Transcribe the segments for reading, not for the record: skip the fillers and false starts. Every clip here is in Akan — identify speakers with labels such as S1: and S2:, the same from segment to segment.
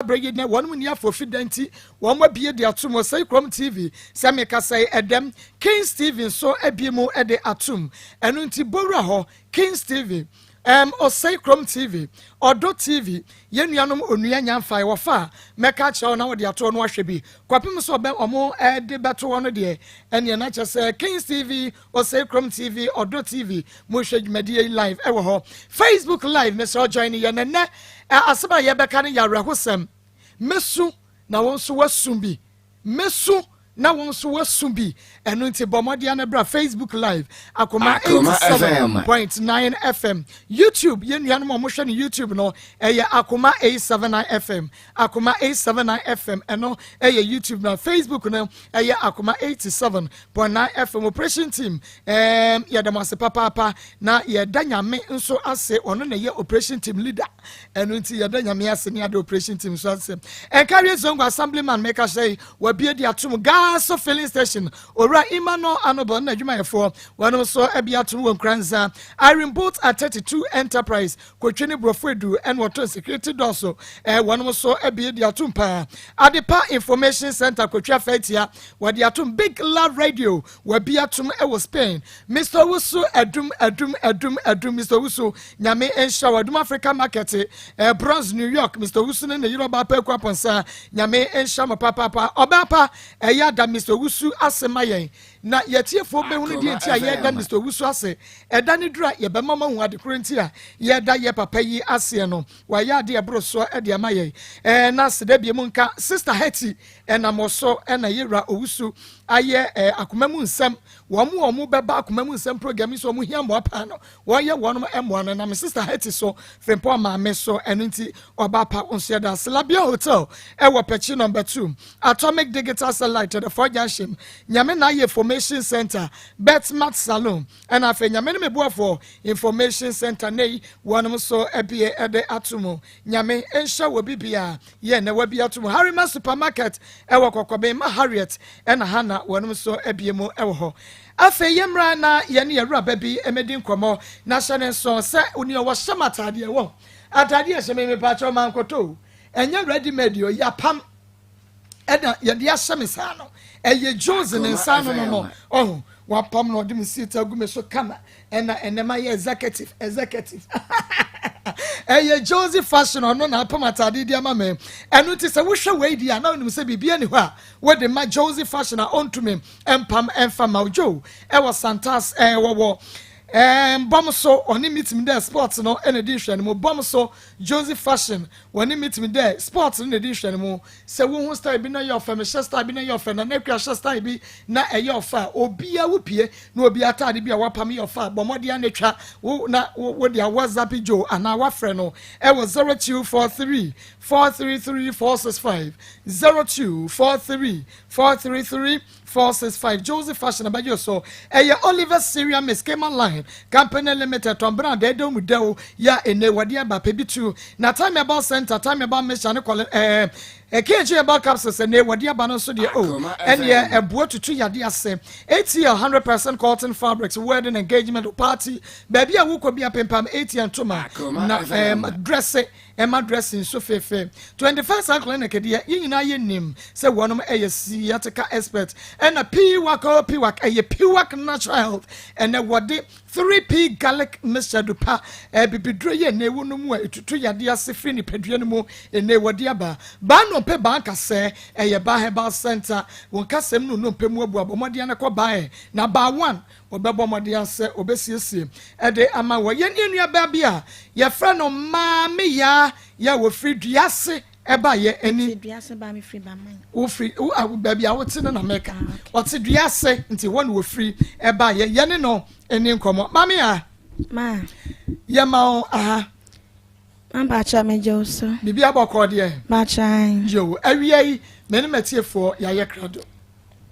S1: Berɛ yi nɛ wɔnom nni afoofi da nti wɔn abue de atom. Osei Krom TV sɛ mekasa yi ɛdɛm Kings TV nso abue mu de atom. Ɛno nti bɔwura hɔ Kings TV, Osei Krom TV, Ɔdɔ TV, yɛn nuanom Onua Nyanfae wɔfa a mɛka akyerɛ wo na wɔde ato hɔ no wahwɛ bi kɔpem sɛ ɔbɛ ɔmo de bɛto hɔ no deɛ ɛneɛ na kyerɛ sɛ Kings TV, Osei Krom TV, Ɔdɔ TV mohwɛ dwumadie yi live ɛwɔ hɔ. Facebook live mesrɛ wo join yɛn ɛnɛ. Asɛm a yɛbɛka no yɛ awerɛhosɛm. Mɛsu na wo nso woasu bi. Mɛsu na wo nso woasu bi. Ɛno nti bɔ mmɔden na bra Facebook live Akoma 87.9 FM. YouTube, yɛn nuanom a wɔhwɛ no YouTube no, ɛyɛ Akoma 879 FM. Akoma 879 FM ɛno ɛyɛ YouTube, na Facebook no ɛyɛ Akoma 87.9 FM. Operation team, yɛda mo ase papaapa na yɛda Nyame nso ase. Ɔno na ɛyɛ operation team leader, ɛno nti yɛda Nyame ase ne yɛda operation team nso ase. Ɛnkarie Zongo assemblyman meka hyɛ wabie de atom. Gas filling station, Owura Emmanuel Anobɔ na adwumayɛfoɔ wɔn nso abi atom wɔ Nkuranza. Irene Boat at 32 Enterprise, Kotwe ne Borɔfo Edu ɛna wɔtɔ security door so, wɔn nso abie de atom paa. Adepa Information Center, Kotwe Afɛtia, wɔde atom. Big Love Radio wabi atom ɛwɔ Spain. Mr Owusu Adum Adum Adum Adum, Mr Owusu, Nyame nhyira wɔ Adum Africa Market, Bronx, New York. Mr Owusu ne ne yere ɔbaa pa Eku Apɔnsa, Nyame nhyira mo papaapa. Ɔbaa pa ɛyɛ ada Mr Owusu ase ma yɛn na yɛtiefoɔ bɛhunu deɛ nti a yɛda Mr Owusu ase. Ɛda ne duru a yɛbɛma ma hu adekoro nti a yɛda yɛ papa yi aseɛ no. Wayɛ adeɛ ɛboro soɔ ɛde ama yɛn. Na seda bie mu nka Sister Hetty ɛnam so ɛna yɛwura Owusu ayɛ akoma mu nsɛm. Wɔn mu wɔn bɛba akoma mu nsɛm program yi so, wɔn hia mmoa paa no, wɔyɛ wɔn mmoa no nam Sister Hetty so, Frimpɔ maame so. Ɛno nti ɔba pa nso yɛda Labia Hotel ɛwɔ Pɛkyi Number 2, Atomic Digital Satellite, the Four Junction, Nyame na ayɛ Information Center, Betmat Salon, ɛna afei Nyame ne Meboafoɔ Information Center ne yi wɔn nso abie ɛde ato mu. Nyame nhyɛ wɔ bibia yɛ na wabi ato mu. Harima Supermarket ɛwɔ Kɔkɔbɛn, ma Harriet ɛna Hana, wɔn nso abie mu ɛwɔ hɔ. Afei yɛmmra na yɛne yɛwura ba bi ɛmɛdi nkɔmmɔ na hyɛ ne nso sɛ onua wɔhyɛ m ataadeɛ wɔ ataadeɛ hyɛ me mepakyɛw ma nkɔtɔ o, ɛnyɛ ready made o, yɛapam ɛna yɛde ahyɛ me saa no. Ɛyɛ Jones ne nsa no ɔho wapam na ɔde me seat agu me so kama ɛna ɛnɛma yɛ executive executive. Ɛyɛ Josie Fashion, ɔno na apam atade di ama me. Ɛno nti sɛ wohwɛ wei di a, na wonim sɛ biribi ani hɔ a wode ma Josie Fashion a ɔntumi mpam ɛmfa ma wo. Joe ɛwɔ Santas, wɔwɔ bɔm so, ɔne meeting dɛ sports no ɛna di nhwɛ no mu. Bɔm so Josie Fashion, wɔne meeting dɛ sports no na di nhwɛ no mu. Sɛ wohu style bi na ɛyɛ ɔfɛ, mehyɛ style bi na ɛyɛ ɔfɛ, na n'akua hyɛ style bi na ɛyɛ ɔfɛ a, obiara wopie na obi ataade bi a wapam yɛ ɔfɛ a, bɔ mmɔden ano atwa wo na wo de a WhatsApp Joe anaa wafrɛ no ɛwɔ 0243 433 465, 0243 433 465. Joseph Fashion abɛgye so. Ɛyɛ Oliver Syria Miss Cayman Line Company Limited, tɔnbɛn a dɛɛdɛw mu dɛw yɛ ene wɔde aba pɛ bi tu na Time Herbal Center, Time Herbal Mission ne kɔlɛ KG Herbal Capsules ɛne wɔde aba no nso deɛ o ɛneɛ ɛboa tutu yade ase. ATL 100% cotton fabrics, wedding, engagement, party, baabi a wokɔ bi apempam ATL ntoma na dress ɛma dressing nso fɛfɛ. 21st Clinic deɛ, yɛn nyinaa yɛ nim sɛ wɔnom ɛyɛ sciatica expert. Ɛna Piwak o Piwak, ɛyɛ Piwak Natural Health, ɛnɛ wɔde 3P garlic mixture do pa bibiduro yɛ na ewu no mu a etutu yadeɛ ase firi nipadua no mu. Ɛnɛ wɔde aba baa nnompe baa nkasɛ, ɛyɛ Baa Herbal Center. Wɔn kasɛm no nnompe mu abu abɔmmɔden no kɔ baa yɛ na baa one wɔbɛbɔ mmɔden asɛ wɔbɛsiesie ɛde ama wɔ. Yɛn ne nua bi a yɛfrɛ no Maame Yaa yɛ wɔfiri Duase ɛba yɛ ani. Wofiri baabi a wote no na mɛka. Ɔte Duase nti hɔ na wɔfiri ɛba yɛ. Yɛne no ani nkɔmmɔ. Maame a yɛma wo aha.
S2: Mabakyɛ, megye wo so.
S1: Biribi abɔkɔ deɛ?
S2: Bakyɛ.
S1: Yo, awia yi mene matiefoɔ yɛayɛ krado.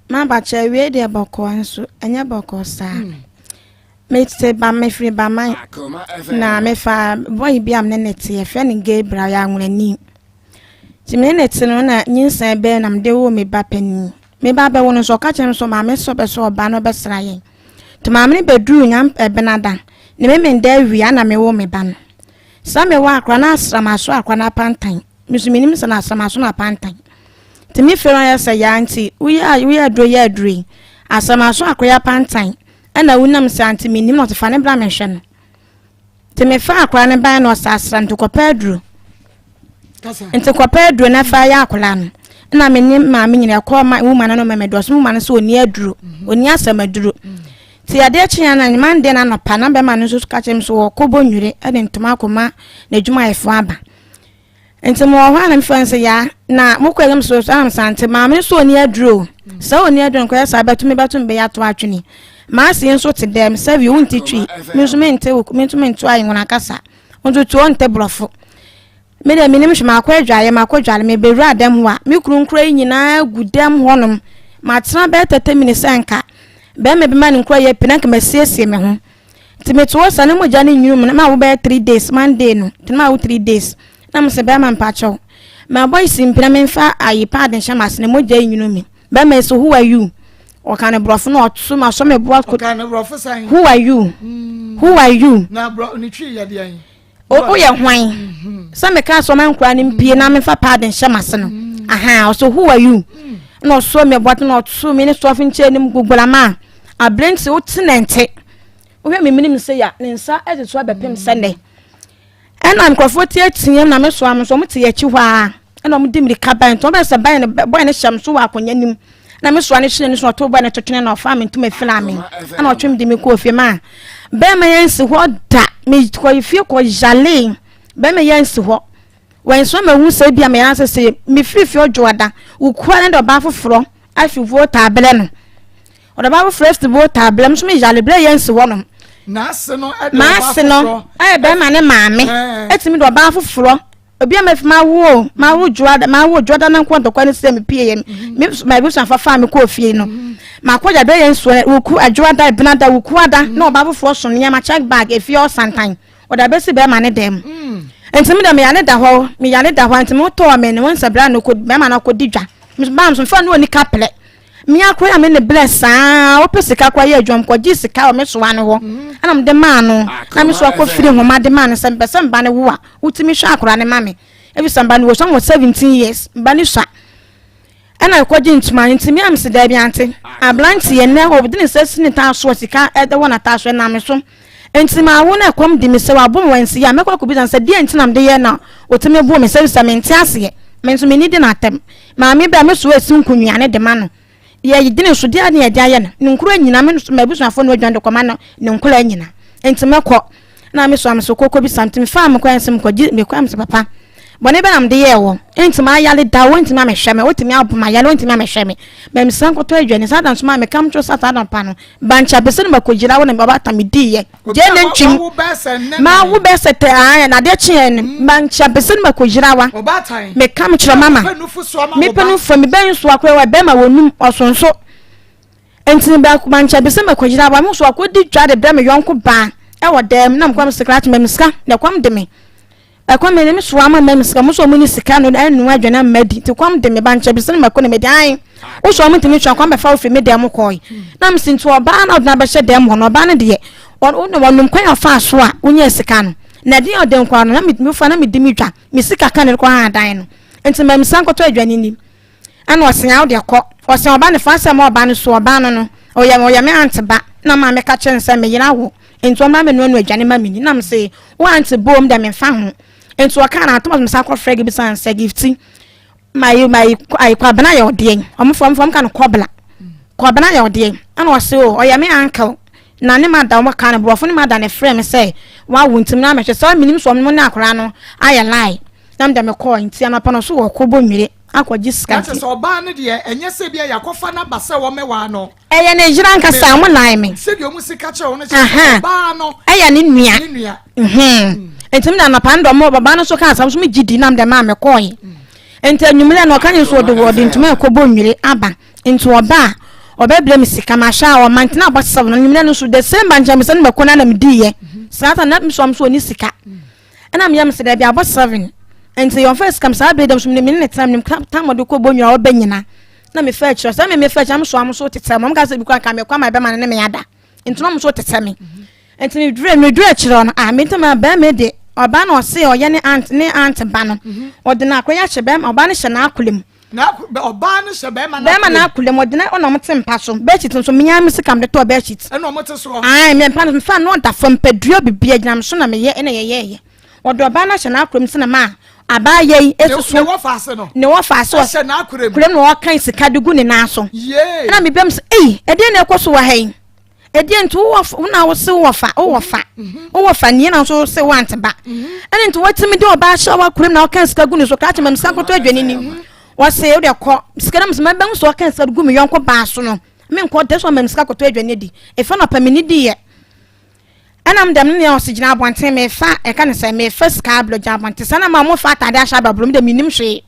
S2: Mabakyɛ, awie deɛ bɔkɔɔ nso ɛnyɛ bɔkɔɔ saa. Mete ba, mefiri Baman na mefa boy bi a mene ne te, yɛfrɛ no Gabriel, yɛ anwonani. Nti mene ne te no na nyinsɛn bɛɛ na mede wo me ba panin. Me ba bɛwo no nso, ɔka kyerɛ me so maame sɛ ɔbɛ sɛ ɔba no ɔbɛsra yɛn. Nti maame no bɛduru nyam ɛbenada ne memenda awia na mewo me ba no. Sɛ mewɔ akora na asram aso akora no apantan. Me nso menim sɛ na asɛm aso na apantan. Nti me fie no ayɛ sɛ yaa nti woyɛ woyɛ aduro yɛ aduro yi. Asɛm aso akɔyɛ apantan ɛna wonam sɛ nti menim na ɔte fa ne bra mehwɛ no. Nti mefaa akwadaa no bae na ɔsrasra nti kɔpɛ aduro. Nti kɔpɛ aduro na fa yɛ akwadaa no. Ɛna me ne maame nyina ɛkɔɔ ma wuma no no ma mɛdɔ so wuma no sɛ ɔni aduro ɔni asɛm aduro. Nti adeɛ kyeeɛ na Monday no anɔpa na bɛrima no nso ka kyerɛ me sɛ wɔkɔ Bonnwire de ntoma akɔma n'adwumayɛfoɔ aba. Nti mewɔ hɔ a na mefrɛ no sɛ yaa na mokɔ ɛna so so anam sante maame no so ɔni aduro o sɛ ɔni aduro nkɔyɛ saa bɛto me bɛto me bɛyɛ ato atwene maase nso te dɛm sɛ wie wonte twi me nso mente wo me nso mente ayɛ kasa nso tu ɔnte borɔfo Me deɛ menim hwee, makɔ adwaeɛ, makɔ dware, mebɛwura dɛm hɔ a, me kunu nkura yi nyinaa gu dɛm hɔnom. Matena bɛyɛ 30 minutes sɛ nka bɛrima bi ma ne nkura yɛ pii na nka masiesie me ho. Nti mete hɔ saa na mogya no nwunu mu na mawo bɛyɛ 3 days, Monday no, nti na mawo 3 days. Na mesɛ bɛrima mpakyɛw, mabɔ yi si mpena memfa ayi paade nhyɛ m'ase na mogya yi nwunu me. Bɛrima yi so who are you? Ɔka ne borɔfo na ɔto ma sɔ me boa.
S1: Ɔka ne borɔfo sɛn?
S2: Who are you? Who are you?
S1: Na borɔ ne twi yɛ deɛn?
S2: Woyɛ hwan? Sɛ meka sɛ ɔma nkora no mpie na memfa paade nhyɛ m'ase no. Aha, ɔsɛ who are you? Na ɔsɔ me bɔte na ɔto me ne sɔfo nkyɛn no mu gugulama. Aberante wote na nte. Wohwɛ me menim sɛ ya ne nsa ɛde so abɛpem sɛ nnɛ. Ɛna nkurɔfoɔ teateam na me soa mo nso wɔn te akyi hɔ ara. Ɛna wɔn de mirika bae nti wɔn bɛyɛ sɛ bae no bɔe no hyɛ me so wɔ akonnwa no mu. Na me soa no hyɛ ne so ɔto bɔe no to twene na ɔfaa me ntoma fira me. Ɛna ɔtwe me de me kɔɔ fie ma bɛrima yɛn nsi hɔ da. Me kɔ fie kɔ yale. Bɛrima yɛn nsi hɔ. Wɔn nso ma hu sɛ ebi a me yɛn asɛ sɛ me firi fie ɔdwo ada. Wokura ne de ɔbaa foforɔ afi vote abrɛ no. Ɔde ɔbaa foforɔ afi vote abrɛ me nso me yale berɛ yɛn nsi hɔ nom.
S1: N'ase no ɛde ɔbaa
S2: foforɔ. M'ase no ɛyɛ bɛrima ne maame. Ɛtumi de ɔbaa foforɔ. Obi a mafi mawo o, mawo dwoada, mawo dwoada na nko ntɔkwa ne sɛ mepie yɛ me m'abusuafo faa me kɔɔ fie no. Makɔ gya bɛyɛ nsuo wuku adwoada ebenada wuku ada na ɔbaa foforɔ so nneɛma check bag efie ɔsantan ɔde abɛsi bɛrima ne dan mu. Nti me deɛ me yare da hɔ me yare da hɔ nti me tɔɔ me ne wɔn sɛ bra no kɔ bɛrima no akɔdi dwa. Baa nso nfa no oni kaplɛ. Me ara koraa me ne blɛ saa wopɛ sika koraa yɛ adwuma mekɔgye sika wɔ me soa no hɔ ɛna mede maa no na me soa kɔfiri nhoma de maa no sɛ mepɛ sɛ mba no wo a wotumi hwɛ akora no ma me ebi sɛ mba no wɔ sua wɔ 17 years mba no sua ɛna ɛkɔgye ntoma nti me a mese daabi ante aberanteɛ nnɛ ɔde ne nsa si ne taa so sika ɛde wɔ n'ataa so ɛnam me so nti ma wo na ɛkɔm di me sɛ wabɔ me wansi a mɛkɔ akɔbisa sɛ deɛ nti na mede yɛ na ɔtumi bo me sɛ sɛ mente aseɛ me nso menni di n'atɛm Maame bi a me so esi nkonnuane de ma no. Yɛdwene so deɛ ne yɛde ayɛ no. Ne nkura nyina me m'abusuafoɔ no adwane de kɔma no ne nkura nyina. Nti mɛkɔ. Na me so a me so kɔkɔ bisa nti mefaa me kwan sɛ mekɔgye mekɔ a me sɛ papa bɔne bɛ na mede yɛɛ wɔ nti mayale da wontumi amehwɛ me wotumi abɔ mayale wontumi amehwɛ me ma mesan kɔtɔ aduane saa da nso maa meka mtwo sa saa da pa no bankyɛ bɛsɛ no makɔgyina wo na ɔbata mediiɛ Gye ne ntwim. Ma wo bɛ sɛ tɛ aayɛ na adeɛ kyeɛ no mm. ma nkyɛ bese no ma kɔ gyina wa. Me ka me kyerɛ mama. Me pɛ no fo me bɛ nso akora wa bɛ ma wɔ num ɔsonso. Nti me bɛ ma nkyɛ bese ma kɔ gyina wa me nso akɔ di dwa de brɛ me yɔnko baa ɛwɔ dɛm na me kɔ me sekra kyɛ me sika na ɛkɔm de me. Ɛkɔm de me so ama mma sika mo so ɔmo ni sika no ɛnoa aduane ama di nti kɔm de me ba nkyɛn bi sɛ mako na medi ae wosɔ ɔmo ntumi twa kɔm bɛfa wo firi me dɛm kɔe na me si nti ɔbaa na ɔde no abɛhyɛ dɛm hɔ no ɔbaa no deɛ ɔno ɔnom kwan a ɔfaa so a wonyaa sika no na ɛdeɛ ɔde nkɔa no na me fa na medi me dwa me sika ka ne kɔ ha dan no nti ma me san kɔtɔ aduane ni Ɛna ɔse a wodeɛ kɔ. Ɔse ɔba no fa asɛm a ɔba no so ɔbaa no no ɔyɛ ɔyɛ me aunt ba na maame ka kyerɛ no sɛ me yere awo nti ɔmmra mɛnoa no aduane ma me ni na mese wo aunt bom deɛ memfa ho nti ɔkaa na atoma mesan kɔ frɛ bisa no sɛ gifti my my ayi kwabena yɛ ɔdeɛn ɔmo fɔ ɔmo fɔ ɔmo ka no kɔbla kɔbena yɛ ɔdeɛn ɛna ɔse o ɔyɛ me uncle na ne ma da ɔmo ka no borɔfo ne ma da ne frɛ me sɛ wawo nti na mɛhwɛ sɛ menim sɛ ɔmo ne akwaraa no ayɛ lie na mede mekɔɔ nti anɔpa no so wɔ kɔ bɔ nwire akɔgye sika
S1: nti. Sɛ ɔbaa no deɛ ɛnyɛ sɛ bia yɛakɔfa no aba sɛ wɔmmɛwaa no.
S2: Ɛyɛ ne yere ankasa ɔmo nan me.
S1: Sɛdeɛ ɔmo si ka kyerɛ wo no kyerɛ sɛ ɔbaa no.
S2: Ɛyɛ ne nua.
S1: Ne nua.
S2: Nti mi na anɔpa no deɛ ɔmo ɔbaa no nso kaa asɛm so me gye di nam deɛ maa me kɔɔe. Nti anwummerɛ no ɔka nye nso ɔde ɔde ntoma ɛkɔbɔ nwire aba. Nti ɔba a ɔbɛbrɛ me sika mahwɛ a ɔma nti na abɔ seven no anwummerɛ no nso the same bankyɛn me sɛ no mako no na me diiɛ. Saa ta na me so ɔmo so ɔni sika. Ɛna meyɛ me sɛ daabi abɔ seven nti yɔnfa sika saa bere dɛm so me ne ne tena menim tam ɔde kɔ bɔ nwura ɔbɛ nyina na mefa akyerɛ sɛ me mefa akyerɛ mo so amo so tetɛ mo ka sɛ bi kora nka mekɔ ama ɛbɛma no ne me ada nti na ɔmo so tetɛ me nti medure medure akyerɛ no ah me ntɛm a bɛrima de Ɔbaa na ɔse ɔyɛ ne aunt ne aunt ba no. Ɔde n'akora yi ahyɛ bɛrima ɔbaa no hyɛ n'akora mu.
S1: Ɔbaa no hyɛ bɛrima
S2: n'akora mu. Bɛrima n'akora mu ɔde na ɔna ɔmo te mpa so. Bedsheet nso menya me sika mede tɔɔ bedsheet.
S1: Ɛna ɔmo te soɔ.
S2: Ae me mpa no mfa no ɔda fam padua bibia gyina me so na meyɛ ɛna yɛyɛɛyɛ. Ɔde ɔbaa no ahyɛ n'akora mu sɛ na ma abaa yɛ yi esusu.
S1: Ne wɔfa ase no.
S2: Ne wɔfa ase.
S1: Ɔhyɛ n'akora mu.
S2: Kura mu na ɔkan sika de gu ne nan so.
S1: Yee.
S2: Ɛna mebɛm sɛ ei ɛdeɛ na ɛkɔ so wɔ ha yi. Ɛdeɛ nti wowɔ wo na wose wowɔ fa wowɔ fa wowɔ fa nie na nso wose woante ba ɛne nti watumi de ɔbaa hyɛ wakura mu na ɔka sika gu ne so krakye mam sika nkɔtɔ aduane ni wɔse wode kɔ sika no mesɛ mɛbɛhu sɛ ɔka sika gu me yɔnko baa so no menkɔ dɛ so ɔma me sika kɔtɔ aduane di ɛfa na ɔpɛ me ne diiɛ ɛnam dɛm ne nea ɔse gyina abɔnten mefa ɛka ne sɛ mefa sika abrɛ gyina abɔnten saa na ma ɔmo fa atade ahyɛ abraboro me dɛ menim hwee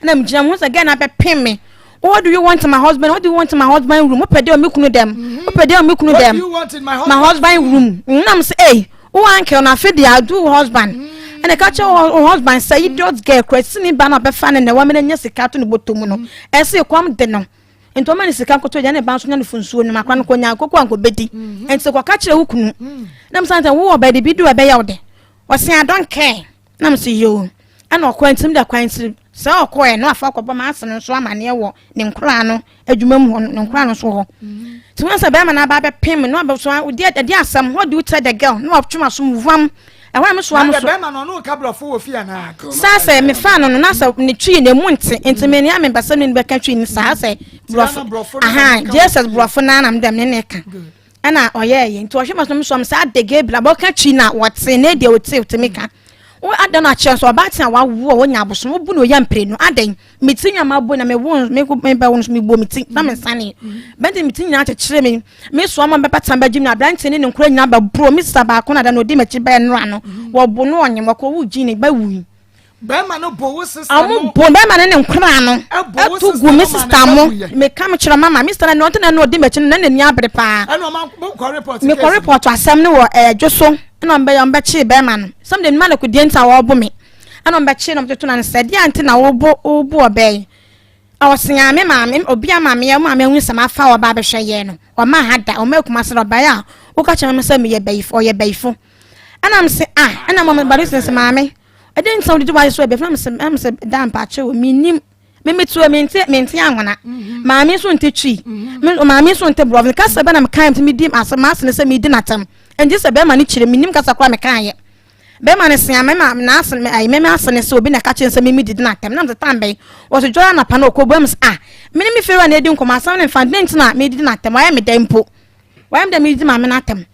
S2: Ɛna me gyina mu sɛ girl na abɛpem me. What do you want in my husband? What do you want in my husband room? Wopɛ dɛ me kunu dɛm. Mm-hmm. Wopɛ dɛ me kunu dɛm.
S1: My
S2: husband room. Mm, na me sɛ, hey, wo uncle na afe deɛ I do husband. Mm. Ɛna ka kyerɛ wo husband sɛ idiot girl kura sini ba na ɔbɛfa ne na wamena nya sika to ne bɔtɔ mu no. Mm. Ɛsɛ kɔm de no. Nti ɔma ne sika nkoto gya ne ba nso nya no funsuo no makora no kɔnya koko ankɔbɛdi. Mm-hmm. Nti kɔka kyerɛ wo kunu. Mm. Na me sɛ wo wɔ baabi bi do ɛbɛyɛ wo de. Ɔse I don't care. Na mese yoo. Ɛna ɔkɔɛ nti mede kwan nti sɛ ɔkɔɛ na wafa akɔbɔ m'ase no nso amaneɛ wɔ ne nkoraa no adwuma mu hɔ ne nkoraa no nso hɔ. Nti wɔn sɛ bɛrima no aba abɛpem me na wabɛso deɛ ɛde asɛm what do you tell the girl na watwe m'aso mu vam ɛhɔ a me soa no so.
S1: Na bɛrima no ɔno ka borɔfo wɔ fie anaa?
S2: Saa sɛ mefaa no no na sɛ ne twi na emu nte nti me nea mempɛ sɛ me ne bɛka twi no saa sɛ borɔfo aha Jesus borɔfo naa na mede me ne ka. Ɛna ɔyɛɛyɛ nti ɔhwɛ ma so so saa de Gabriel abɔka twi na wɔte ne deɛ ɔte ɔtumi ka wo adan no akyerɛ nso ɔbaa a wawo a wɔnya abosom wobu na ɔyɛ mprenu adan me ti nya ma bo na me wo me me bɛ wo nso me bɔ me ti na me nsane bɛnti me ti nyinaa kyekyere me me soa ma bɛba tan bɛgye me aberante ne ne nkora nyinaa bɛboro me sista baako na da na ɔdi m'akyi bɛɛ nnora no wɔbo no ɔnyem wɔkɔ wo gyi ne bɛwui
S1: Bɛrima no bo wo sista no.
S2: Ɔmo bo bɛrima no ne nkwadaa no.
S1: Ɛbo wo
S2: Ɛto
S1: sista
S2: gu me
S1: no ma
S2: sista
S1: ne
S2: mo.
S1: ba wuyɛ.
S2: Meka me kyerɛ mama me sista no na ɔnte na na ɔdi m'akyi no na n'ani abere paa.
S1: Ɛna ɔma mo kɔ report
S2: Mekɔ
S1: case no.
S2: report asɛm no wɔ ɛdwo so ɛna ɔmo bɛyɛ ɔmo bɛkyee bɛrima no. Sɛm de mma no kodeɛ nti a wɔɔbo me. Ɛna ɔmo bɛkyee no ɔmo toto no ano sɛ ɛdeɛ nti na wobo wobo ɔbaa yi. Ɔse a me maame obi a maame yɛ maame ahu sɛ mafa ɔbaa bɛhwɛ yɛ no ɔma ha da ɔma akuma sɛ ɔbaa a woka kyerɛ me sɛ meyɛ bayifo ɔyɛ bayifo. Ɛna me se ah ɛna mama bade sɛ maame ɛdɛn nti na wodidi w'ayɛ so ɛbɛfo na mesɛ na mesɛ da mpakyɛ o mennim me metu mente mente anwona mhm. maame nso nte twi mhm. me maame nso nte borɔfo kasa bɛ na mekae nti medi asɛ maase ne sɛ medi n'atam nti sɛ bɛrima no kyerɛ mennim kasa koraa mekaeɛ bɛrima no sea mɛma n'ase ayi mɛma ase ne sɛ obi na ɛka kyerɛ sɛ mimi didi n'atam na mesɛ tam bɛn wɔsɛ dwara anapa na ɔkɔ bua mu sɛ ah mene me fɛwura na edi nkɔmɔ asɛm ne mfa nti na medidi n'atam wayɛ me dɛ mpo Wayɛ me dɛ meredzi maame no atam.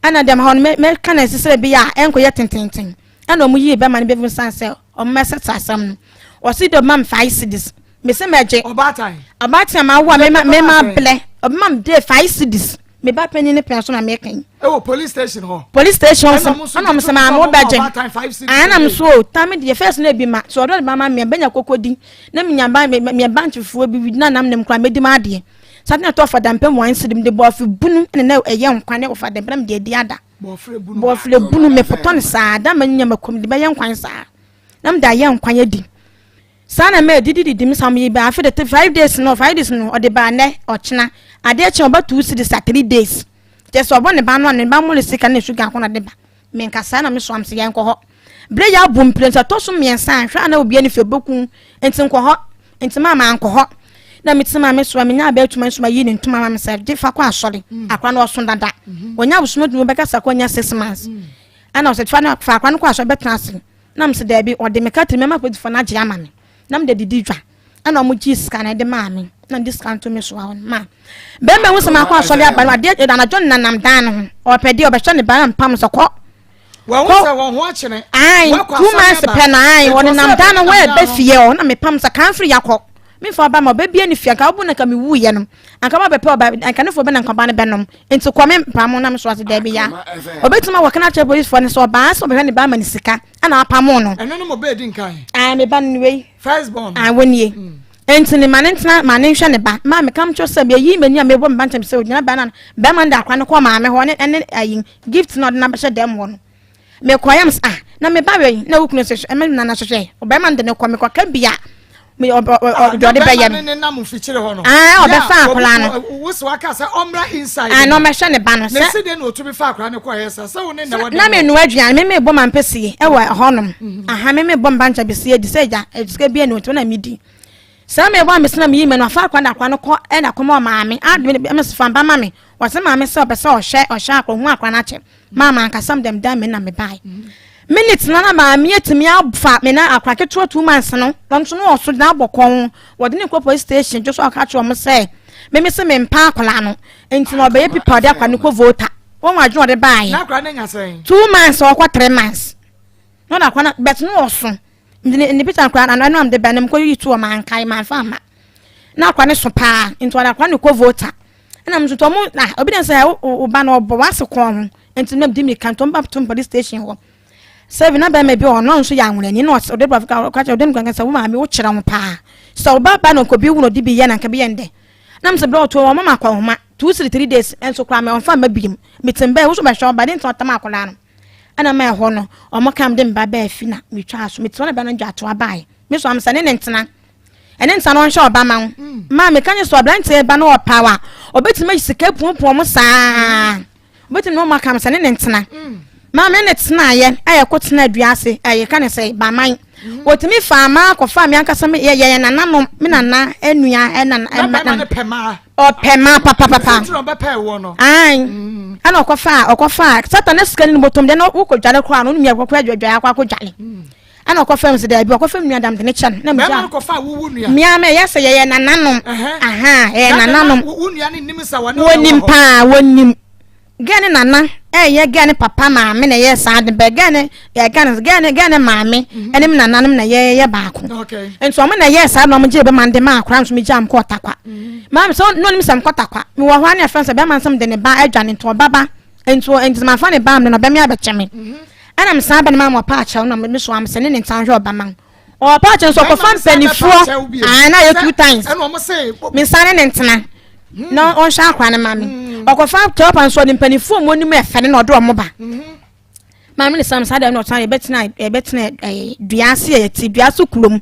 S2: Ɛna dɛm hɔ no mɛka no asi sɛ ɛbɛyɛ a ɛnkɔyɛ tententen. Ɛna ɔmo yii bɛma no bɛfim san sɛ ɔmo mɛsɛte asɛm no. Ɔse dɛ ɔbɛma me 5 cedis. Mese mɛgye.
S1: Ɔbaatan.
S2: Ɔbaatan a mawo a mema mema blɛ. Ɔbɛma me dɛ 5 cedis. Me ba panyin ne pɛn so na meka yi.
S1: Ɛwɔ police station hɔ.
S2: Police station hɔ so ɛna ɔmo sɛ maame wo bɛgye. Ɛna mo so o tame deɛ first na ebi ma so ɔdɔ de ba ma me bɛnya koko di na menya ba me bankyefo bi na nam nem kora medi ma adeɛ. Saa na ɛtɔ ɔfadampɛ mu ansi de mede bɔɔfe bunu na na ɛyɛ nkwan ne ɔfadampɛ na mede adi ada. Bɔɔfrɛ bunu mepotɔ no saa da ma nya makom de bɛyɛ nkwan saa na mede ayɛ nkwan adi. Saa na mɛ didi didi me sam yi ba afe de 5 days no 5 days no ɔde ba nɛ ɔkyena adeɛ kyɛn ɔba 2 cedis a 3 days. Kyɛ sɛ ɔbɔ ne ba no a ne ba mo ne sika ne sugar ko na de ba. Menka saa na me so am sɛ yɛnkɔ hɔ. Bere yɛ abɔ mprɛnsa ɛtɔ so mmiɛnsa a hwɛ a na obiara ne fie ɔbɛku nti nkɔ hɔ nti maa mankɔ hɔ na mete maa me so a menya abɛɛ tuma nso ma yi ne ntoma ma me sɛ gye fa kɔ asɔre mm. akora no ɔso dada mm-hmm. wɔnya abosom adwuma bɛka sɛ akɔ nya 6 months mm. Ɛna ɔsɛ fa no fa akora no kɔ asɔre bɛtena ase na mesɛ daabi ɔde me ka tiri mɛma polisifoɔ no agye ama me na mede didi dwa. Ɛna ɔmo gye sika na ɛde maa me na mede sika nto me so ahɔ ma bɛrima ehu sɛ maakɔ asɔre aba no adeɛ anadwo nenam dan no ho ɔpɛ deɛ ɔbɛhwɛ ne ba na mpam sɛ kɔ.
S1: Wɔn ho sɛ wɔn ho akyene.
S2: Ayi 2 months pɛ na ayi ɔnenam dan no ho ɛbɛ fie ɔ na mepam sɛ kan firi yakɔ mefa ɔba ma ɔbɛbie ne fie anka ɔbu na nka mewu yɛ no anka ma bɛpɛ ɔba anka ne fo bɛ na nka ɔba no bɛnom nti kɔ me mpam na me so ase dɛbi ya ɔbɛtumi awɔ kana kyerɛ polisifoɔ no sɛ ɔbaa sɛ ɔbɛhwɛ ne ba ama ne sika ɛna apamo no.
S1: Ɛno no mo bɛɛ di nkan.
S2: Ayi me ba no wei.
S1: First born.
S2: Ayi wɔ nie. Nti ne ma ne ntena ma ne nhwɛ ne ba maa meka m kyerɛ sɛ meyi m'ani a mebɔ me ba ntɛm sɛ ogyina bɛrima no bɛrima no de akora no kɔ maame hɔ ne ɛne ayi gift na ɔde no abɛhyɛ dɛm hɔ no mekɔ yam sɛ ah na me ba wei na wo kunu sɛ ɛmɛ nana hwehwɛ ɔbɛrima no de ne kɔ mekɔ ka bi a Me ɔbɛ ɔ deɛ ɔde bɛyɛ
S1: me. Ne nam mfikyire hɔ no.
S2: Ah ɔbɛfa akwadaa no.
S1: Wosi waka sɛ ɔmmra inside.
S2: Ah na ɔmmɛhwɛ ne ba no.
S1: Sɛ. Na esi de na otumi fa akwadaa no kɔ yɛ sɛ sɛ wo ne na ɛwɔ
S2: dɛm. Na me nua aduane me me bɔ ma mpɛsie ɛwɔ hɔnom. Mhm. Aha me me bɔ mba nkyɛn besie di sɛ gya sika bi ɛna otumi na me di. Sɛ me bɔ me sena me yi me no afa akwadaa na akwadaa no kɔ ɛna kɔma ɔmaame. Ah me me fa mba ma me. Wɔsɛ maame sɛ ɔpɛ sɛ ɔhwɛ ɔhwɛ akwadaa hu akwadaa no akyɛ. Maa mankasa me dɛm dan me na mebae. Minute no na maame atumi afa me na akora ketewa 2 months no, ɔno nso no ɔso na abɔ kɔn. Wɔde ne kɔ police station dwo so ɔka kyerɛ wɔn sɛ meme sɛ mempa akwadaa no nti na ɔbɛyɛ pipa ɔde akwadaa no kɔ Volta. Wɔn adwene ɔde baeɛ.
S1: Na akwadaa no anya sɛn?
S2: 2 months ɔkɔ 3 months. Na ɔde akwadaa no bɛt no ɔso. Nti ne ne picture koraa na ɛno am de bɛn no mekɔ yi to wɔ mankae manfa amma. Na akwadaa no so paa nti ɔde akwadaa no kɔ Volta. Ɛna mo nso nti ɔmo na obi na sɛ wo ba no ɔbɔ w'ase kɔn ho nti na di mirika nti ɔmo ba to police station hɔ. Sɛ bi na bɛrima bi wɔ hɔ na ɔno nso yɛ anwonani na ɔde brɔfo ka ɔka kyerɛ ɔde no kankan sɛ wo maame wo kyerɛ ho paa sɛ wo ba ba na nka obi wu na ɔde bi yɛ na nka bi yɛ ndɛ. Na mo sɛ brɛ ɔto wɔn ma akɔ nhoma 2 3 days nso koraa mɛ ɔnfa mma biem metem bɛɛ wo so bɛhwɛ ɔba de nti ɔtam akwadaa no. Ɛna ma ɛhɔ no ɔmo kam de me ba bɛɛ fi na metwaa so mete hɔ na bɛrima no dwa atoa baeɛ me so am sɛ ne ne ntena. Ɛne nsa no ɔnhyɛ ɔba ma wo. Maa meka nye sɛ ɔberanteɛ ba no ɔpaw a, ɔbɛtumi ayi sika apuapua ɔmo saa. Ɔbɛtumi ne ɔmo aka sɛ ne ne ntena. Maa me ne tenaeɛ a yɛkɔ tena dua ase a yɛka ne sɛ baman. Ɔtumi faa maa kɔfaa me ankasa me yɛ yɛ nananom me nana nua ɛna
S1: ɛna pɛ maa.
S2: Ɔpɛ maa papapapa.
S1: Ae
S2: ɛna ɔkɔfaa ɔkɔfaa satan ne sika ne ne bɔtɔm deɛ na wokɔ dware koraa no onum yɛ kɔkɔ adwadware akɔ akɔ dware. Ɛna ɔkɔfaa mu sɛ daabi, ɔkɔfaa mu nua dam de ne kyɛ no. Na
S1: megya. Bɛrima no kɔfaa wo wo nua.
S2: Mmea mɛ yɛ sɛ yɛyɛ nananom. Aha, yɛyɛ nananom.
S1: Wo nua no nim sɛ wɔne
S2: wɔnim paa, wɔnim. Gɛɛ ne nana ɛyɛ gɛɛ ne papa maame na ɛyɛ saa de bɛ gɛɛ ne yɛ gɛɛ ne gɛɛ ne gɛɛ ne maame mhm. ɛne me nananom na yɛyɛ baako. Nti wɔn na ɛyɛ saa na wɔn gye bɛma de ma akora nso megya mkɔ ɔtakwa. Mhm. Maame sɛ ɔno nim sɛ mkɔ takwa. Mewɔ hɔ a ne ɛfɛn sɛ bɛrima nsɛm de ne ba adwa ne nti ɔbaba. Nti nti mafa ne ba amene na ɔbɛme abɛkyɛ me. Mhm. Ɛna me san ba ne maa me ɔpa akyɛw na me so am sɛ ne ne nsa nhwɛ ɔba ma ɔpa akyɛw nso ɔkɔfa mpanimfoɔ aa na yɛ two times me nsa ne ne ntena na ɔnhwɛ akora ne ma me hmm. ɔkɔfa kyɛw pa nso ɔde mpanimfoɔ mu onim ɛfɛ ne na ɔde ɔmo ba hmm. maame ne sam saa deɛ na ɔtena yɛbɛtena yɛbɛtena ɛɛ dua ase yɛ ti dua so kurom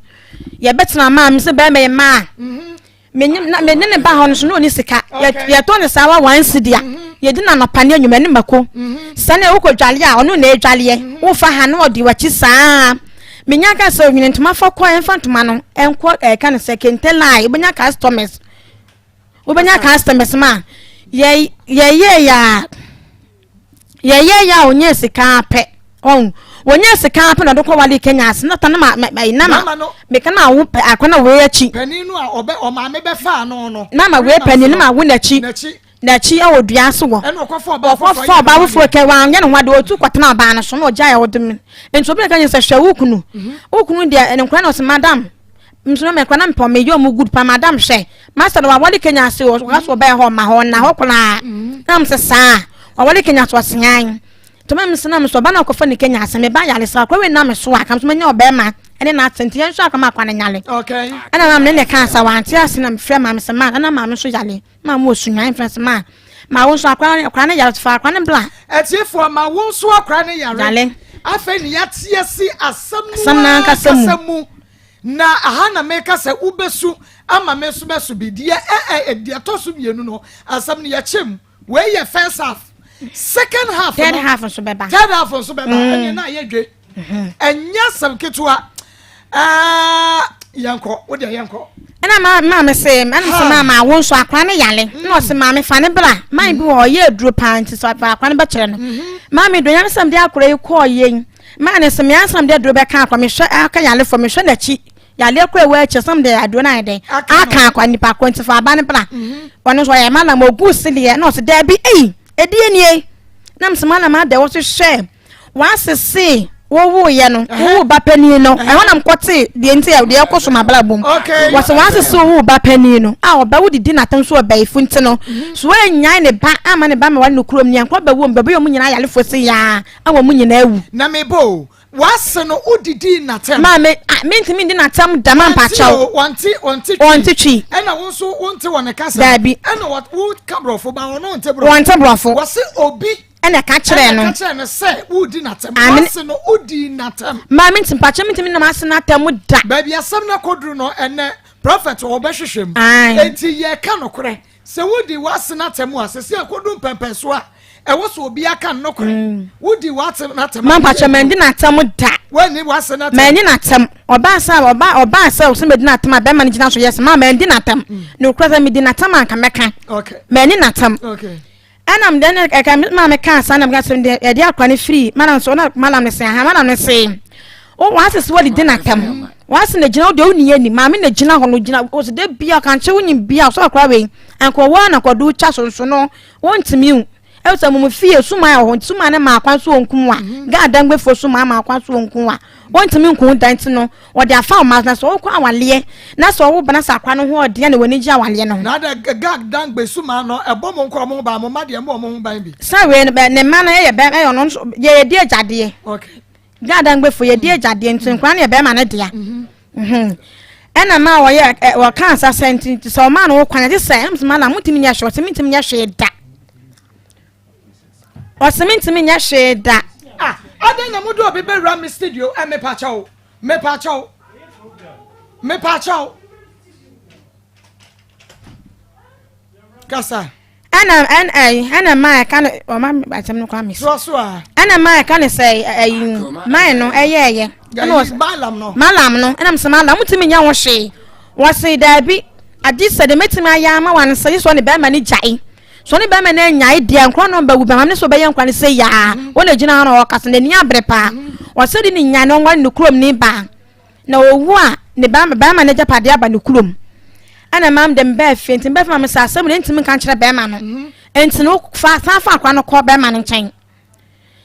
S2: yɛbɛtena maa me sɛ bɛrima yɛ maa. Hmm. Me ne na me ne ne ba hɔ no so na ɔni sika. Yɛtɔ ne saa wa 1 cedi a mhm. yɛdi na anɔpa ne anwummerɛ ne mako. Mhm. Sɛnea wokɔ dwale a ɔno na ɛdwaleɛ. Mhm. Wofa ha na ɔde wakyi saa. Menya ka sɛ onyini ntoma fa kɔ ɛmfa ntoma no ɛnkɔ ɛka no sɛ kente line wobɛnya customers wobɛnya customers ma yɛyɛ yɛ a Yɛyɛ yɛ a ɔnyɛ sika pɛ ɔn wɔnyɛ sika pɛ na ɔde kɔ wale Kenya ase na tana ma ma na ma meka na awo pɛ akɔ na wei akyi.
S1: Panin no a ɔbɛ ɔmaame bɛfa ano no.
S2: Na ma wei panin no ma wo n'akyi n'akyi ɛwɔ dua ase wɔ.
S1: Ɛna ɔkɔfa ɔbaa foforɔ
S2: ɔkɔfa ɔbaa foforɔ kɛ wanyɛ ne ho ade otu kɔtena ɔbaa no so na ɔgya yɛ ɔde mi nti obi na ka nyɛ sɛ hwɛ wo kunu mhm. wo kunu deɛ ɛne nkora na ɔsɛ madam nso na mekora na mepɛ meyɛ ɔmo good pa madam hwɛ master no wawale Kenya ase wɔ ɔka so ɔbɛyɛ hɔ ɔma hɔ ɔna hɔ koraa mm. na mo sɛ saa wawale Kenya so ɔsean tɔmɛ mi sɛ na mo sɛ ɔba na ɔkɔfa ne Kenya ase meba yale sɛ akɔwe na me so a kam so manya ɔbɛrima ɛne na ate nti yɛn nso akɔma akwa ne nyale ɛna na me ne ka sa wante ase na mefrɛ maame sɛ ma ɛna maame nso yale ma mo osunyan mfrɛ sɛ ma ma wo nso akora akora ne yare fa akora ne bla.
S1: Atiefoɔ ma wo nso akora ne yare.
S2: Yale.
S1: Afei ne yɛate asi asɛm no ankasa mu. Na aha na meka sɛ wobɛsu ama me nso mɛso bi. Deɛ ɛ ɛ deɛ ɛtɔ so mmienu no asɛm no yɛkyɛ mu. Wei yɛ first half. Second half
S2: no. Third half nso bɛba.
S1: Third half nso bɛba. Ɛnneɛ na ayɛ dwe. Ɛnyɛ asɛm ketewa. Ɛɛ yɛnkɔ wo deɛ yɛnkɔ.
S2: Ɛna maa maame se ɛna sɛ maa maa wo nso akora ne yale ɛna ɔse maame fa ne bra maa bi wɔ ɔyɛ aduro paa nti sɛ ɔfa akora ne bɛkyerɛ no maame do nyame sɛm de akora yi kɔɔ yɛn maa ne sɛ mea sɛm de aduro bɛka akora mehwɛ aka yale fo mehwɛ n'akyi yale kora ɛwɔ akyi sɛm de aduro no ayɛ dɛn aka akora nipa koro nti fa aba ne bra ɔno nso ɔyɛ malam ogu seleɛ na ɔse daabi ei ɛdeɛ nie na mesɛ malam adɛ wɔ so hwɛ W'asese wowooyɛ no, wowoo ba panin no, ɛhɔ na mekɔtee deɛ nti a deɛ ɛkɔ so m'abrabɔ mu. Wɔsɛ w'asese wowoo ba panin no, a ɔba wodidi n'atam so ɔbayifo nti no, mhm. so woannyae ne ba ama ne ba ma wale no kurom nea nkɔ bɛwɔ mu bɛbɛyɛ ɔmo nyinaa ayarefoɔ se yaa ama ɔmo nyinaa awu.
S1: Na mebɔ o, w'ase no wodidi n'atam.
S2: Maame, mentumi ndi n'atam da ma mpakyɛw.
S1: Wɔnte wɔnte
S2: twi. Wɔnte twi.
S1: Ɛna wo nso wonte wɔn kasa.
S2: Daabi.
S1: Ɛna woka borɔfo ba wɔn nte borɔfo.
S2: Wɔnte borɔfo.
S1: Wɔse obi.
S2: Ɛna ɛka kyerɛɛ no.
S1: Ɛna ɛka kyerɛɛ no sɛ wodi n'atɛm. W'ase no wodi n'atɛm.
S2: Maame nti mpakyɛ mi ntumi nam ase n'atɛm da.
S1: Baabi asɛm no akɔduru no ɛnɛ prɔfɛt ɔbɛhwehwɛ mu. Enti yɛka nokorɛ sɛ wodi w'ase n'atɛm a sɛsi akɔdu mpɛmpɛnso a ɛwɔ sɛ obi aka nokorɛ. Mm. Wodi w'ase n'atɛm.
S2: Maa mpakyɛ mandi n'atɛm da.
S1: W'ani w'ase n'atɛm.
S2: Mandi n'atɛm. Ɔbaa sɛ ɔbaa ɔbaa sɛ ɔsɛ medi n'atɛm a bɛrima no gyina so yɛ sɛ maa mandi n'atɛm. Mm. Nokorɛ sɛ medi n'atɛm a nka mɛka. Mandi n'atɛm.
S1: Okay.
S2: Ɛna mede ne ɛka me maame kaa saa na meka sɛ deɛ yɛde akora no firi madam so na madam no se aha madam no se wo wase sɛ wɔdidi n'atam wase na gyina wo deɛ wonni ani maame na gyina hɔ no gyina wɔ sɛ da bia ɔkankyɛ wonyim bia ɔsɛ akora wei anka ɔwɔ na kɔdo twa so nso no wɔntumi wo ɛwɔ sɛ mo fie suman wɔ hɔ nti suman no maa kwan so wɔnkum wa gaa dangbefoɔ suman maa kwan so wɔnkum wa wɔntumi nku da nti no Wɔde afa wo mma na sɛ wokɔ awaleɛ na sɛ ɔwo ba na sɛ akora no ho ɔden a na w'ani gye awaleɛ no ho.
S1: Na dɛ Gag dan gbe suma no ɛbɔ mo nkɔ ɔmo ho ban mo mma deɛ mo ɔmo ho ban bi.
S2: Sɛ wei no bɛ ne mma no yɛ bɛ ɛyɛ ɔno nso yɛ yɛdi agyadeɛ.
S1: Okay.
S2: Gag dan gbe fo yɛdi agyadeɛ nti nkora no yɛ bɛrima no dea. Mhm. Ɛna maa wɔyɛ ɛ wɔka nsa sɛ nti sɛ ɔmaa no wo kwan agye sɛ ɛm sɛ ma na mo ntumi nyɛ hwee ɔsɛ mentumi nyɛ hwee da. Ɔse mentumi nyɛ hwee da.
S1: Ah adɛn na mode obi bɛwura me studio ɛ mepakyɛw mepakyɛw mepakyɛw kasa.
S2: Ɛna ɛna ɛyi ɛna maa ɛka ne ɔma asɛm no kɔ ame
S1: so. So a.
S2: Ɛna maa ɛka ne sɛ ɛyi maa no ɛyɛ ɛyɛ.
S1: Ɛna ɔsɛ malam no.
S2: Malam no ɛna sɛ malam mutumi nyɛ ho hwee wɔsi daabi adi sɛ de metumi ayɛ ama wɔn sɛ yi sɔ ne bɛrima ne gyae. So ne bɛrima no anyae deɛ nkora no bɛwu bɛma ne so bɛyɛ nkora no sɛ yaa mm-hmm. wɔn gyina hɔ na ɔkasa n'ani abere paa mm-hmm. ɔsɛ de ne nya na ɔnware ne kurom ne baa na owu a ne bɛrima bɛrima no agyapadeɛ aba ne kurom ɛna maam de mbɛɛ fie nti mbɛɛ fie maame sɛ asɛm no ntumi nka nkyerɛ bɛrima no mm-hmm. nti no fa san fa akora no kɔ bɛrima no nkyɛn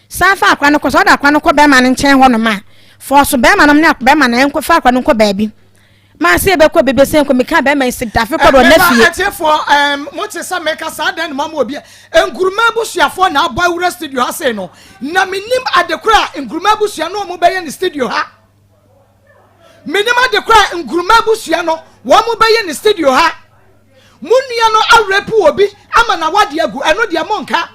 S2: san fa akora no kɔ sɛ ɔde akora no kɔ bɛrima no nkyɛn hɔ nom a fɔɔso bɛrima no ne bɛrima no nkɔ fa akora no nkɔ baabi maa sɛ yɛbɛkɔ baabi sɛ nkɔ meka bɛrima yi sɛ dafe kɔ do ɔna fie.
S1: Atiefoɔ ɛɛm mo te sɛ meka saa dɛn na mo ama obi Nkuruma abusuafoɔ na abɔ awura studio ha sei no na menim adekora a Nkuruma abusua no wɔn bɛyɛ ne studio ha menim adekora a Nkuruma abusua no wɔn bɛyɛ ne studio ha mo nua no awerɛpo obi ama na wade agu ɛno deɛ mo nka.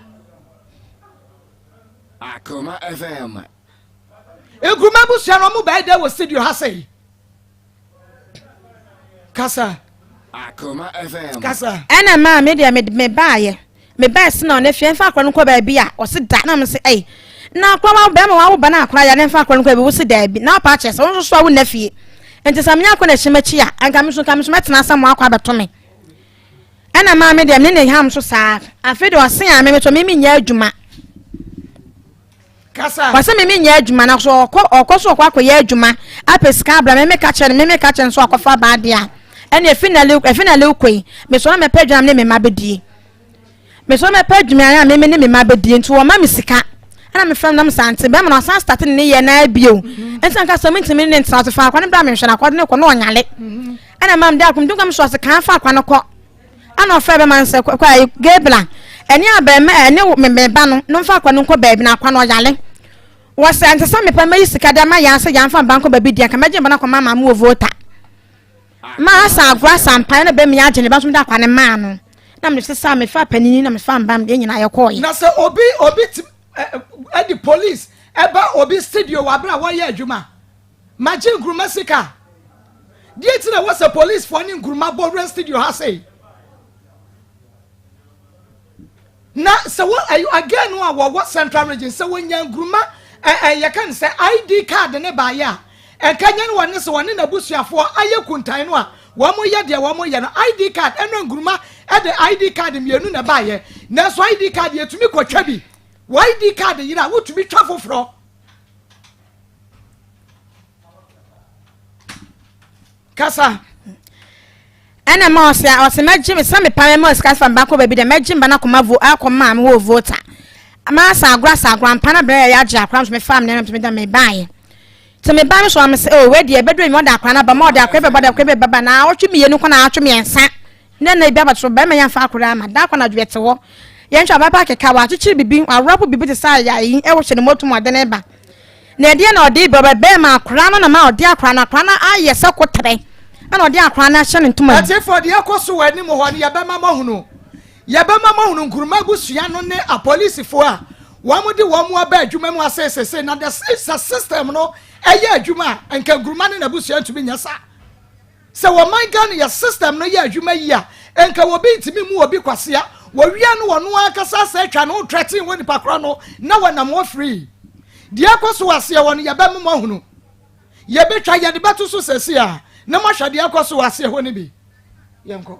S3: Akoma FM.
S1: Nkrumah abusua no ɔmo bɛyɛ dɛ wɔ studio ha sɛyi. Kasa.
S3: Akoma FM.
S1: Kasa.
S2: Ɛna maa me deɛ me me baayɛ me baa si na ɔne fie nfa akora no kɔ baabi a ɔsi da na mo se ɛyi na akora wa bɛrima wa wo ba na akora ya ne nfa akora no kɔ baabi wo si daabi na ɔpa akyɛ sɛ wɔn nso so a wo nna fie nti sɛ me akɔ na ɛhyɛ m'akyi a anka me so nka me so mɛtena asɛm akɔ abɛto me. Ɛna maa me deɛ me ne ne ham so saa. Afei deɛ ɔse a me me me nyɛ adwuma.
S1: Kasa.
S2: Ɔse me me nyɛ adwuma na so ɔkɔ ɔkɔ so ɔkɔ akɔyɛ adwuma apɛ sika abra me me ka kyerɛ no me me ka kyerɛ no so akɔfa baa deɛ a ɛna efi na le efi na le kɔ yi me so na mɛpɛ adwuma me ne me mma bɛdie me so na mɛpɛ adwuma a me me ne me mma bɛdie nti wɔma me sika ɛna me fɛm nam saa nti bɛrima na ɔsan start ne ne yɛ naa bio nti anka sɛ mentumi ne ntena so fa akwa ne bra me nhwɛ na akɔde ne kɔ na ɔnyale Ɛna maam de akom dunkam so ɔse kan fa akwa no kɔ. Ɛna ɔfrɛ bɛma no sɛ kɔ ayi Gabriel ɛne abɛɛma ɛne me me ba no no mfa akwa no nkɔ baabi na akwa no ɔyale. Wɔsɛ ɛnte sɛ mepɛ mɛyi sika de ama yaa sɛ yaa mfa mba nkɔ baabi deɛ nka mɛgye mba no akɔma maame wɔ Volta. Ma asa agorɔ asa mpaeɛ na bɛmi agye ne ba nso de akwa no maa no. Na me sesa mefa panini na mefa mba yɛn nyinaa yɛkɔɔyɛ.
S1: Na sɛ obi obi ti ɛde police ɛba obi studio wɔ abere a wɔyɛ adwuma. Magye Nkrumah sika. Deɛ nti na ɛwɔ sɛ policefoɔ ne Nkrumah bɔ wura studio ha sei? Na sɛ wɔ ɛyɛ again no a wɔwɔ central region sɛ wɔnya Nkrumah ɛ ɛ yɛka no sɛ ID card ne baayɛ a ɛnka nyɛ no wɔne sɛ wɔne n'abusuafoɔ ayɛ kuntan no a wɔn yɛ deɛ wɔn yɛ no ID card ɛno Nkrumah ɛde ID card mmienu na ɛbaayɛ nanso ID card yɛtumi kɔtwa bi wɔ ID card yere a wotumi twa foforɔ. Kasa.
S2: Ɛna ma ɔsɛ ɔsɛ mɛgye me sɛ mepa mɛma sika fa mba kɔ baabi dɛ mɛgye mba no akɔma vo akɔ maa me wɔ vota ma asa agorɔ asa agorɔ ampa na brɛ yɛ agye akora nso mefa me nneɛma nso meda mebaeɛ nti meba me so ame sɛ oh wei deɛ ɛbɛduru mi ɔde akora no aba ma ɔde akora bɛba ɔde akora bɛba na awɔtwe mmienu kɔ na awɔtwe mmiɛnsa Ne na ebi abɛto bɛrima yɛn fa akora ama da akɔ na adwo ɛte hɔ yɛn hwɛ ababa keka wakyekyere bibi waworɔpo bibi te sɛ ayayi ɛwɔ hyɛ ne moto mu ɔde ne ba na ɛdeɛ na ɔde ba bɛrima akora no na ma ɔde akora no akora no ayɛ sɛ koterɛ ɛna ɔde akora no ahyɛ ne ntoma mu.
S1: Atiefoɔ, deɛ ɛkɔ so wɔ anim hɔ no, yɛbɛma moahunu. Yɛbɛma moahunu Nkrumah abusua no ne apolisifoɔ a Wɔn de wɔn aba adwuma mu ase sese na the sɛ system no ɛyɛ adwuma a, nka Nkuruma ne n'abusua ntumi nyɛ saa. Sɛ wɔman Ghana yɛ system no yɛ adwuma yi a, nka obi ntumi mu obi kwasea wɔwia no, wɔn ankasa asɛ atwa ne ho threaten wɔ nipa korɔ no na wɔnam hɔ free. Deɛ ɛkɔ so wɔ aseɛ hɔ no, yɛbɛmo mo ahunu, yɛbɛtwa yɛde bɛto so sɛsi a na moahwɛ deɛ ɛkɔ so wɔ aseɛ hɔ no bi. Yɛnkɔ.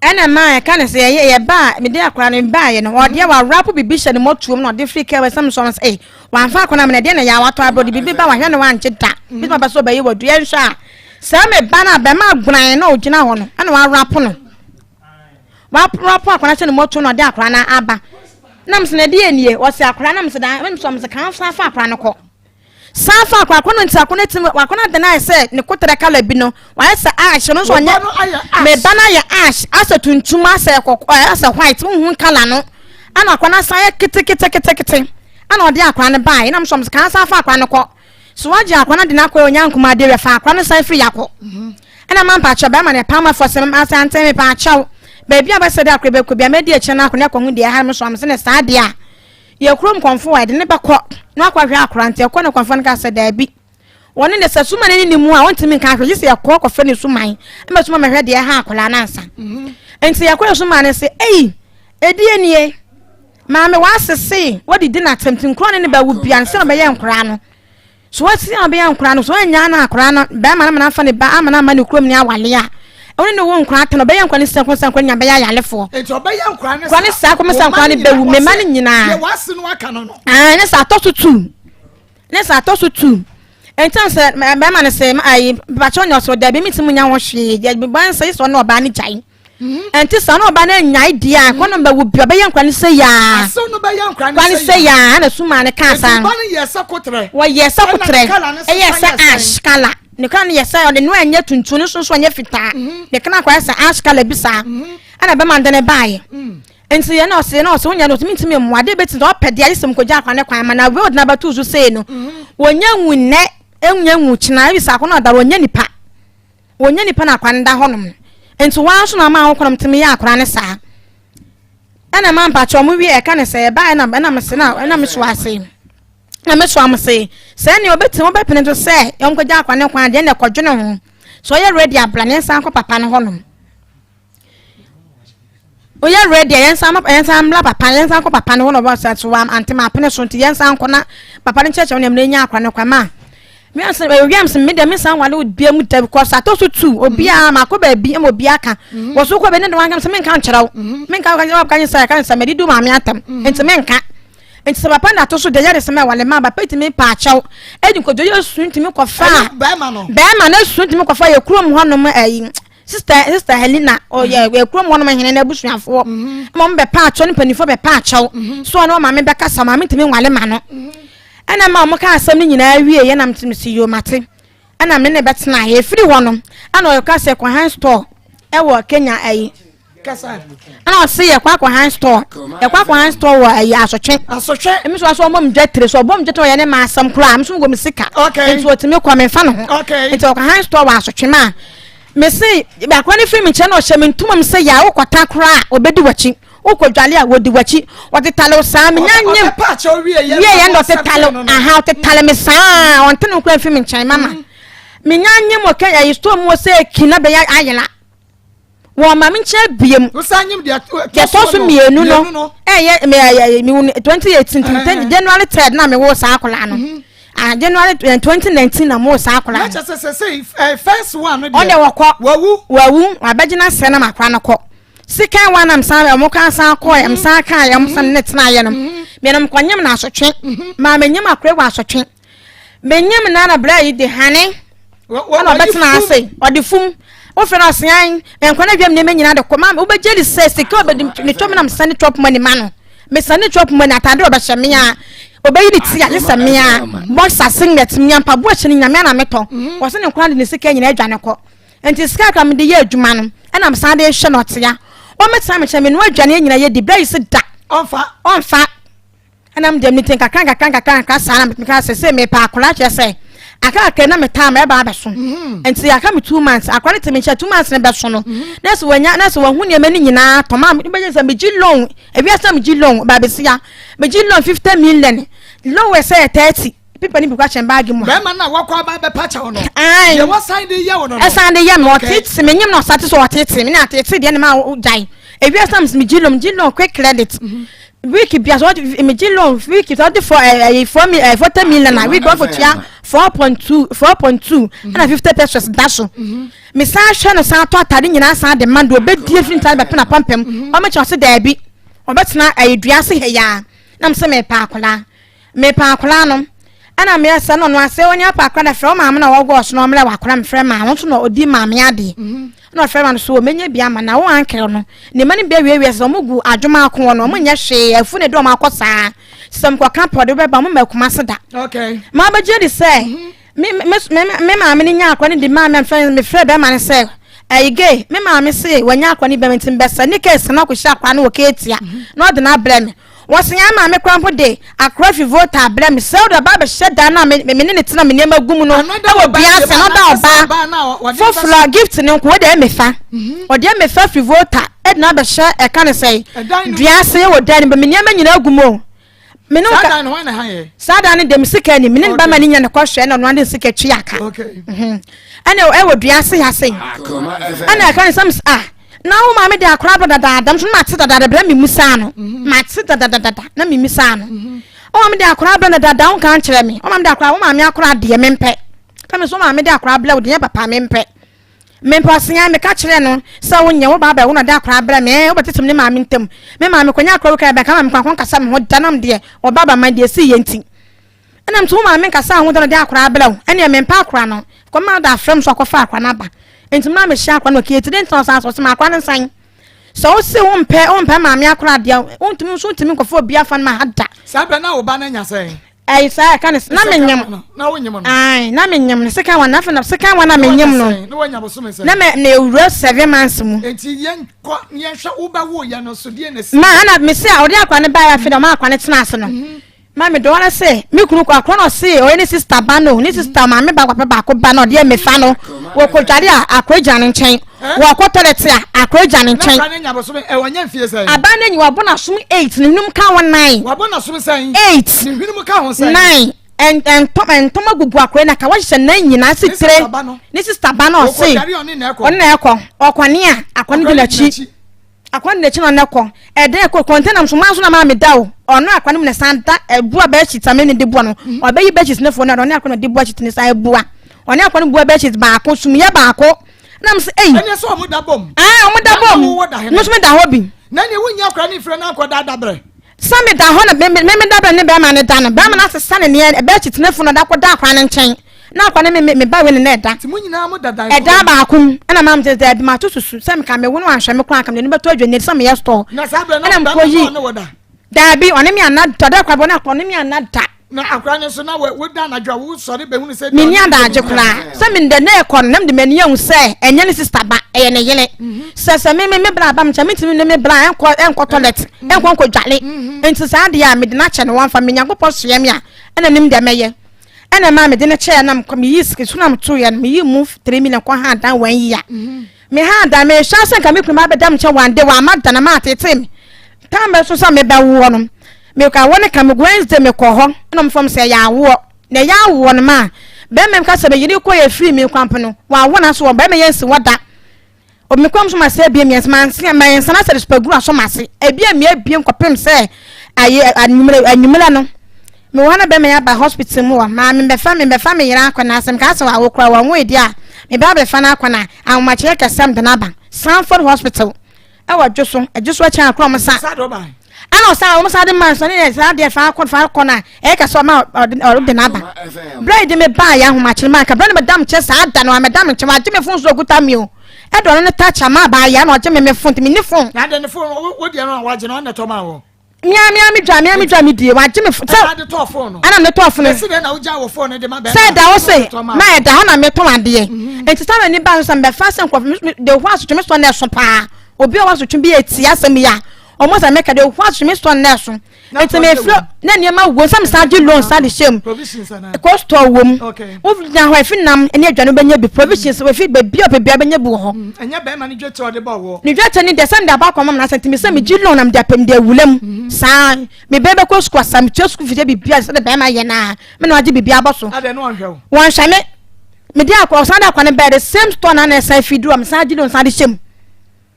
S2: Ɛna maa ɛka ne sɛ yɛyɛ yɛba a mede akora no baeɛ no, ɔdeɛ warapo biribi hyɛ ne mmɔtoam na ɔde firi kɛwɛ sɛm sɔm sɛ ei, wamfa akora no amena deɛ na yɛ a watɔ abrɛ ɔde biribi ba wahwɛ no wangye da bi ma bɛ sɛ ɔbɛyɛ wadu. Yɛnhwɛ a sɛ me ba no a bɛma agbonan na ɔgyina hɔ no ɛna warapo no, warapo akora no hyɛ ne mmɔtoam na ɔde akora no aba nam sɛ na ɛdeɛ nie ɔsɛ akora nam sɛ dan sɔm sɛ kan fa akora no kɔ. San fa akɔ akɔnɔ nti akɔnɔ ti akɔnɔ adan ayɛ sɛ ne kotrɛ kala bi no wayɛ sɛ ash no nso ɔnyɛ me ba no ayɛ ash asɛ tuntum asɛ kɔkɔɔ asɛ white huhu kala no ɛna akɔnɔ asan ayɛ keteketekete ɛna ɔde akɔnɔ no baa ɛna nso kan san fa akɔnɔ no kɔ so wagye akɔnɔ de no akɔ onya nkuma adeɛ wɛ fa akɔnɔ no san firi yakɔ ɛna ma mpakyɛw bɛrima no ɛpam afɔ sɛ asante me pakyɛw baabi a bɛsɛ de akɔnɔ bɛkɔ bi a mɛdi akyire no akɔnɔ akɔhu deɛ ɛha no so am sɛ ne saa deɛ a Yɛ kurom kɔmfo a, yɛde no bɛkɔ na wakɔhwɛ akora. Nti ɛkɔ ne kɔmfo no ka sɛ, Daabi. Wɔne no sɛ suman no nni mu a, ɔntumi nka hwee, gye sɛ yɛkɔ kɔfrɛ ne suman ma suman bɛhwɛ deɛ ɛha akwadaa no ansa. Mhm. Nti yɛkɔ yɛ suman no sɛ, Ei, ɛdeɛ nie? Maame wasese, wadidi n'atɛm, nti nkura ne ne bɛwo bia no sɛ ɔbɛyɛ nkoraa no. So wasi a ɔbɛyɛ nkoraa no, so wanyaa no akoraa no, bɛrima no amana afa ne ba amana ama ne kurom ne awale a, ɛwone ne wo nkoraa tɛn, ɔbɛyɛ nkoraa no sɛ nkoraa nkoraa nyinaa bɛyɛ ayalefoɔ.
S1: Nti ɔbɛyɛ nkoraa
S2: ne saa, saa kɔmɛ sɛ nkoraa no bɛwu, mema no nyinaa.
S1: Deɛ wasi no aka no no.
S2: Ah, ne sɛ atɔ so tu. Ne sɛ atɔ so tu. Nti sɛ bɛrima no sɛ ayi bakyɛ ɔnyɛ ɔsɛ ɔdabi mi ti mu nya ho hwee, deɛ bɛn sɛ sɛ ɔne ɔbaa no gyae. Ɛnte saa na ɔba no anyae deɛ a, nkwa no bɛwo bi, ɔbɛyɛ nkwa no sɛ yaa.
S1: Asew no bɛyɛ nkwa no
S2: sɛ yaa. Ɛna suma no kaa saa.
S1: Nti ba no yɛ sɛ kotrɛ.
S2: Wɔyɛ sɛ kotrɛ. Ɛyɛ sɛ ash kala. Ne kala no yɛ sɛ ɔde no ɛnyɛ tuntum no nso nso ɛnyɛ fitaa. Mhm. Ne kala akɔyɛ sɛ ash kala bi saa. Mhm. Ɛna bɛma de ne baayɛ. Mm. Nti yɛ na ɔsɛ na ɔsɛ wonya no ɔsɛ mentumi mmoa de bɛti sɛ ɔpɛ deɛ ayɛ sɛ mkɔgya akwa ne kwan ma na wei ɔde no abɛto so sei no. Mhm. Wɔnya nwu nnɛ, ɛnya nwu kyena, ebi sɛ akɔnɔ ɔda wɔnya nipa. Wɔnyɛ nipa na akora no da hɔnom no nti waa nso na ɔma wo tumi yɛ akora no saa. Ɛna ma mpakyɛ ɔmo wie ɛka ne sɛ ɛbaa ɛna ɛna me se na ɛna me so ase na me so am se sɛ ɛne ɔbɛtumi ɔbɛpene to sɛ yɔnkɔgya akora ne kwan deɛ ɛna ɛkɔdwene ho sɛ ɔyɛ ready abla ne nsa nkɔ papa no hɔnom. Woyɛ ready a yɛnsan ma yɛnsan mmra papa yɛnsan kɔ papa no hɔ na ɔbɔ sɛ so wa ante ma apene so nti yɛnsan kɔ na papa no nkyerɛkyerɛ nneɛma na enya akora no kwan ma me ansa ɛyɛ wiam sɛ me deɛ me nsan wale obiara mu da because atɔ so tu obiara ma akɔ baabi ma obiara ka mm-hmm. wɔ so kɔ baabi ne de wanka sɛ menka nkyerɛ wo mm-hmm. menka ka ka sɛ ka sɛ mede du maame atam mm-hmm. nti menka nti sɛ papa na ato so deɛ yɛde sɛ mɛwale ma papa tumi pa akyɛw ɛdi nkɔdwo yɛ su ntumi kɔfa
S1: bɛrima no
S2: bɛrima no su ntumi kɔfa yɛ kurom hɔnom ɛyi Sister Sister Helena ɔyɛ mm. kurom hɔnom hene n'abusuafoɔ mm-hmm. ma wɔn bɛpa akyɛw ne mpanimfoɔ bɛpa akyɛw mm-hmm. so ɔne ɔmaame bɛkasa maame ntumi nwale ma no mm-hmm. ɛna ma wɔn ka asɛm no nyinaa wie yɛ nam tumi si yomate ɛna me ne bɛtena yɛ efiri hɔ no ɛna ɔka sɛ kɔhan store ɛwɔ Kenya ɛyi ɛna ɔse yɛkɔ akɔhan store yɛkɔ akɔhan store wɔ ɛyi asotwe
S1: asotwe
S2: ɛmi so aso ɔmɔ mu dwa tire so ɔbɔ mu dwa tire ɔyɛ ne ma asɛm koraa ɛmi so wɔ mu sika nti ɔtumi kɔ mi nfa ne ho nti ɔkɔhan store wɔ asotwe ma mese akora ne firi mi nkyɛn na ɔhyɛ mi ntoma mi sɛ yaa wokɔta koraa ɔbɛdi w'akyi wokɔ dwale a wɔdi w'akyi ɔde tale saa mi nya nyim wie yɛn na ɔte tale aha ɔte tale mi saa ɔnte ne nkura mfiri mi nkyɛn mama mi nya nyim wɔ kɛ ɛyi store mu wɔ sɛ kina bɛyɛ ayela. Wɔn ma me nkyɛn biem.
S1: Wosan nyim deɛ
S2: ɛtɔ so mmienu no. Ɛyɛ me ɛyɛ me wun 2018 mm. January 3rd na me wo saa akwadaa no. Mm-hmm. Ah, January 2019 na mo wo saa akwadaa no.
S1: Na kyerɛ sɛ sɛ first one no deɛ.
S2: Ɔde wɔkɔ.
S1: Wawu.
S2: Wawu wabɛgyina sɛ na ma akwadaa no kɔ. Second one am san ɔmo kan san kɔ ɛm san kan ɛm san ne tena yɛ no. Mmienu kɔ nyim na asotwe. Maame nyim akora wɔ asotwe. Menyim na na bra yi de hane ɛna ɔbɛtena ase ɔde fum wofrɛ no ɔsean nkwa no adwam nneɛma nyinaa de kɔ ma wobɛgye de sɛ sika ɔbɛdi ne tɔm na mesane chop money ma no mesane chop money atade ɔbɛhyɛ me a ɔbɛyi ne ti agye sɛ me a boxer singlet me a mpaboa hyɛ no nyame ana metɔ mhm. wɔse ne nkwa de ne sika nyinaa adwane kɔ nti sika akra mede yɛ adwuma no ɛna mesan de hwɛ no ɔtea wɔmɛtena mekyɛ me noa aduane nyinaa yɛdi bra yi se da
S1: ɔmfa
S2: ɔmfa Ɛna me deɛ mete nkakra nkakra nkakra nkakra saa na meka sɛ sɛ mepɛ akwadaa kyerɛ sɛ Aka kakra na me time ɛba abɛso. Nti aka me 2 months. Akora ne te me nkyɛn 2 months ne bɛso no. Na sɛ wanya na sɛ wahu nneɛma no nyinaa tɔ maa me bɛyɛ sɛ megye loan. Ewiase na megye loan baabesia. Megye loan 50 million. Loan wɔ sɛ yɛ 30. Pipa ne bi kɔ akyɛn baagi mu.
S1: Bɛrima no a wakɔ aba bɛpa kyɛw no.
S2: Ayi.
S1: Deɛ wasan de yɛ wo no.
S2: Ɛsan de yɛ me, ɔtete me nyim na ɔsate so ɔtete me na atete deɛ ne ma gyae. Ewiase na megye loan, megye loan quick credit. Week bia so ɔde megye loan week so ɔde for ɛɛ ɛyɛ four mi ɛɛ 40 million na week ɔkɔ tua 4.2, 4.2 ɛna 50 pesos da so. Mesan hwɛ no san tɔ atade nyinaa san de ma do obɛdie firi ntaade bɛpɛ na pampam ɔmɛkyɛ ɔse daabi, ɔbɛtena ɛyɛ dua ase hɛ yaa na mo sɛ mepɛ akwadaa, mepɛ akwadaa no ɛna meyɛ sɛ no ɔno ase onye apɛ akwadaa na frɛ wo maame na wɔgɔ ɔso na ɔmmerɛ wɔ akwadaa. Mefrɛ maame nso na ɔdi maame adeɛ na ɔfrɛ ma no so ɔmɛnya bi ama na wo ankere no ne ma no bi awiewie sɛ ɔmo gu adwuma ako wɔ no, ɔmo nyɛ hwee afu ne de ɔmo akɔ saa sɛ mkɔka pɔde wobɛba ɔmo ma akuma se da. Maa bɛgye di sɛ me maame no nya akɔ ne de maame mfrɛ mefrɛ bɛrima no sɛ ɛyi gay me maame se wanya akɔ ne bɛrima nti mbɛsɛ ne case na akɔhyɛ akora no wɔ keetia na ɔde no abrɛ me. Wɔsi ya maame kora mpo de akora fi Volta abrɛ me sɛ ɔde ɔba abɛhyɛ dan na me ne ne tena me nneɛma gu mu no ɛwɔ bia sɛ na ɔda ɔbaa foforɔ gift ne nko ɔde ɛmɛfa, ɔde ɛmɛfa fi Volta ɛde na abɛhyɛ ɛka ne sɛ dua ase wɔ dan no me nneɛma nyinaa gu mu o.
S1: Me ne saa dan no hwan na ha yɛ?
S2: Saa dan no dem sika ni me ne ba ma ne nya ne kɔhwɛ na ɔno ade sika twi aka. Ɛna ɛwɔ dua ase ha se ɛna ɛka ne sɛm ah na wo maame de akora bɔ dadaada nso mate dadaada brɛ me mu saa no, mate dadadada na me mu saa no, wo maame de akora brɛ no dada wo nka nkyerɛ me. Wo maame de akora, wo maame akora deɛ mempɛ ka me so. Wo maame de akora brɛ wo deɛ papa mempɛ, mempɛ. Ɔsea meka kyerɛ no sɛ wonyɛ wo baaba wo na de akora brɛ me ɛ wobɛtete me ne maame ntam. Me maame kɔnya akora wo ka bɛka maame kwan kɔnkasa me ho danam deɛ ɔba ba ma deɛ si yɛ nti ɛnam nti wo maame nkasa ho da no de akora abrɛ wo. Ɛneɛ mempɛ akora no kɔma da afrɛ m so akɔfa akora no aba nti maa mehyɛ akora no ɔkɛ ti de ntena ɔsan so ɔsɛ ma akora no nsan sɛ wo se wompɛ, wompɛ maame akora deɛ wontumi nso wontumi nkɔfa obi afa no ma ha da.
S1: Saa bɛ na wo ba no anya sɛn?
S2: Ɛyi saa ɛka ne na menyam.
S1: Na wonyam no?
S2: Ayi, na menyam no second one. Afei na second one na menyam no.
S1: Na wanya bosome sɛn?
S2: Na me na ewura 7 months mu.
S1: Nti yɛn kɔ yɛn hwɛ wo ba wo yɛ no so deɛ na si.
S2: Ma ɛna mesi a ɔde akora ne ba yɛ afei na ɔma akora ne tena ase no ma me dɔn sɛ me kunu kɔ akora na ɔse ɔyɛ ne sister ba no, ne sister maame ba papa baako ba na ɔde ɛmɛfa no wɔkɔ dware a akora gyina ne nkyɛn, wɔkɔ toilet a akora gyina ne
S1: na
S2: nkyɛn.
S1: Akora no nya bosome ɛwɔ nya mfie sɛn?
S2: Aba no anyi wabɔ n'asom 8, ne hwenum ka ho 9.
S1: Wabɔ n'asom sɛn?
S2: 8.
S1: Ne hwenum ka ho sɛn?
S2: 9. Ntɔma gugu akora na ka wɔhyehyɛ nan nyinaa si
S1: Ne
S2: tire.
S1: sister ba no?
S2: Ne sister ba no ɔse
S1: wɔkɔ dware ɔne na ɛkɔ.
S2: Ɔne na ɛkɔ ɔkɔne a akɔne di
S1: Akora no
S2: n'akyi, akɔne n'akyi na ɔne kɔ ɛdɛn kɔ container nso maa nso na maa mi da o ɔno akɔne mu na san da ɛbua bedsheet a mene de bua no, ɔbɛyi bedsheet ne fo no ɔne akɔne de bua sheet ne san bua ɔne akɔne bua bedsheet baako sumiyɛ baako na mo sɛ eyi.
S1: Ɛnyɛ sɛ ɔmo da bɔm?
S2: Aa, ɔmo da
S1: Na
S2: bɔm.
S1: wowɔ da he?
S2: Mo nso mi da hɔ bi.
S1: Na nea wonya akora ne mfrɛ no akɔ da dabrɛ?
S2: Sɛ mi da hɔ na me da bɛ ne bɛrima ne da no, bɛrima no asesa ne neɛ bedsheet ne fo no da kɔ da akɔne ne nkyɛn na akɔne me ba wei ne na ɛda.
S1: Nti mo nyinaa mo da dan
S2: ɛda baako mu ɛna maa mi sɛ dɛbi ma to susu sɛ meka me wo no anhwɛ me koraa nka mede no bɛtɔ adwa sɛ meyɛ store.
S1: Na saa berɛ na
S2: ɛna
S1: bɛrima
S2: mekɔ yi
S1: no ɔne wɔ da?
S2: Daabi, ɔne me ana da ɔda akora bɔ ne akora ɔne me ana da.
S1: Na akora no nso na woda anadwo a wosɔre bɛhunu sɛ
S2: menni adagye koraa sɛ mende ne ɛkɔ no na mede m'ani ahu sɛ ɛnyɛ ne sister ba, ɛyɛ ne yere. Sɛ me bra ba me nkyɛn mentumi ne me bra ɛnkɔ toilet ɛnkɔ dwale nti saa deɛ a mede no akyɛ no wɔmfa me Nyankopɔn soɛ me a ɛna nim deɛ mɛyɛ ɛna maa mede no kyɛɛ na meyi sika so na metoeɛ no meyi mu 3 million kɔ ha dan wɔn yi a me ha dan mehwɛ sɛ nka me kunu ma bɛda me nkyɛn one day wɔama da na ma atete me time bɛ so sɛ mebɛwoɔ no meka wɔ ne ka me Wednesday mekɔ hɔ ɛna ɔmfam sɛ ɛyɛ awoɔ na ɛyɛ awoɔ no ma bɛrima mi ka sɛ meyere kɔ yɛ firi mi kwampo no wɔawo na so wɔ bɛrima yɛ nsi wɔ da omi kɔm so ma sɛ ebien mmiɛnsa ma nsia ma nsa na sɛ supaguru aso ma ase ebien mmea ebien kɔpem sɛ ayɛ anwummerɛ anwummerɛ no mewɔ hɔ na bɛrima yɛ aba hospital mu wɔ maa me bɛfa me yere akɔ na asɛm ka sɛ wɔawo kora wɔn wo edi a me ba bɛfa no akɔ na ahomakyerɛ kɛsɛm de n'aba Sanford Hospital ɛwɔ Dwo so, ɛdwo so akyɛn akora ɔmo sa
S1: saa de ɔba
S2: ɛna ɔsan ɔmo sa de ma nso ne yɛ saa deɛ fa akɔ na ɛyɛ kɛsɛ ɔma ɔde n'aba bere yi de me baa yɛ ahomakyere maa ka bere no meda me nkyɛn saa da no a meda me nkyɛn wagye me phone so okuta mi o ɛde ɔno ne touch ama abaa yɛ na ɔgye me phone nti me ni phone.
S1: Na de ne phone wo deɛ no a wagye no ɔna tɔ ma wɔ?
S2: Mia me dwa me die wagye me phone sɛ
S1: ɛna de tɔɔ phone no?
S2: Ɛna me tɔɔ phone.
S1: Esi dɛ na wogya wɔ phone no de ma bɛrima?
S2: Sɛ ɛda hɔ se
S1: Tɔ
S2: ma ɛda hɔ na metɔn adeɛ nti sɛ m'ani ba so sɛ mbɛfa sɛ nkurɔfo de ho asotwe me sɔ na ɛso paa obi a ɔwɔ asotwe bi etia asɛm yi a ɔmo sɛ mɛka de ho asotwe me sɔ na ɛso. Nti mefrɛ na nneɛma wɔ sɛ mesan gye loan san de hyɛ mu. Kɔ store wɔ mu. Wogyina hɔ efi nam ne aduane wobɛnya bi. Provisions efi baabi a ɔpɛ biara bɛnya bi wɔ hɔ.
S1: Mm, ɛnyɛ bɛrima ne dwetɛ ɔde bɔ wɔ.
S2: Ne dwetɛ ne deɛ sɛ mede aba akɔma na sɛ nti mesɛ megye loan na mede apɛ mede awura mu. Mm-hmm. Saa me bɛɛ bɛkɔ sukuu asa metua sukuu fie biribiara sɛ de bɛrima yɛ naa me na wagye biribiara abɔ so.
S1: Adɛn no ɔnhwɛ wo?
S2: Wɔnhwɛ me. Mede akɔ ɔsan de akɔ ne bɛɛ the same store na na ɛsan fi duro a mesan gye loan san de hyɛ mu.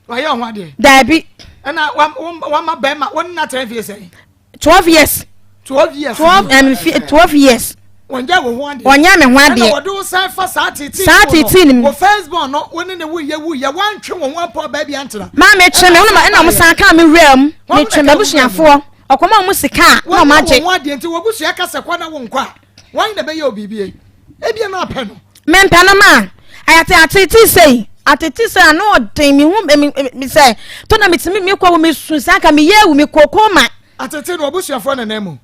S1: Wayɛ ɔho adeɛ.
S2: Daabi.
S1: Ɛna wama bɛrima wɔn nna tɛn fie sɛn.
S2: 12 years.
S1: 12 years.
S2: 12 12 years.
S1: Wɔnyɛ wo ho adeɛ.
S2: Wɔnyɛ me ho adeɛ.
S1: Ɛna wɔde wo san fa saa tete.
S2: Saa tete ni mu.
S1: Wɔ first born no wɔn ne ne wuyɛ wuyɛ wɔntwe wɔn ho apɔ baabi antena.
S2: Maa mi kyerɛ mi ɛna ɔmo san kaa mi wura mu mi kyerɛ mi abusuafoɔ ɔkɔmɔ ɔmo sika a na ɔmo agye.
S1: Wɔnyɛ wɔn ho adeɛ nti wɔn abusua kasa kɔ na wɔn nkɔ a wɔn na bɛyɛ obibi ebi na apɛ no.
S2: Mempɛ no ma ayate atete sei atete sei ano ɔden mi hu mi mi sɛ to na mi ti mi mi kɔ wo mi sun saa ka mi yɛ ewu mi kɔ kɔma.
S1: Atete no abusuafoɔ nana mu.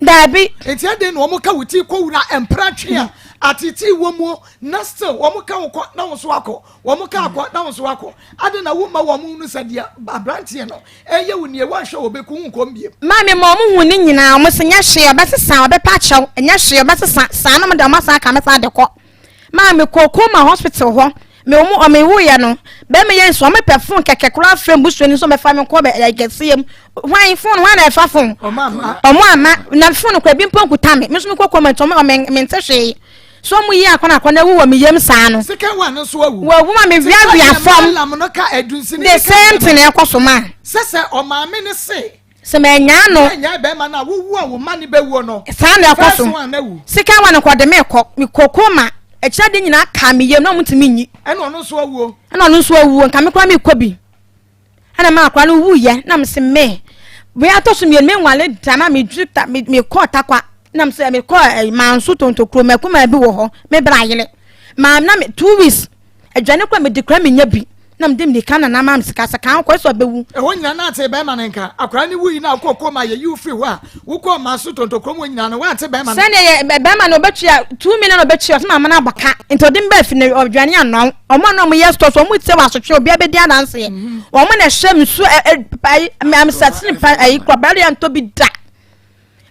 S2: Daabi.
S1: Nti ɛde na wɔn ka wo ti kɔ wura mpratwe a atete wɔ mu na still wɔn ka wo kɔ na wɔn so akɔ, wɔn ka akɔ na wɔn so akɔ ade na wɔn ma wɔn nu sɛ deɛ aberanteɛ no ɛyɛ wo nie wɔnhwɛ wɔ bɛku ho nkɔm biem.
S2: Maame ma ɔmo hu ne nyinaa, ɔmo sɛ nyɛ hwee, ɔbɛsesa, ɔbɛpa akyɛw, nyɛ hwee, ɔbɛsesa saa no mo de ɔmo asan aka me san de kɔ. Maame kɔ koma hospital hɔ me ɔmo ɔmo wuyɛ no bɛrima yɛ nso ɔmo pɛ phone kɛkɛ koraa frɛ mbusua ni nso ɔmɛfa mi nkɔ bɛ ɛyɛ kɛseɛ mu. Hwan phone, hwan na ɛfa phone? Ɔmo ama na phone kora bi mpo nkuta me. Me nso mi kɔ koma nti ɔmo ɔmo me nte hwee so ɔmo yi akɔnɔ akɔnɔ ewu wɔ me yam saa no.
S1: Second one nso awu.
S2: Wɔ ewu ma me wiawia fam. The same thing ɛkɔ so ma.
S1: Sɛ ɔmaame ne se.
S2: Sɛ mɛnyaa no.
S1: Mɛnyaa bɛrima no a wowu a wo ma ne bɛwuo no.
S2: Saa na ɛkɔ so.
S1: First one awu.
S2: Second one kɔ de me kɔ me kɔ koma akyerɛ de nyinaa ka me yam na ɔmo ntumi nyi.
S1: Ɛna ɔno nso awuo.
S2: Ɛna ɔno nso awuo nka me kora me kɔ bi. Ɛna maa akora no wuyɛ na me se me wei atɔ so mmienu me nwale da ma me duru ta me me kɔ takwa na me sɛ me kɔ ɛɛ manso tontokuro mɛkoma bi wɔ hɔ me bra yele maa na me 2 weeks aduane kora me di kora me nya bi na me de mirika na na maa me sika sɛ kan kɔ ɛsɛ ɔbɛwu.
S1: Ɛhɔ nyinaa na ate bɛrima no nka akwaraa ne wuyi na wokɔ kɔma yɛyi wo firi hɔ a wokɔ ma so tontokuro mu nyinaa no woante bɛrima no.
S2: Sɛdeɛ yɛ bɛrima no ɔbɛtua 2 million ɔbɛtua ɔsɛ maama no abɔ ka nti ɔde mbɛ fi no ɔdwane anɔn ɔmo a na ɔmo yɛ store so ɔmo tie wɔ asotwe obiara bɛdi adanseɛ ɔmo na ɛhyɛ nsuo ɛ ɛ ayi amisasini pa ayi kura bɛrɛ yɛ ntɔ bi da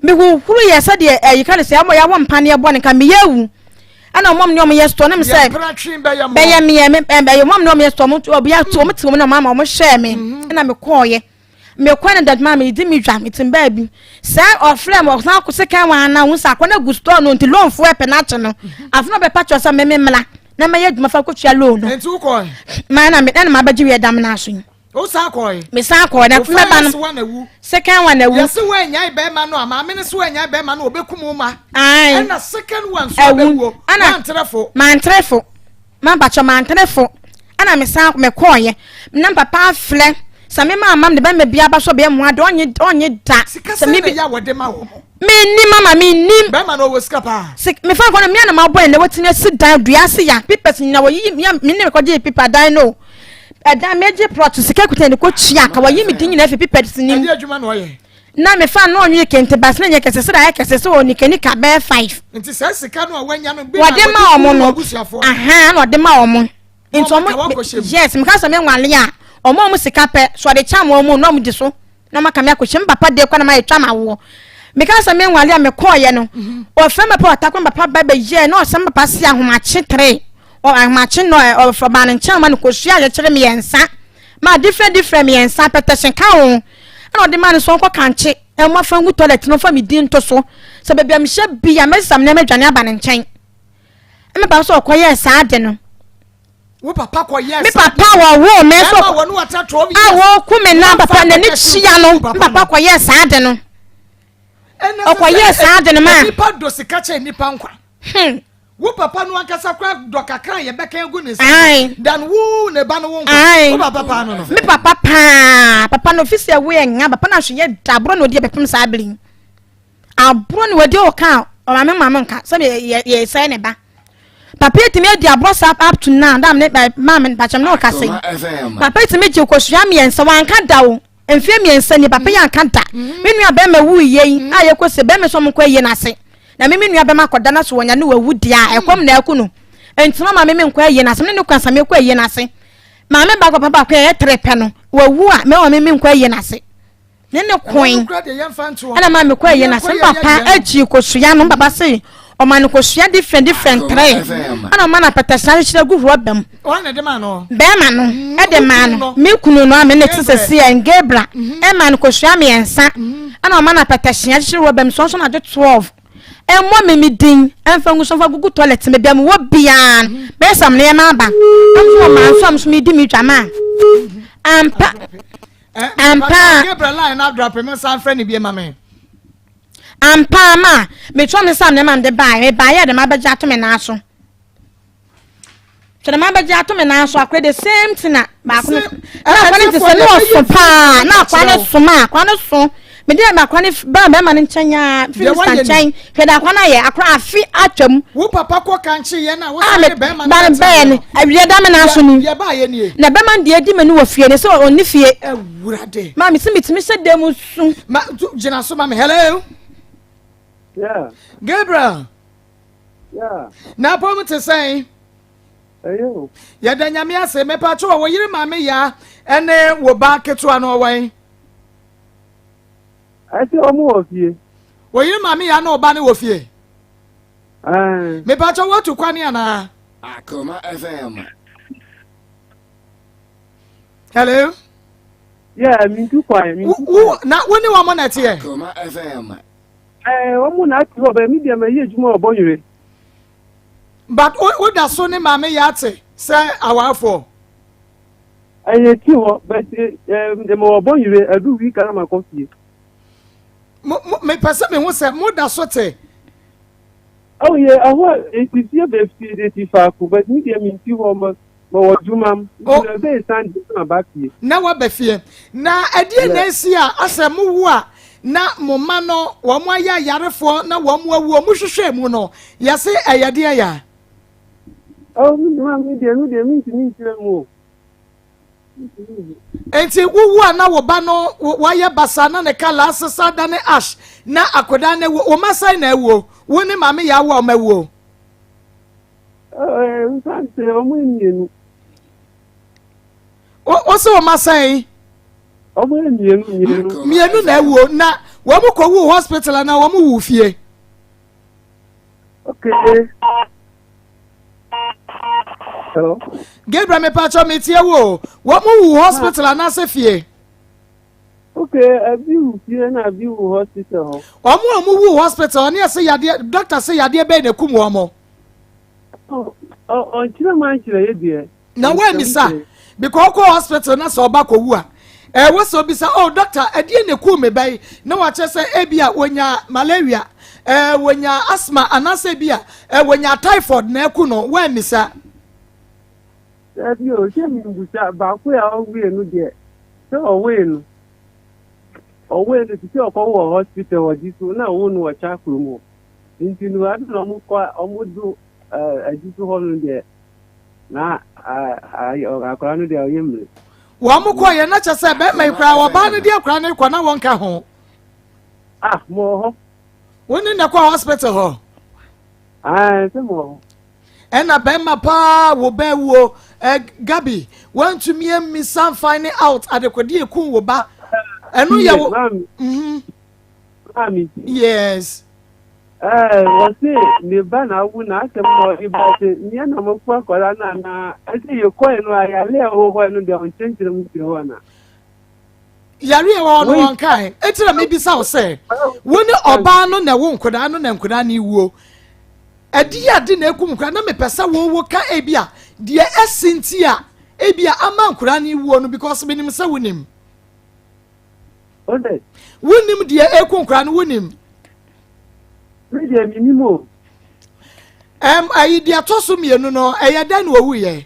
S2: mehuhuru yɛ sɛdeɛ ɛyi ka ne sɛ ɔmo yɛawɔ mpaneɛ bɔ ne nka meyɛ ewu ɛna ɔmo ne ɔmo yɛ store ne mi sɛ bɛyɛ meyɛ me ɛyɛ ɔmo ne ɔmo yɛ store ɔmo obi ato ɔmo te ɔmo na ɔmo ama ɔmo hyɛɛ me ɛna me kɔɔyɛ me kɔ ne dɛm maa me di mi dwa me ti baabi sɛ ɔfrɛ mi ɔsan akɔ sika wɔn ana ohun sɛ akɔ na gu store no nti loan fo ɛpɛ n'akyi no afei na ɔbɛpa kyerɛ sɛ mɛmɛ mmla na mɛyɛ adwuma fa kɔtua loan no.
S1: Nti wokɔɛ?
S2: Maa na me ɛna ma abɛgye wiɛ dam n'aso yi.
S1: O san kɔɛ?
S2: Me san kɔɛ na mɛba no second one awu.
S1: Yɛsi wo ɛnyae bɛrima no a maame no so ɛnyae bɛrima no obekum wo ma.
S2: Ayi.
S1: Ɛna second one so abɛwuo.
S2: Ɛna
S1: mantrefo.
S2: Mantrefo mampakyɛ mantrefo ɛna me san me kɔɔyɛ na papa aflɛ sɛ me maa mam de bɛrima bi aba so bɛyɛ mu ade ɔnye ɔnye da.
S1: Sika sɛ na yɛ a wɔde ma wɔn.
S2: Mennim mama mennim.
S1: Bɛrima no ɔwɔ sika paa.
S2: Sik mefa nkɔ no mmea na mabɔ ɛnɛ wɔtumi asi dan dua ase ya papers nyina wɔyiyi mmea me ne mekɔgye paper dan no ɛdan megye plot sika kuta ne kɔ tua ka wɔyi me din nyina afi papers nim.
S1: Ɛde adwuma na ɔyɛ.
S2: Na mefa no ɔnwe kente bas na nyɛ kɛse sɛ ayɛ kɛse sɛ wɔ nika nika bɛyɛ five.
S1: Nti saa sika no a wanya no bi
S2: na wɔde ma wɔn no
S1: abusuafoɔ.
S2: Ahan na ɔde ma wɔn. Nti wɔn yes meka sɛ me nwale a wɔn a wɔn sika pɛ so ɔde kyam wɔn mu na wɔn di so na wɔn aka me akɔhyɛ mu papa deɛ kɔ na ma yɛ twa ma woɔ. Meka sɛ me nwale a mekɔɔyɛ no ɔfrɛ me papa ɔtakɔ me papa ba bɛyɛ na ɔsɛ me papa se ahomakye tere ahomakye no ɔfrɛ ɔbaa ne nkyɛn ma no kosua akyekyere mmiɛnsa ma different different mmiɛnsa pɛtɛhye ka ho ɛna ɔde ma no so ɔnkɔ kankye ɛmo afa ngu toilet no fa me din nto so sɛ baabi a mehyɛ bi a mɛsesa me nneɛma adwane aba ne nkyɛn. Me papa sɛ ɔkɔyɛɛ saa ade no.
S1: Wo papa kɔyɛɛ
S2: Me papa wɔwoo me nso a wɔku me na papa n'ani kyia no me papa kɔyɛɛ saa ade no. Ɔkɔyɛɛ saa ade no ma.
S1: Nipa dɔ sika kyɛn nipa nkwa. Wo papa no ankasa kora dɔ kakra a yɛbɛka agu ne nsa dan wo ne ba no wo nkwa. Wo papa paa no no.
S2: Me papa paa papa no ofisi ɛwo yɛ nga papa no ahwe yɛ da aborɔ na odi ɛbɛpem saa bere yi. Aborɔ na wadi ɔka a ɔmaame maame nka sɛ yɛ yɛ sɛɛ ne ba. Papa yi tumi adi aborɔ saa up to now dam ne maame bakyɛm ne ɔka sɛ papa yi tumi gye kosua mmiɛnsa wanka da o. Mfeɛ 3 nie papa yi anka da. Me nua bɛrima wu yie yi a yɛkɔ se bɛrima sɛ ɔmo nkɔ ayie n'ase. Na me me nua bɛrima akɔda na so wɔnya ne wawu deɛ a ɛkɔm na aku no. Nti no maame me nkɔ ayie n'ase me ne ne kɔ ansa mekɔ ayie n'ase. Maame baako papa baako yɛyɛ tere pɛ no wawu a me maame me nkɔ ayie n'ase. Ne ne koe. Ɛna maa mekɔ ayie no ase. Me papa akyii kosua no. Me papa se ɔma no kosua different different tre. Ɛna ɔma no apɛtɛsena akyekyere agu rɔba mu. Bɛrima no mm, ɛde maa no. Me kunu no a me ne te sɛ seɛ Gabriel mhm. ɛma no kosua mmiɛnsa. Mhm. Ɛna ɔma no apɛtɛsena akyekyere rɔba mu sɔnsɔn adwo 12. Ɛmmɔ me me din ɛmfa ngu so mfa gugu toilet baabi a mewɔ biara no mhm. bɛyɛ sɛ nneɛma aba. Ɛnso ɔmaa nso a me so medi me dwama a ampa.
S1: Ampa. Gabriel line na drop me nsa mfrɛ ne bie ma me.
S2: Ampa ma metua me nsa nneɛma mede baeɛ mebaeɛ de mabɛgye ato me nan so kyerɛ mabɛgye ato me nan so akora the same thing na baako no na akora no te sɛ ne ɔso paa na akora no so ma akora no so mede akora no baa bɛrima no nkyɛn a filista nkyɛn hwɛ de akora no ayɛ akora afe atwam
S1: wo papa kɔ kankye yɛ na wo sɛ ne bɛrima
S2: no bɛɛ no awie da me nan so ni na bɛrima no deɛ adi m'ani wɔ fie ne sɛ ɔnni fie
S1: awurade
S2: maa me sɛ metumi hyɛ dan mu su
S1: ma gyina so ma me hello
S4: yeah.
S1: Gabriel
S4: yeah.
S1: Na apɔm te sɛn? Yɛda Nyame ase. Mepatwo wɔ wo yere maame yaa ɛne wo ba ketewa no ɔwɛn?
S4: Ɛsɛ ɔmo wɔ fie.
S1: Wo yere maame yaa ne wo ba no wɔ fie? Mepatwo woatu kwane anaa?
S3: Akoma FM.
S1: Hello.
S4: Yeah, mintu kwan, mintu kwan.
S1: Na wo ne wɔn na ɛteɛ?
S3: Akoma FM.
S4: Ɛɛ, wɔn na ate hɔ bɛn mi deɛ ma yi adwuma wɔ Bɔnwere.
S1: But wo da so ne maame yɛ ate sɛ awarefoɔ?
S4: Ɛyɛ ti hɔ, but ɛɛ ma wɔ Bɔnwere ɛdu week na ma kɔ fie.
S1: Mo mo mepɛ sɛ mehu sɛ mo da so te.
S4: Oh yɛ ɛhɔ eti fie bɛ fie de ti faako but mi deɛ mi nti hɔ ma. Mewɔ adwuma mu, nti na ɛbɛyɛ Sunday na maba fie.
S1: Na waba fie. Na ɛdeɛ na asi a asɛ mo wo a na mo mma no wɔn ayɛ ayarefoɔ na wɔn awu wɔn hwehwɛ mu no yɛse ɛyɛ deɛ ya.
S4: Oh, me deɛ me deɛ me deɛ mentumi nkyerɛ mu o.
S1: Nti wowu a na wo ba no wayɛ basa na ne kala asesa da ne ash na akodaa no awu wo mma sɛn na awuo wo ne maame yɛ awo a wɔn awuo.
S4: Nfa sɛ wɔn mmienu.
S1: O sɛ wɔn asɛn.
S4: Wɔn mmienu mmienu.
S1: Mmienu na awuo na wɔn kɔ wu hospital na wɔn wu fie.
S4: Okay. Hello.
S1: Gabriel mepakyɛ metie wo wɔn wu hospital anaasɛ fie.
S4: Okay, ebi wu fie na ebi wu hospital hɔ.
S1: Wɔn a wɔn wu hospital ne ɛsɛ yadeɛ doctor sɛ yadeɛ bɛyɛ na ekum wɔn.
S4: Ɔnkyerɛ mu ankyerɛ yɛ deɛ.
S1: Na wɔamisa because ɔkɔ hospital na sɛ ɔba kɔ wu a ɛwɔ sɛ obisa oh doctor ɛdeɛ na ekum me bɛyi na wakyerɛ sɛ ebi a wɔnya malaria ɛɛ wɔnya asthma anaasɛ ebi a ɛɛ wɔnya typhoid na ɛku no wɔamisa.
S4: Dabi o, sɛ mimbusa, baako a ɔwee no deɛ, sɛ ɔwee no, ɔwee no te sɛ ɔkɔwo wɔ hospital wɔ Gyiso, na ɔwo no wɔ Kya kurom hɔ. Nti no, ade na ɔmo kɔ, ɔmo do ɛɛ Gyiso hɔ no deɛ, na akwadaa no deɛ ɔyɛ mmiri.
S1: Wɔn kɔ yɛ na kyɛ sɛ bɛrima yi koraa ɔbaa no de akwadaa no kɔ na wɔn ka ho.
S4: Ah, mo wɔ hɔ.
S1: Wɔn ne na kɔ hospital hɔ.
S4: Ah, sɛ mo wɔ hɔ.
S1: Ɛna bɛrima paa wo bɛ wuo ɛ Gabi wantumi amisa find out adekode eku wo ba ɛno yɛ wo.
S4: Mhm. Maami.
S1: Yes.
S4: Ɛɛ wɔsi ne ba na awu na asɛm na ɔde ba sɛ nyɛ na mo kɔ akɔla no anaa ɛsɛ yɛ kɔɛ no a yale a ɛwɔ hɔ no deɛ ɔnkyerɛnkyerɛ mu kyerɛ hɔ anaa.
S1: Yare a ɛwɔ hɔ no wɔn kae eti na mebisa wo sɛ wo ne ɔbaa no na ɛwo nkodaa no na nkodaa no wuo. Ɛdeɛ ade na ɛkum nkwadaa na mepɛ sɛ wo wo ka ebi a deɛ ɛsi nti a ebi a ama nkwadaa no wuo no because menim sɛ wonim. Wonim deɛ ɛku nkwadaa no wonim.
S4: Me deɛ menim o.
S1: Ɛm ayi deɛ ɛtɔ so mmienu no ɛyɛ dɛn na owu yɛ.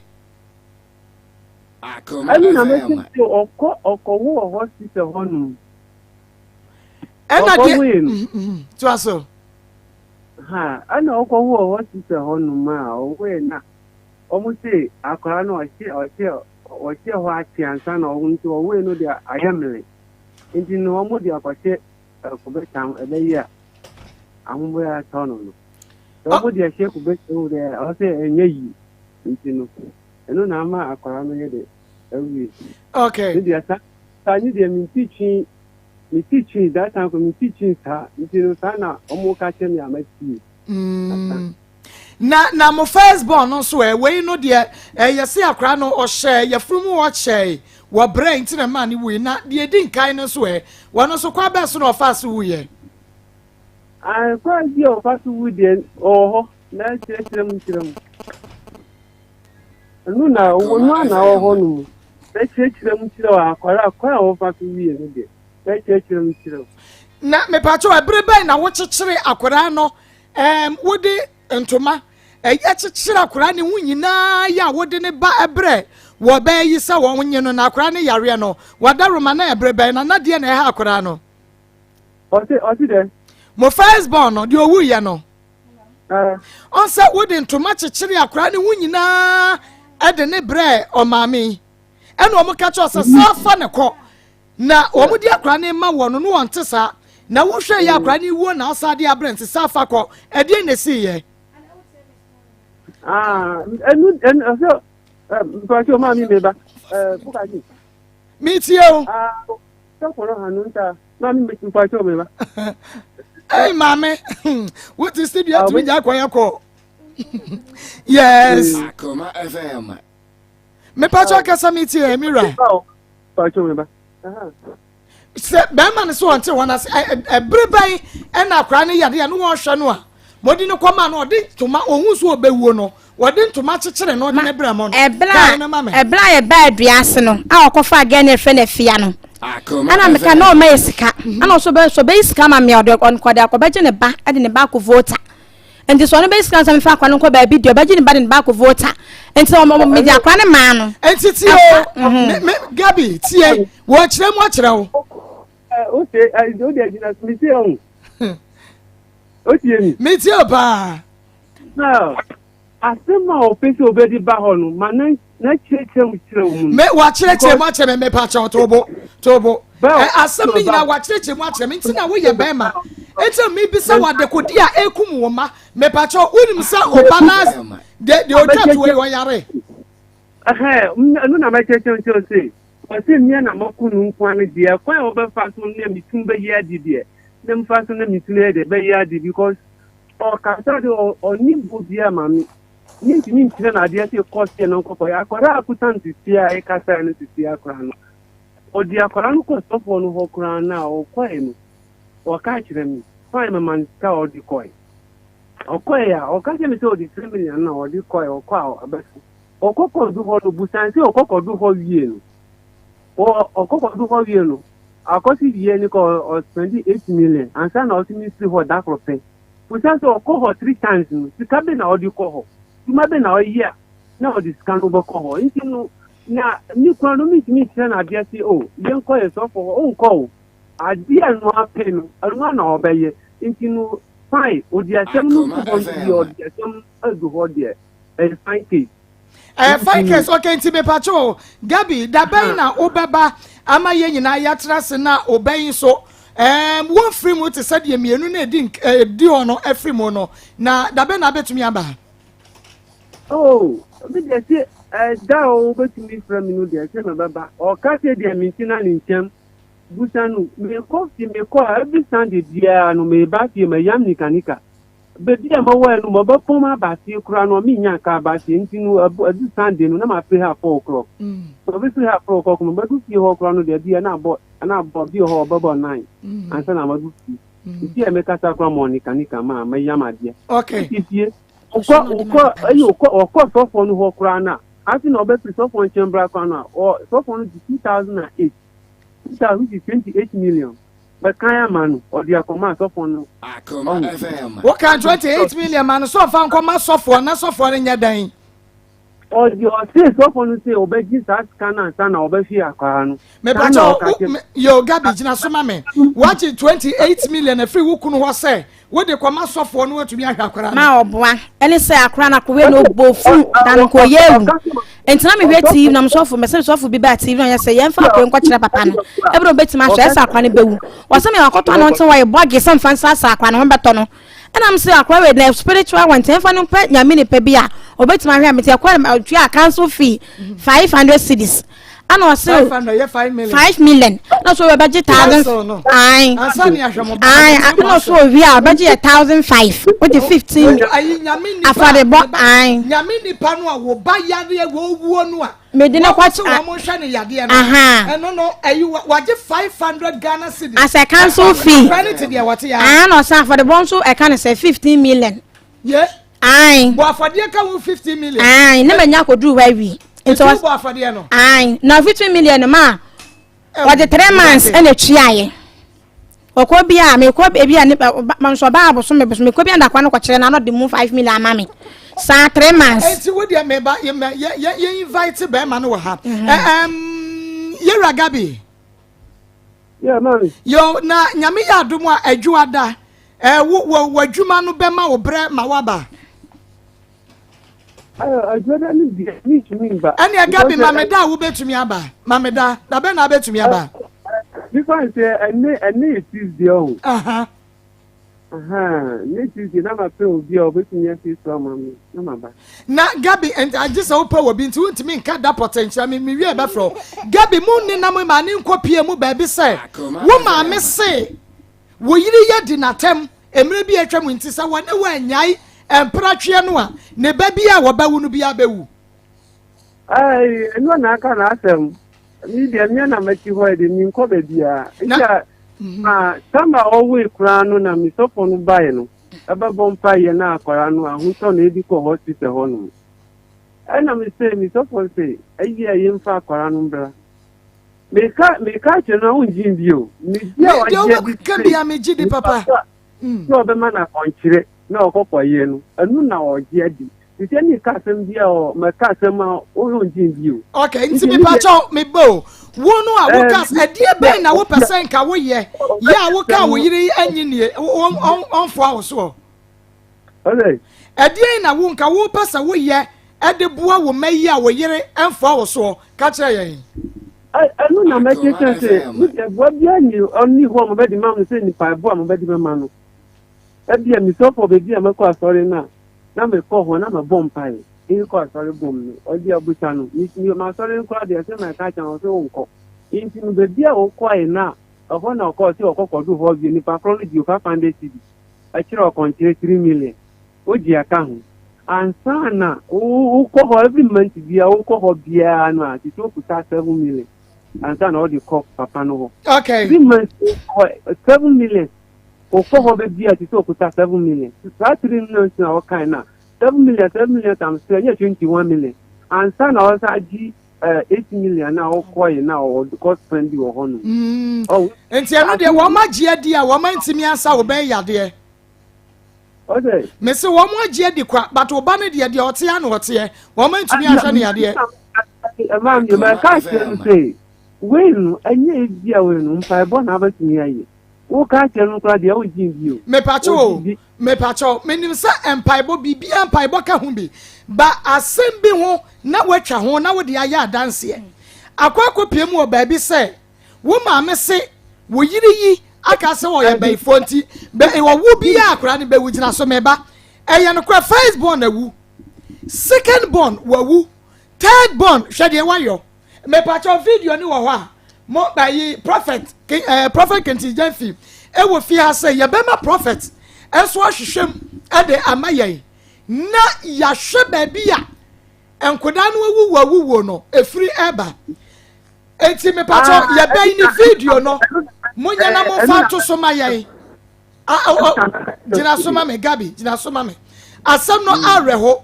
S4: Ɛno na mɛsɛ sɛ ɔkɔ ɔkɔwo wɔ hospital hɔ nom.
S1: Ɛna deɛ mm, mm, to aso.
S4: Ha, ɛna ɔkɔwoo wɔ hospital hɔ nom a ɔwoe na ɔmo se akwadaa no ɔhyɛ ɔhyɛ ɔhyɛ hɔ akye ansa na ɔwo nti ɔwoe no deɛ ayɛ mmere nti no ɔmo de akɔhyɛ kɔbɛtam ɛbɛyɛ a ahoboɛ atɔ no no sɛ ɔmo de ɛhyɛ kɔbɛtam deɛ ɔsɛ ɛnyɛ yi nti no ɛno na ama akwadaa no yɛ de awie.
S1: Okay.
S4: Ne deɛ sa sa ne deɛ menti twi. Me ti twi that time ko me ti twi saa nti no saa na ɔmo ka kyerɛ me a matie.
S1: Na mo first born no nso ɛ, wei no deɛ ɛyɛ se akora no ɔhyɛ yɛfunu mu ɔkyɛe wɔ brɛ nti na maa ne wui, na deɛ edi nkan no nso ɛ, wɔn nso kwan bɛɛ so na ɔfa so wuyɛ?
S4: Ah, kwan bi a ɔfa so wu deɛ ɔwɔ hɔ na kyerɛkyerɛ mu kyerɛ mu. Ɛno na ɔno a na ɔwɔ hɔ no mu. Na kyerɛkyerɛ mu kyerɛ wɔ akwara kwan a wɔfa so wie no deɛ. Na kyerɛkyerɛ mu kyerɛ wo.
S1: Na mepatwa, ɛbere bɛn na wokyekyere akwaraa no, wode ntoma ɛyɛ kyekyere akwaraa ne ho nyinaa yɛ a wode ne ba ɛbrɛ wɔ bɛɛ yi sɛ wɔn nye no, na akwaraa ne yareɛ no wada roma na ɛbere bɛn na nadeɛ na ɛha akwaraa no?
S4: Ɔse dɛ.
S1: Mo first born no deɛ owu yɛ no, ɔnsɛ wode ntoma kyekyere akwaraa ne ho nyinaa ɛde ne brɛ ɔmaame yi, ɛna wɔn ka kyerɛ sɛ saa fa ne kɔ na wɔn de akwaraa ne ma wɔ no no wɔn te saa na wohwɛ yɛ akwaraa ne wuo na asa de abrɛ nti saa fa kɔ, ɛdeɛ na esi yɛ?
S4: Ah, ɛnu ɔsɛ mpɔtɔ maame mi ba bukaji.
S1: Mi tie o.
S4: Ah, sɔkɔrɔ hanu nta maame mi mpɔtɔ mi ba.
S1: Ɛy, maame, wote studio atumi gya akɔyɛ kɔ, yes.
S3: Akoma FM.
S1: Mepatwa kasa, mi tie, mira.
S4: Mpɔtɔ mi ba.
S1: Sɛ bɛrima no sɛ ɔnte wɔn ase, ɛbere bɛn ɛna akwaraa no yadeɛ no wɔrehwɛ no a mɔdi no kɔma no, ɔde ntoma ohun so ɔbɛwuo no, wɔde ntoma kyekyere no ɔde ne brɛ mɔ no?
S2: Ɛbla ɛbla a yɛba adua ase no a ɔkɔfa agɛ ne ɛfrɛ no Afia no, ɛna meka na ɔma yɛ sika, ɛna ɔso bɛ so bɛyi sika ma me a ɔde ɔnkɔde akɔbɛgye ne ba ɛde ne ba akɔ Volta. Nti sɛ ɔno bɛyi sika nsa mefa akwa no nkɔ baabi deɛ ɔbɛgye ne ba de ne ba akɔ Volta, nti ɔmo mede akora ne maa no.
S1: Nti tie o, me Gabi, tie, wɔkyerɛ mu akyerɛ wo.
S4: O se ɛ o de gyina mi tie o, o tie mi.
S1: Mi tie o paa.
S4: Na asɛm a ɔpɛ sɛ ɔbɛdi ba hɔ no ma na na kyerɛkyerɛ mu kyerɛ wo mu.
S1: Me wakyerɛkyerɛ mu akyerɛ me, mepa kyɛw, tobo tobo. Ɛ asɛm no nyinaa wakyerɛkyerɛ mu akyerɛ me, nti na woyɛ bɛrima nti na mebisa wɔ adekodi a ekum wo ma. Mepa kyɛw, wonim sɛ ɔba last de deɛ otwa to yi ɔyare?
S4: Ɛno na mɛkyerɛkyerɛ nkyerɛ sɛ ɔsɛ mmea na mako no nko ano deɛ, kwan a wɔbɛfa so ne metum bɛyɛ adi deɛ na mfa so na metum yɛ deɛ bɛyɛ adi, because ɔkasa de ɔne bo biara ma me mentumi nkyerɛ no adeɛ sɛ kɔ seɛ no nkɔkɔ yɛ akwadaa akuta no sisi a ɛkasa no sisi akwadaa no, ɔde akwadaa no kɔ sɔfoɔ no hɔ koraa no a ɔkɔɛ no, ɔka kyerɛ me fine, mama no sika a ɔde kɔɛ. Ɔkɔɛ a ɔka kyerɛ me sɛ ɔde 3 million na ɔde kɔɛ. Ɔkɔ a ɔbɛso ɔkɔ kɔdu hɔ no busan sɛ ɔkɔ kɔdu hɔ wie no, ɔkɔ kɔdu hɔ wie no, akɔsi wie no kɔ ɔspend 8 million ansa na ɔsi mi firi hɔ da koro pɛ. Busan sɛ ɔkɔ hɔ three times no, sika bɛ na ɔde kɔ hɔ, dwuma bɛ na ɔyɛ a na ɔde sika no bɛkɔ hɔ. Nti no na ne kwan no mentumi nkyerɛ no adeɛ sɛ o yɛnkɔ yɛ sɔfo hɔ, ɔnkɔ o adeɛ no apɛ no ɛno a na ɔbɛyɛ. Nti no fine, ɔdi asɛm no to hɔ no deɛ, ɔde asɛm no adu hɔ deɛ, ɛyɛ fine case.
S1: Ɛyɛ fine case, okay. Nti mepatwa o, Gabi, dabɛn na wobɛba ama yɛn nyinaa yɛatena ase na ɔbɛn so wɔmfiri mu te sɛ deɛ mmienu no ɛdi ɛdi hɔ no afiri mu no, na dabɛn na abɛtumi aba?
S4: Oh, obi deɛ sɛ ɛda a wobɛtumi frɛ me no deɛ sɛ mɛbɛba. Ɔka sɛ deɛ mentena ne nkyɛn busa no, mekɔ fie, mekɔ a every Sunday biara no meba fie mayam nikanika baabi a mɛwɔ no mɔbɛpɔm aba fie koraa no menya nka aba fie. Nti no ɛdu Sunday no na mafiri ha 4 o'clock, mabɛfiri ha 4 o'clock no mɛdu fie hɔ koraa no deɛ bia na abɔ na abɔ bi wɔ hɔ ɔbɛbɔ 9 ansa na madu fie. Nti a mɛkasa koraa ma ɔnikanika ma mɛyam adeɛ. Nti fie ɔkɔ ɔkɔ ɛyi ɔkɔ ɔkɔ sɔfoɔ no hɔ koraa no a ase na ɔbɛfiri sɔfoɔ nkyɛn bra koraa no a ɔ sɔfoɔ no di 2008 2000, which is 28 million, bɛkan ama no ɔde akɔma sɔfoɔ no.
S3: Akoma FM.
S1: Woka 28 million ma no sɛ ɔfa nkɔma sɔfoɔ na sɔfoɔ no nyɛ dɛn?
S4: Ɔde ɔse sɔfoɔ no sɛ ɔbɛgye saa sika no ansa na ɔbɛhwe akwara no.
S1: Mepatwa yo, Gabi, gyina so ma me. Wagye 28 million afiri wo kunu hɔ sɛ wode kɔma sɔfoɔ no watumi ahwɛ akwara no?
S2: Ma ɔboa ɛne sɛ akora no akɔwé no ɔbɔ fu na no nkɔyɛ ewu. Nti na mehwɛ TV na sɔfo mɛsɛ sɔfo bi baa TV na ɔyɛ sɛ yɛmfa akɔyɛ nkɔkyerɛ papa no ɛbɛrɛ ɔbɛtumi ahwɛ ɛsɛ akora no bɛwu. Wɔsɛ me wakɔtɔ ano nti wɔyɛ bɔge sɛ mfa nsa asa akora no ho bɛtɔ no. Ɛna m sɛ akora wei na spiritual one nti ɛmfa no mpɛ Nyame nipa bi a ɔbɛtumi ahwɛ. Me nti ɛkɔ tua council fee 500 cedis. Ɛna ɔse 5 million na so wɔbɛgye thousand ae ae ɛna ɔso owie a ɔbɛgye yɛ 1005 wogye 15 afɔrebɔ ae.
S1: Nyame nipa no a wo ba yareɛ wɔwuo no a
S2: mede no kɔ
S1: sɛ wɔn hwɛ ne yadeɛ no ɛno no ɛyi wagye 500 Ghana cedis
S2: as a council fee
S1: akora ne te deɛ wɔte ya
S2: ae na ɔsɛ afɔrebɔ nso ɛka ne sɛ 15 million
S1: ye
S2: ae
S1: bɔ afɔdeɛ ka ho 15 million
S2: ae ne manya akɔduru hɔ awie.
S1: Nti wobɔ afɔdeɛ no?
S2: Ae, na 15 million no ma wɔde 3 months ɛna tuaeɛ. Ɔkɔ bi a mekɔ ebi a ne nso ɔbaa abosome bosome mekɔ bi a ndakwa no kɔkyerɛ na ɔde mu 5 million ama me saa 3 months.
S1: Nti wo deɛ meba yɛ yɛ yɛ invite bɛrima no wɔ ha. Yɛwura Gabi.
S4: Yeah, mommy.
S1: Yo, na nyame yɛ adom a adwoada wo wo w'adwuma no bɛma wo brɛ ma waba.
S4: Adwoada no deɛ mentumi mba.
S1: Ɛnneɛ Gabi ma me da a wobɛtumi aba. Ma me da. Da bɛn na wobɛtumi aba?
S4: Nifa sɛ ɛne ɛne yɛ Tuesday ɔho. Ne Tuesday na mapɛ obi a ɔbɛtumi asi so ama me na maba.
S1: Na Gabi agye sɛ wopɛ wɔ bi nti wontumi nka da pɔtɛ nkyerɛ me mewie bɛfrɛ wo. Gabi mu nenam ma ne nkɔpie mu baabi sɛ wo maame se wo yere yɛ di n'atɛm mmerɛ bi a atwa mu nti sɛ wɔne wo annyae mpratweɛ no a ne ba bi a wɔbɛwo no biara bɛwu.
S4: Ɛno na aka n'asɛm. Me deɛ meɛ na mɛte hɔ de menkɔ baabiara. Nti a ma tama ɔwoe koraa no na me sɔfo no bae no ɛbɛbɔ mpaeɛ na akwara no ahotɔ no ebi kɔ hospital hɔ nom. Ɛna me sɛ me sɔfo sɛ ɛyi a yɛmfa akwara no mbra. Meka meka kyerɛ no a wongye ndi o. Medi a wagye adi
S1: sɛ bia megye di papa.
S4: Sɛ ɔbɛma no akɔnkyerɛ na ɔkɔkɔyɛ no, ɛno na ɔgye adi. Nti sɛ meka asɛm bi a mɛka asɛm a wongye ndi o.
S1: Okay, nti mepakyɛw mebɔ o. Wo no a woka ɛdeɛ bɛn na wopɛ sɛ nka woyɛ yɛ a woka wo yere anyi nie ɔmfoa wo soɔ? Ɛdeɛn na wo nka wopɛ sɛ woyɛ de boa wo mma yi a wo yere mfoa wo soɔ? Ka kyerɛ yɛn.
S4: Ɛno na mɛkyekyɛ sɛ me deɛ boa biara nni ɔnni hɔ a mobɛde ma no sɛ mpaebɔ a mobɛde bɛma no. Ebia mesɔfo baabi a mɛkɔ asɔre no a na mekɔ hɔ na mɛbɔ mpae. Mekɔ asɔre bom no, ɔde abusa no. M'asɔre no koraa deɛ sɛ mɛka kyerɛ no ɔsɛ wonkɔ. Nti no baabi a wokɔe no a ɛhɔ na ɔkɔɔ sɛ ɔkɔkɔdo hɔ bio nipa korɔ no gye wo 500 cedis. Ɛkyerɛ ɔkɔnkyerɛ 3 million. Wogye aka ho. Ansa na wokɔ hɔ every month bia wokɔ hɔ biara no a tete wokuta 7 million ansa na wode kɔ papa no hɔ.
S1: Okay.
S4: 3 months hɔ 7 million wokɔ hɔ bɛbi a tete wokuta 7 million. Saa 3 million na wɔkae no a 7 million 7 million times 2 ɛnyɛ 21 million ansa na wɔsan agye 8 million na wokɔe na wɔkɔ spend wɔ hɔ no.
S1: Nti ɛno deɛ wɔn agye adi a wɔn antumi ansa wo bɛn yadeɛ. Mese wɔn agye adi kwa but ɔba no deɛ deɛ ɔteɛ na ɔteɛ wɔn antumi ahwɛ ne yadeɛ.
S4: Ɛmaa mi ma ɛka akyerɛ no sɛ wei no ɛnyɛ ebi a wei no mpaebɔ na abɛtumi ayɛ woka akyerɛ no koraa deɛ wogye ndi o.
S1: Mepakyɛ o mepakyɛ menim sɛ mpaebɔ biribiara mpaebɔ ka ho bi ba asɛm bi ho na woatwa ho na wode ayɛ adanseɛ akɔ akɔpie mu wɔ baabi sɛ wo maame se wo yere yi aka sɛ ɔyɛ bɛyifoɔ nti bɛ ɔwo biara akora no bɛwu gyina so meba ɛyɛ nokorɛ first born awu second born wawu third born hwɛ deɛ wayɔ mepakyɛw video ne wɔ hɔ a mo bayi prophet prophet Kentijɛn fi ɛwɔ fie ha sɛ yɛbɛma prophet ɛnso ahwehwɛ mu ɛde ama yɛn na yɛahwɛ baabi a nkodaa no awuwu awuwuo no ɛfiri ɛba. Enti mepakyɛw yɛbɛyi ne video no monyɛ na momfa nto so ma yɛn. Gyina so ma me Gabi, gyina so ma me. Asɛm no awerɛho,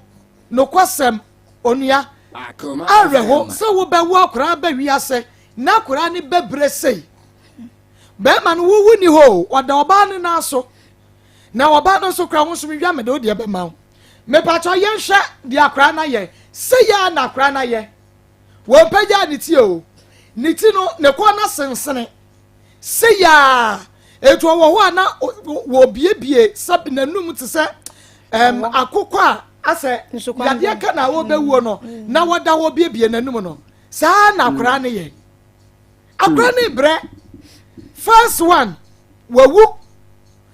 S1: nokwasɛm, onua, awerɛho sɛ wobɛwo akwaraa ba wiase na akwaraa ne bɛbrɛ sei. Bɛrima no wowu ni hɔ o, ɔda ɔbaa no nan so. Na ɔbaa no nso koraa wo nso mewia mede wo deɛ bɛma wo. Mepakyɛw yɛnhwɛ deɛ akwaraa no ayɛ. Sei ara na akwaraa no ayɛ. Wɔmpagyaa ne ti o. Ne ti no, ne kɔn no asensene. Sei ara. Etu ɔwɔ hɔ a na wɔbiebie sɛ n'anum te sɛ ɛm akokɔ a asɛ yadeɛ ka na wɔbɛwuo no na wɔda hɔ biebie n'anum no. Saa na akwaraa no yɛ. Akwaraa no brɛ. First one, wawu.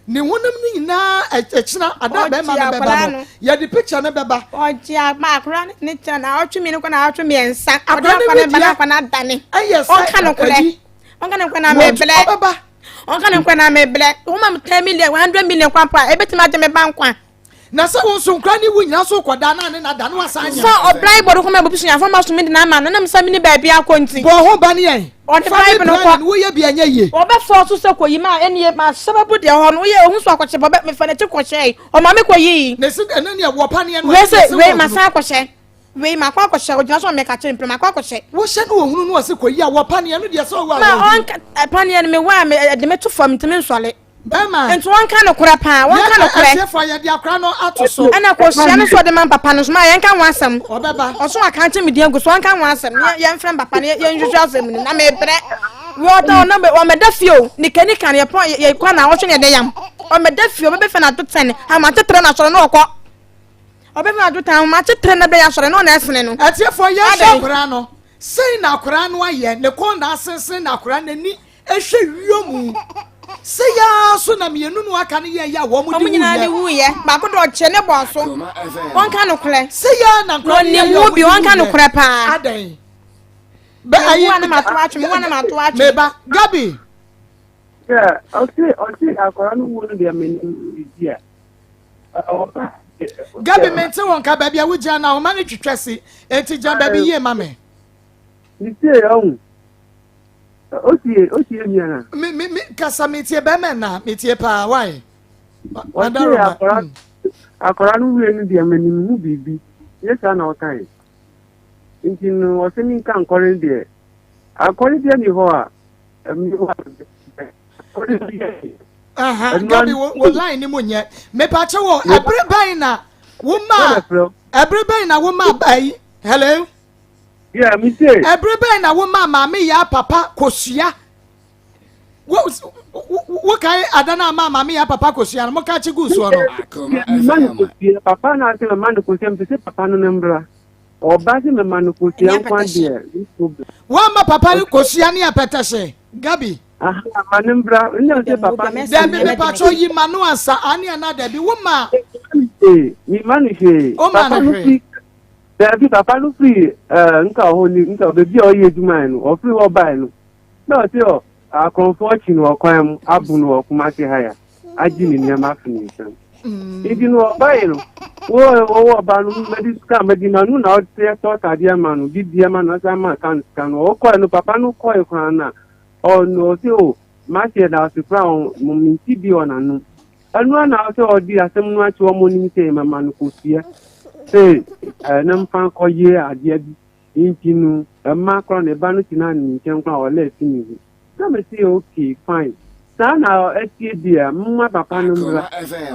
S1: Ne honam no nyinaa ɛkyena ada bɛrima no bɛba no yɛde picture no bɛba.
S2: Ɔgye akora no ne kyɛ na ɔtwe mmienu kɔ na ɔtwe mmiɛnsa. Ɔde akora ne ba na akora no adane.
S1: Ɛyɛ sɛ
S2: ɔnka no korɛ. Ɔnka no korɛ na mebrɛ.
S1: Ɔbɛba.
S2: Ɔnka no korɛ na mebrɛ. Wɔn ma 10 million, 100 million kwan po a ebetumi agye me ba nkwa.
S1: Na sɛ wo nso nkora ne wo nyina so kɔda na ne nada no wasan nyɛ.
S2: Sɛ ɔbran bɔ do kɔma abusuafo ma so mi de n'ama no nam sɛ mi ne baabi akɔ nti.
S1: Bɔ ho ban yɛn.
S2: Ɔde bribe no kɔ.
S1: Woyɛ bi ɛnyɛ yie.
S2: Wɔbɛfɔ so sɛ kɔyi ma ɛnie ma hyɛ bɛbo deɛ hɔ no woyɛ ohun so akɔhyɛ bɔ bɛ mefa n'akyi kɔhyɛ ɔma me kɔyi.
S1: Na esi ɛno neɛ wɔ paneɛ no.
S2: Wei sɛ wei ma san akɔhyɛ wei ma akɔ akɔhyɛ ogyina so ɔmɛka kyerɛ mpere ma akɔ akɔhyɛ.
S1: Wohyɛ no ohunu no ɔsi kɔyi a wɔ paneɛ no deɛ sɛ ɔwɔ a.
S2: Ma ɔnka paneɛ no me wɔ a me ɛde me to fam ntumi nsɔle.
S1: Bɛrima.
S2: Nti wɔnka nokorɛ paa, wɔnka nokorɛ.
S1: Atiefoɔ, yɛde akora no ato so.
S2: Ɛna kosua no nso ɔde ma papa no nso ma yɛnka ho asɛm.
S1: Ɔbɛba.
S2: Ɔso akankye me din agu so, ɔnka ho asɛm. Yɛmfrɛ papa no yɛnhwehwɛ asɛm no na mebrɛ. Wɔtɔ ɔno ɔmɛda fie o, nika nika no yɛpɔn yɛkɔ na ɔhwɛ ne yɛde yam. Ɔmɛda fie ɔbɛbɛ fɛ na ato tɛn, ahomakye na asɔre no ɔkɔ. Ɔbɛfɛ na ato tɛn, ahomakye tere na bɛyɛ asɔre no ɔna ɛsene no.
S1: Atiefoɔ, yɛhwɛ akora no. Sei na akora no ayɛ, ne kɔn na asensen na akora n'ani Ehwɛ wiomu. Sei ara nso na mienu no aka no yɛeɛ a wɔn de
S2: Wɔn nyinaa de
S1: wuiɛ.
S2: wuiɛ. Baako de ɔkyɛ ne bɔɔ so. Wɔnka nokorɛ.
S1: Sei ara na nkwadaa no
S2: Wɔnim
S1: yɛeɛ a
S2: wo
S1: wɔn
S2: bi,
S1: de
S2: wɔnka
S1: wuiɛ.
S2: nokorɛ paa.
S1: Adɛn? Bɛ ayi.
S2: Mewu a na mato atwe, mewu a na mato atwe.
S1: Meba. Gabi.
S4: Yeah, ɔse ɔse akwadaa no wu no deɛ menim biribi a ɔba.
S1: Gabi, mente wo nka, baabi a wogyina no ahoma no twitwa si, enti gyina baabi yie ma me.
S4: Metie ɔhu. Otie, otie mi ana?
S1: Me me me kasa me tie bɛrima na me tie paa why?
S4: Ɔtie akɔra akɔra no wie no deɛ m'anim ho biribi nyɛ saa na ɔka yɛ. Nti no ɔsɛ mi nka nkɔre deɛ akɔre deɛ ni hɔ a ɛmi hɔ a akɔre deɛ.
S1: Aha, Gabi wo wo line ni mu nyɛ. Mepa kyɛ wɔ ɛbere bɛn na wo ma ɛbere bɛn na wo ma ayi hello.
S4: Yeah, me say.
S1: Ɛbere bɛn na wo maa maame yaa papa kosua? Wo wo kae ada na ama maame yaa papa kosua no mo ka kye gu soɔ no.
S4: Mma no kosua papa na ase mma no kosua mpɛ sɛ papa no ne mbra. Ɔba sɛ mma no kosua nkwa deɛ no problem.
S1: Wɔn papa no kosua ne apɛtɛhye Gabi.
S4: Aha ma ne mbra nna sɛ papa no.
S1: Dabi mepatwɔ yi ma no ansa ane ana dabi wo ma.
S4: Mi ma no hwee.
S1: O ma no hwee.
S4: Daabi, papa no firi eh, nka hɔ ni, nka baabi a ɔyɛ adwuma no, ɔfiri hɔ bae no, na ɔse ɔ akorɔmfoɔ akyi no wɔ kwan mu, abo no wɔ Kumasi ha ya, agye ne nneɛma afi ne nsam.
S1: Mm.
S4: Nti no ɔbae no, wo wɔwɔ ɔba no, mɛde sika a mɛde ma no na ɔte tɔ tadeɛ ma no, didie ma no, ɔsan ma ka no sika no, ɔkɔe no, papa no kɔe koraa no a, ɔno ɔse o, mate ɛda ase koraa, ɔ, mente bi wɔ n'anom. Ɛno ara na sɛ ɔde asɛm no ato wɔn anim sɛ mama no kosua sɛ na mfa nkɔyɛ adeɛ bi nti no ɛma koraa ne ba no tena ne nkyɛn koraa ɔlɛ si ne ho na mese okay fine saa na ɛtie deɛ mma papa no mmra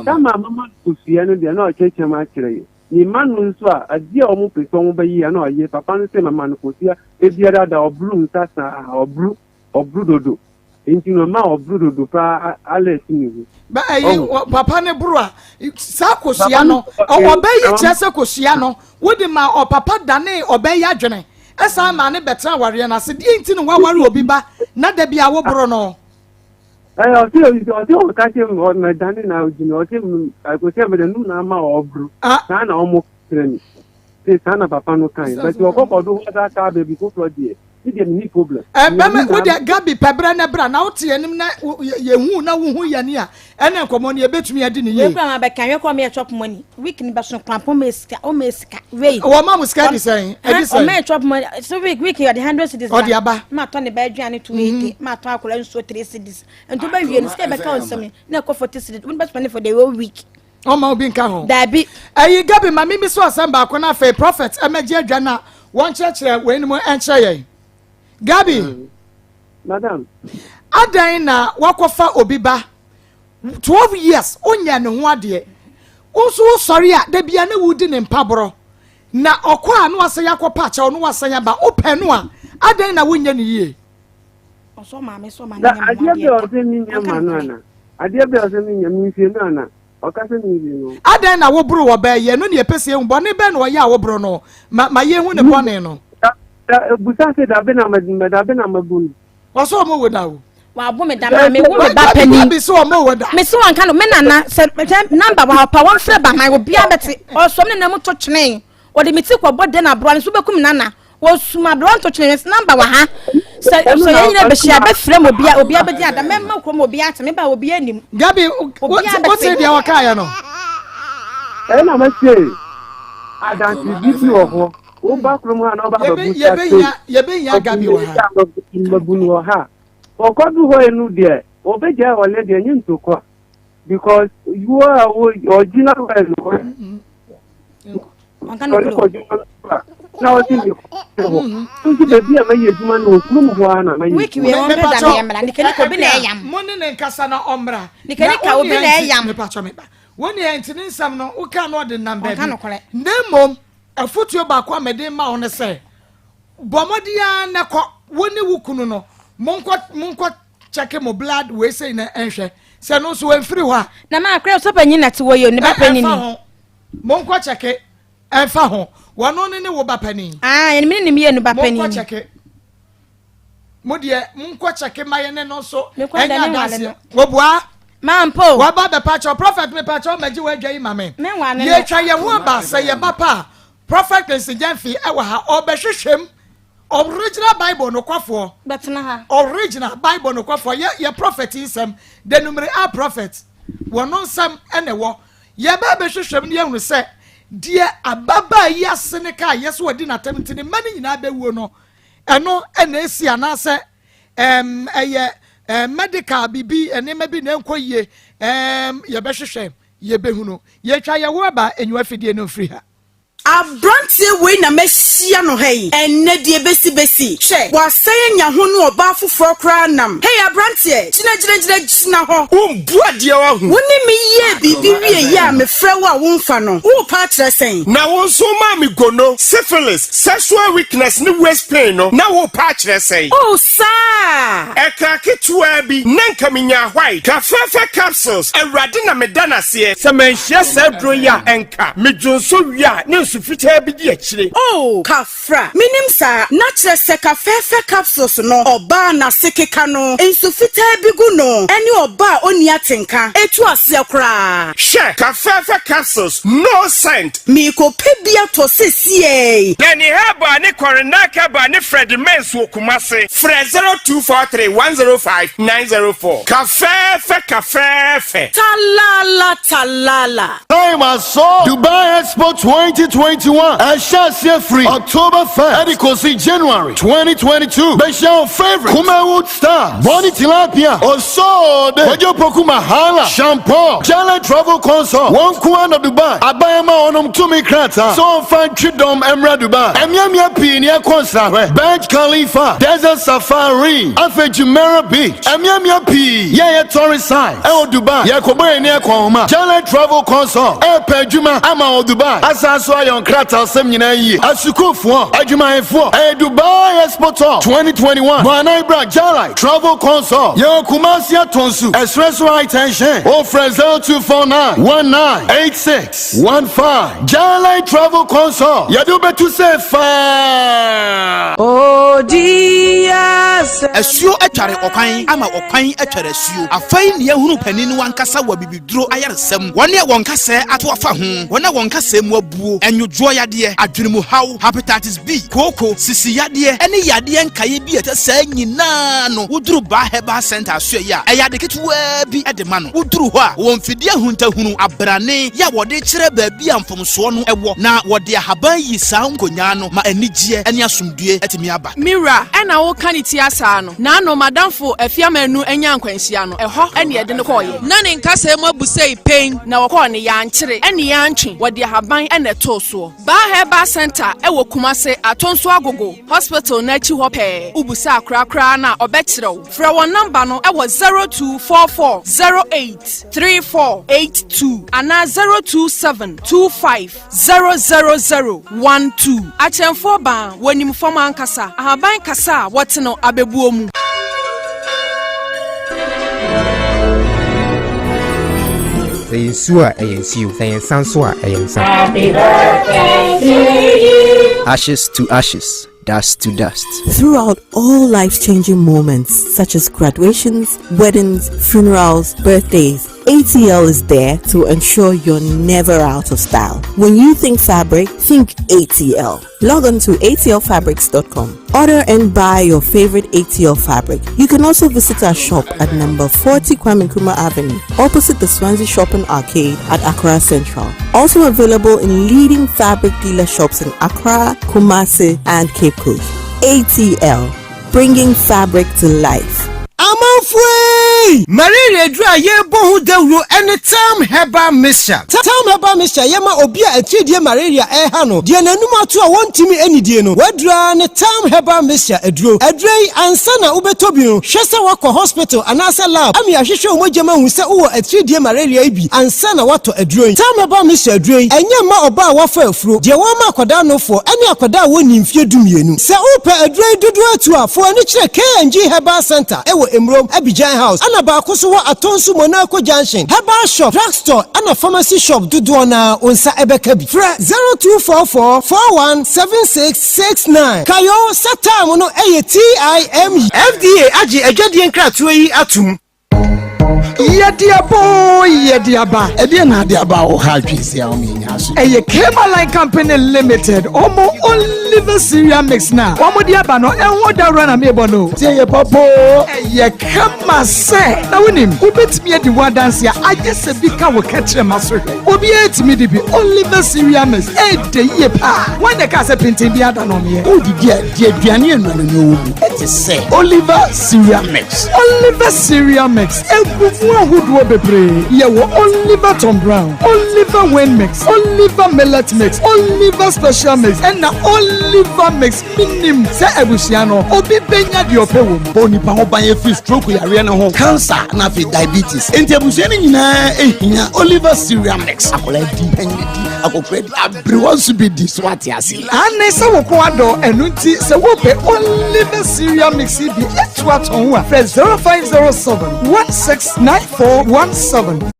S4: saa ma mama no kosua no deɛ na ɔkyerɛkyerɛ mu akyerɛ yɛ ne mma no nso a adeɛ a wɔn pɛ sɛ wɔn bɛyɛ a na ɔyɛ papa no sɛ mama no kosua ebiara da ɔburu nsa saa ɔburu ɔboro dodo nti no ma ɔboro dodo paa alert ne ho.
S1: Ba ɛyi papa ne boro a saa kosua no ɔbɛ yi kyerɛ sɛ kosua no wode ma ɔpapa dane ɔbɛ yi adwene ɛsan ma ne bɛtena awareɛ no ase deɛ nti no waware obi ba na da bi a woboro no.
S4: Ɛyɛ ɔse ɔse ɔka kyɛ mɛdane na ogyina ɔse kosua mɛdane no na ama ɔboro saa na ɔmo kyerɛ mi sɛ saa na papa no kan bɛti ɔkɔkɔdo hɔ saa kaa baabi foforɔ deɛ. Me deɛ menni problem.
S1: Ɛbɛma wo deɛ Gabi pɛ berɛ na bra na wote anim na yɛhu na wohu yɛne a ɛne nkɔmmɔ no yɛbɛtumi adi ne yie.
S2: Wei kura ma bɛka wei kura meyɛ chop money week ni bɛso kwan pɔn mɛ sika o mɛ sika wei.
S1: Wɔ ma mo sika di sɛn ɛdi sɛn.
S2: Ɔmɛ chop money so week week ɔde 100 cedis
S1: ba. Ɔde aba.
S2: Ma tɔ ne ba aduane 280 ma tɔ akɔla nsuo 3 cedis nti wobɛ wie no sika bɛka wɔn nsam na ɛkɔ 40 cedis wɔn bɛ spend for the whole week.
S1: Ɔma obi nka ho.
S2: Dabi.
S1: Ɛyi Gabi ma mimi so asɛm baako na afei prophet ɛmɛgye adwa na wɔnkyerɛkyerɛ wei no mu ɛnkyerɛ yɛn. Gabi.
S4: Madam.
S1: Adan na wakɔfa obi ba 12 years onyɛ ne ho adeɛ. Wo nso wosɔre a da bia ne wodi ne mpaborɔ. Na ɔkɔ a na wasan akɔpa akyɛw na wasan aba wopɛ no a adan na wonyɛ ne yie.
S4: Na adeɛ bɛ ɔsɛ mi nya ma no ana? Adeɛ bɛ ɔsɛ mi nya mi nsie no ana? Ɔka sɛ mi nsie no.
S1: Adɛn na woboro wɔ bɛɛ yɛ no ne yɛpɛ sɛ yɛhu bɔne bɛn na ɔyɛ a woboro no ma ma yɛhu ne bɔne no.
S4: Da busa sɛ dabe na dabe na mabu no.
S1: Ɔsɛ ɔmo wo da o.
S2: Wabo me da maa me wo me ba panin.
S1: Gabi sɛ ɔmo wɔ da.
S2: Me se wɔn ka no me nana sɛ sɛ namba wɔ ha pa wɔn frɛ ba man obiara bɛte ɔsɔm ne nam to twene wɔde me ti kɔ bɔ den abroa ne so bɛkum nana wɔsum abroa nto twene me namba wɔ ha sɛ sɛ yɛn nyina bɛhyia bɛfrɛ mu obia obia bɛdi ada mɛma kurom obia ate me ba obia anim.
S1: Gabi wote deɛ wɔkaeɛ no.
S4: Ɛna mɛse adansedi bi wɔ hɔ woba kurom ha na woba bɛbu sa se
S1: yɛbɛhia Gabi wɔ ha.
S4: Mabunu wɔ ha Ɔkɔdu hɔ yi no deɛ ɔbɛgyae ɔlɛ deɛ nye ntokwa because you a wo ɔgyina hɔ yi no ɔne kɔdwuma no a na ɔsi ne hɔ nso baabi a mɛyɛ adwuma no wɔ kurom hɔ ara na mɛyɛ
S2: wiki wei wɔn pɛ da ne mmra ne kene ka obi na ɛyam
S1: mo ne ne nkasa na ɔmmra
S2: ne kene ka obi na ɛyam
S1: mepatwɔ meba wɔn ne ɛnti ne nsɛm no woka no ɔde nam baabi na mmom afotuo baako a mɛde ma wo ne sɛ Bɔ mmɔden ara na kɔ, wo ne wo kunu no, monkɔ, monkɔ kyɛke mo blood wei sei na ɛnhwɛ. Sɛ no nso ɛmfiri hɔ a.
S2: Na maa kura sɛ panyin na te wɔ yɛ ne ba panyin
S1: ni. Ɛmfa ho. Monkɔ kyɛke. Ɛmfa ho. Wɔno ne ne wo ba panin.
S2: Ah, yɛn mene ne mmienu ba panin.
S1: Monkɔ kyɛke. Mo deɛ monkɔ kyɛke ma yɛn ne no nso. Ɛnyɛ adanseɛ. Wɔbua.
S2: Mampo.
S1: Waba bɛpa kyɛw. Prophet mepa kyɛw mɛgye w'adwa yi ma me. Yɛtwa yɛn ho aba sɛ yɛba pa a. Prophet Quincy Gyamfi wɔ ha, ɔrebɛhwehwɛ mu. Original Bible nokwafoɔ.
S2: Bɛtena ha.
S1: Original Bible nokwafoɔ. Yɛ yɛ prophet nsɛm. The numere a prophet. Wɔn nsɛm na ɛwɔ. Yɛbɛ bɛhwehwɛ mu na yɛhunu sɛ deɛ ababaa yi ase ne kaa yɛ so wɔdi n'atam nti ne mma no nyinaa bɛwuo no ɛno na esi anaasɛ ɛm ɛyɛ ɛm medical bibi nneɛma bi na ɛnkɔ yie ɛm yɛbɛhwehwɛ yɛbɛhunu yɛtwa yɛho aba enyiwa fidie no mfiri ha.
S5: Abranteɛ wei na mahyia no ha yi ɛnnɛ deɛ bɛsi bɛsi hwɛ wasan anya ho ne ɔbaa foforɔ koraa nam hey abranteɛ gyina gyina gyina gyina hɔ.
S6: Wo mbu adeɛ wahu.
S5: Wo ne me yɛɛ biribi wie yɛ a mefrɛ wo a womfa no worepa akyerɛ sɛn?
S6: Na wo nso womaa me gono, syphilis, sexual weakness ne waist pain no na worepa akyerɛ sɛn?
S5: Oh saa!
S6: Ɛkaa ketewaa bi na nka menyaa white, kafɛɛfɛ capsules, Awurade na meda no aseɛ. Sɛ manhyia saa aduro yi a ɛnka me dwonsɔ wie a ne nsu fitaa bi di akyire.
S5: Oh, Kafra, menim saa. Na kyerɛ sɛ kafɛɛfɛ capsules no, ɔbaa a n'ase keka no, nsu fitaa bi gu no, ɛne ɔbaa a ɔnni atenka, ɛtu aseɛ koraa.
S6: Hwɛ, kafɛɛfɛ capsules, no scent.
S5: Merekɔpɛ bi atɔ sesiei.
S6: Danny Herbal ne Corinna Herbal ne Freddie Mens wɔ Kumasi. Frɛ 0243 105 904. Kafɛɛfɛ kafɛɛfɛ.
S5: Talala talala.
S7: Time asɔ! Dubai Expo 2021 ɛhyɛ aseɛ firi October 1st ɛde kɔsi January 2022. Bɛhyia wo favourite Kumawood stars, Bonny Tilapia, Osoode, Kwadwo Poku Mahala, Sean Paul, Jale Travel Consult, wɔn nko ara na Dubai aban ama wɔnom tumi krataa sɛ wɔmfa ntwe dɔm mmra Dubai. Mmeammea pii na yɛkɔ nsrahwɛ, Burj Khalifa, Desert Safari, afei Jumeirah Beach. Mmeammea pii yɛ yɛ tourist site ɛwɔ Dubai. Yɛkɔbɔ yɛn ani akɔnhoma. Jale Travel Consult ɛrepɛ adwuma ama wɔ Dubai asan so ayɛ wɔn krataasɛm nyinaa yie. Asukuufoɔ, adwumayɛfoɔ, ɛyɛ Dubai Expo Tour 2021. Bɔ anan bra Jale Travel Consult. Yɛwɔ Kumasi Atonsu, Ɛserɛ so High Tension. Wofrɛ 0249 1986 15. Jale Travel Consult. Yɛde wo bɛtu sɛ faa.
S8: Asuo atware ɔkwan ama ɔkwan atware asuo. Afei na yɛahunu panin no ankasa wɔ abibiduro ayaresa mu. Wɔn a wɔn kasɛɛ ato afa ho, wɔn a wɔn kasɛɛ mu abuo, nnwodwoɔ yadeɛ, adwene mu haw, hepatitis B, kooko, sisi yadeɛ, ne yadeɛ nkaeɛ bi a ɛte saa nyinaa no, woduru Baa Herbal Centre asoɛeɛ a, ɛyɛ ade ketewaa bi de ma no. Woduru hɔ a, wɔwɔ mfidie ahuntahunu, abrane, yɛ a wɔde kyerɛ baabi a mfomsoɔ no wɔ, na wɔde ahaban yi saa nkonyaa no ma anigyeɛ ne asomdwoeɛ atumi aba.
S9: Me wura, ɛna woka ne tia saa no? Naano m'adamfo Afiamanu nyaa nkwanhyia no, ɛhɔ ne yɛde no kɔeɛ. Na ne nkasɛɛ mu abu sei pen. Na wɔkɔɔ no, yɛankyere ne yɛantwe, wɔde ahaban na ɛtoo soɔ. Baa Herbal Centre wɔ Kumase, Atonso Agogo Hospital no akyi hɔ pɛɛ. Wobisa akora koraa no a, ɔbɛkyerɛ wo. Frɛ wɔn nɔmba no wɔ 0244 08 3482 anaa 02725 00012. Akyɛnfoɔ baa, wɔnim fam ankasa. Ahaban kasa a wɔte no abɛbuo mu.
S10: Sɛ yɛ nsuo a, ɛyɛ nsuo. Sɛ yɛ nsa nso a, ɛyɛ nsa.
S11: Happy birthday to you.
S10: Ashes to ashes. Dust to dust.
S11: Throughout all life changing moments, such as graduations, weddings, funerals, birthdays, ATL is there to ensure you're never out of style. When you think fabric, think ATL. Log on to atlfabrics.com. Order and buy your favorite ATL fabric. You can also visit our shop at number 40 Kwame Nkrumah Avenue, opposite the Swansea Shopping Arcade at Accra Central. Also available in leading fabric dealer shops in Accra, Kumasi, and Cape Coast. ATL, bringing fabric to life.
S12: Amanfoɔ ei! Malaria aduru a yɛrebɔ ho dawuro ne Tam Herbal Mixture. Tam Herbal Mixture yɛ ma obi a atiridie malaria reha no, deɛ n'anum ato a wɔntumi nnidie no. W'aduro ara ne Tam Herbal Mixture aduro. Aduro yi, ansa na wobɛtɔ bi no, hwɛ sɛ woakɔ hospital anaasɛ lab ama yɛahwehwɛ wo mogya mu ahu sɛ wowɔ atiridie malaria yi bi ansa na woatɔ aduro yi. Tam Herbal Mixture aduro yi, ɛnyɛ mma ɔbaa a wafa afuro, deɛ wɔama akwadaa nofoɔ, ne akwadaa a wɔnnii mfeɛ dumienu. Sɛ wopɛ aduro yi dodoɔ atu a, fa w'ani kyerɛ K&G Herbal Centre wɔ Mmrom, Abidjan House, ɛna baako nso wɔ Atonsu Monaco Junction. Herbal shop, drug store ɛna pharmacy shop dodoɔ no ara wo nsa bɛka bi. Frɛ 0244 41 76 69. Kae o sɛ time no yɛ TIME. FDA agye adwadie nkratoɔ yi atom.
S1: Yɛde aba oo, yɛde aba.
S8: Ɛdeɛn na ade aba a woha adwene sei a woma yɛnya aso?
S1: Ɛyɛ Kemaline Company Limited, wɔn Oliver Cereal Mix na wɔn de aba no, ɛho dawuro na mebɔ no.
S8: Tie yɛ papa oo.
S1: Ɛyɛ kama sɛ, na wonim, wobɛtumi adi ho adanse a agye sɛ bi ka wo kɛtrɛma so hwɛ. Obiara tumi di bi. Oliver Cereal Mix, ɛɛdɛ yie paa. Wɔn na ɛkaa sɛ penten bi ada no ɔmeɛ.
S8: Wodidi a, di aduane a nnuane wɔ mu te sɛ Oliver Cereal Mix.
S1: Oliver Cereal Mix egu mu ahodoɔ bebree. Yɛwɔ Oliver Tom Brown, Oliver Wayne Mix, Oliver Millet Mix, Oliver Special Mix ɛna Oliver Mix. Menim sɛ abusua no obi bɛnya deɛ ɔpɛ wɔ mu.
S8: Bɔ onipa ho ban firi stroke yareɛ no ho, cancer na afei diabetes. Enti abusua no nyinaa ehia Oliver Cereal Mix. Akwadaa di, panyin di, akɔkora di, aberewa nso bi di so ate ase.
S1: Aane sɛ wo kɔn adɔ ɛno nti sɛ wopɛ Oliver cereal mix yi bi atu atɔn ho a frɛ 0507 169417.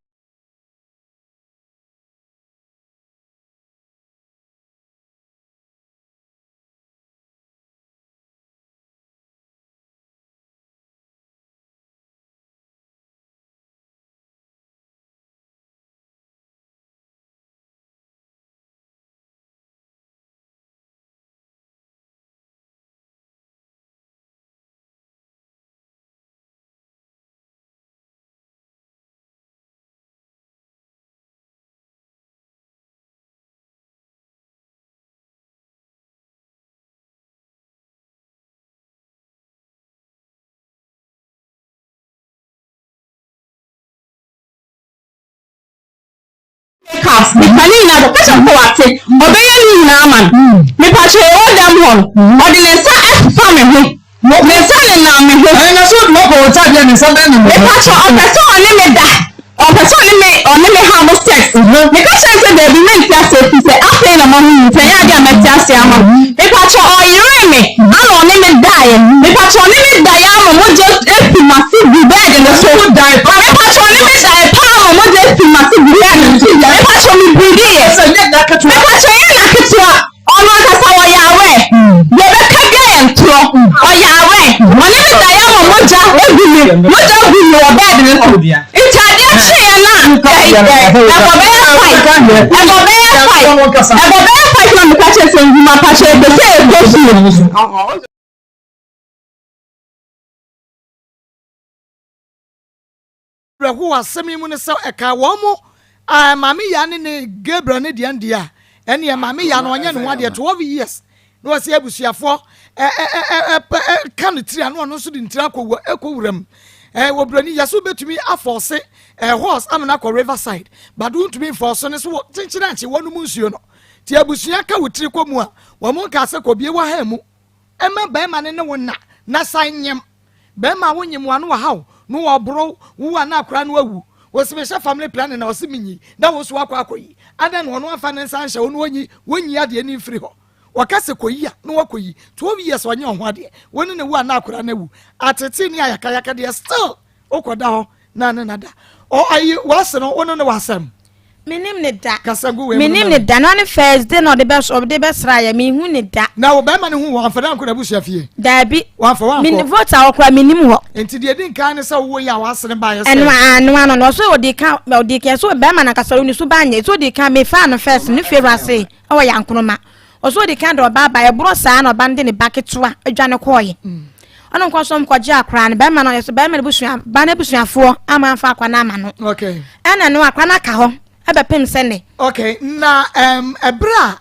S13: Cups mepa ne nyinaa bɔ kasa mpo wate ɔbɛyɛ ne nyinaa ama no mepakyɛ yɛwɔ dɛm hɔ no ɔde ne nsa ɛfefa me ho ne nsa nenam me ho
S14: Ɛna so ɔde wakɔ wɔn ntaadeɛ ne nsa bɛn ne ho.
S13: Mepakyɛ ɔpɛ sɛ ɔne me da ɔpɛ sɛ ɔne me ɔne me have sex meka kyerɛ no sɛ daabi mente aseɛ firi sɛ afei na mahu no nti ɛnyɛ adeɛ a mɛte aseɛ ama no mepakyɛ ɔyeree me ana ɔne me daeɛ mepakyɛ ɔne me daeɛ ama mogya afi m'ase gu bed no so mepakyɛ ɔne me daeɛ paa ama mogya afi m'ase gu bed no so mepakyɛ me biridiiɛ mepakyɛ yɛ na ketewa Ɔno ankasa ɔyɛ aware. Deɛ ɔbɛka biara yɛ ntorɔ. Ɔyɛ aware. Ɔne me daeɛ ama mogya agu me, mogya gu me wɔ bed no so. Nti adeɛ kyeeɛ no a, ɛbɔ bɛyɛ five, ɛbɔ bɛyɛ five, ɛbɔ bɛyɛ five na meka kyerɛ sɛ Nzuma pakyɛ yɛpɛ sɛ yɛkɔ fie.
S1: Awerɛhow wɔ asɛm yi mu ne sɛ ɛkaa wɔn mo a Maame Yaa ne ne Gabriel ne deɛ deɛ a ɛneɛ Maame Yaa no ɔnyɛ ne ho adeɛ 12 years na wɔsɛ abusuafoɔ ka no tiri a na ɔno nso de ntiri akɔ ɛkɔ wura mu ɛɛ wɔ broni yɛ so bɛtumi afɔɔse ɛɛ horse amena akɔ riverside but wontumi nfɔɔso ne so wɔ kyenkyen ankye wɔn mu nsuo no ti abusua ka wɔ tiri kɔ mu a wɔn nka sɛ kɔ bie wɔ ha mu ɛma bɛrima ne ne wo na na san nyɛm Bɛrima a wonyim wo ano ɔhaw no ɔborow wo a na akora no awu. Ose mehyɛ family planning na ɔse menyi na wo nso wakɔ akɔyi. Adɛn na ɔno amfa ne nsa anhyɛ wo na onyi wonyi adeɛ no mfiri hɔ. Ɔka sɛ kɔyi a na wakɔyi. 12 years ɔnyɛ ɔho adeɛ. Wo ne ne wo a na akora no awu. Atetee ne ayakayaka deɛ still wokɔda hɔ na ne nada. Ɔ ayi w'ase no wo ne no wɔ asɛm.
S2: Menim ne da.
S1: Kasa gu wei mu.
S2: Menim ne da. Na ne first day na ɔde bɛ ɔde bɛsra yɛ mehu ne da.
S1: Na wo bɛrima no hu wɔ amfa dɛ ankɔ n'abusua fie.
S2: Daabi.
S1: Wamfa wankɔ.
S2: Me vote a ɔkora menim hɔ.
S1: Nti deɛ edi nkan ne sɛ wowɔ yi a w'asene baayɛ sɛ.
S2: Ɛno ano ano no ɔso ɔdi kan ɔdi kan so bɛrima na kasa ne so ba nyɛ so ɔdi kan mefa no first ne fie wura se ɛwɔ yankonoma ɔso ɔdi kan de ɔba aba ɛboro saa na ɔba no de ne ba ketewa adwane kɔɔyɛ. Ɔno nkɔ so nkɔgye akora no bɛrima no ɔyɛ so bɛrima no busua ba no abusuafoɔ ama amfa akora no ama no.
S1: Okay.
S2: Ɛna no akora no aka hɔ ɛbɛpem sɛ ne.
S1: Okay na um, ɛberɛ a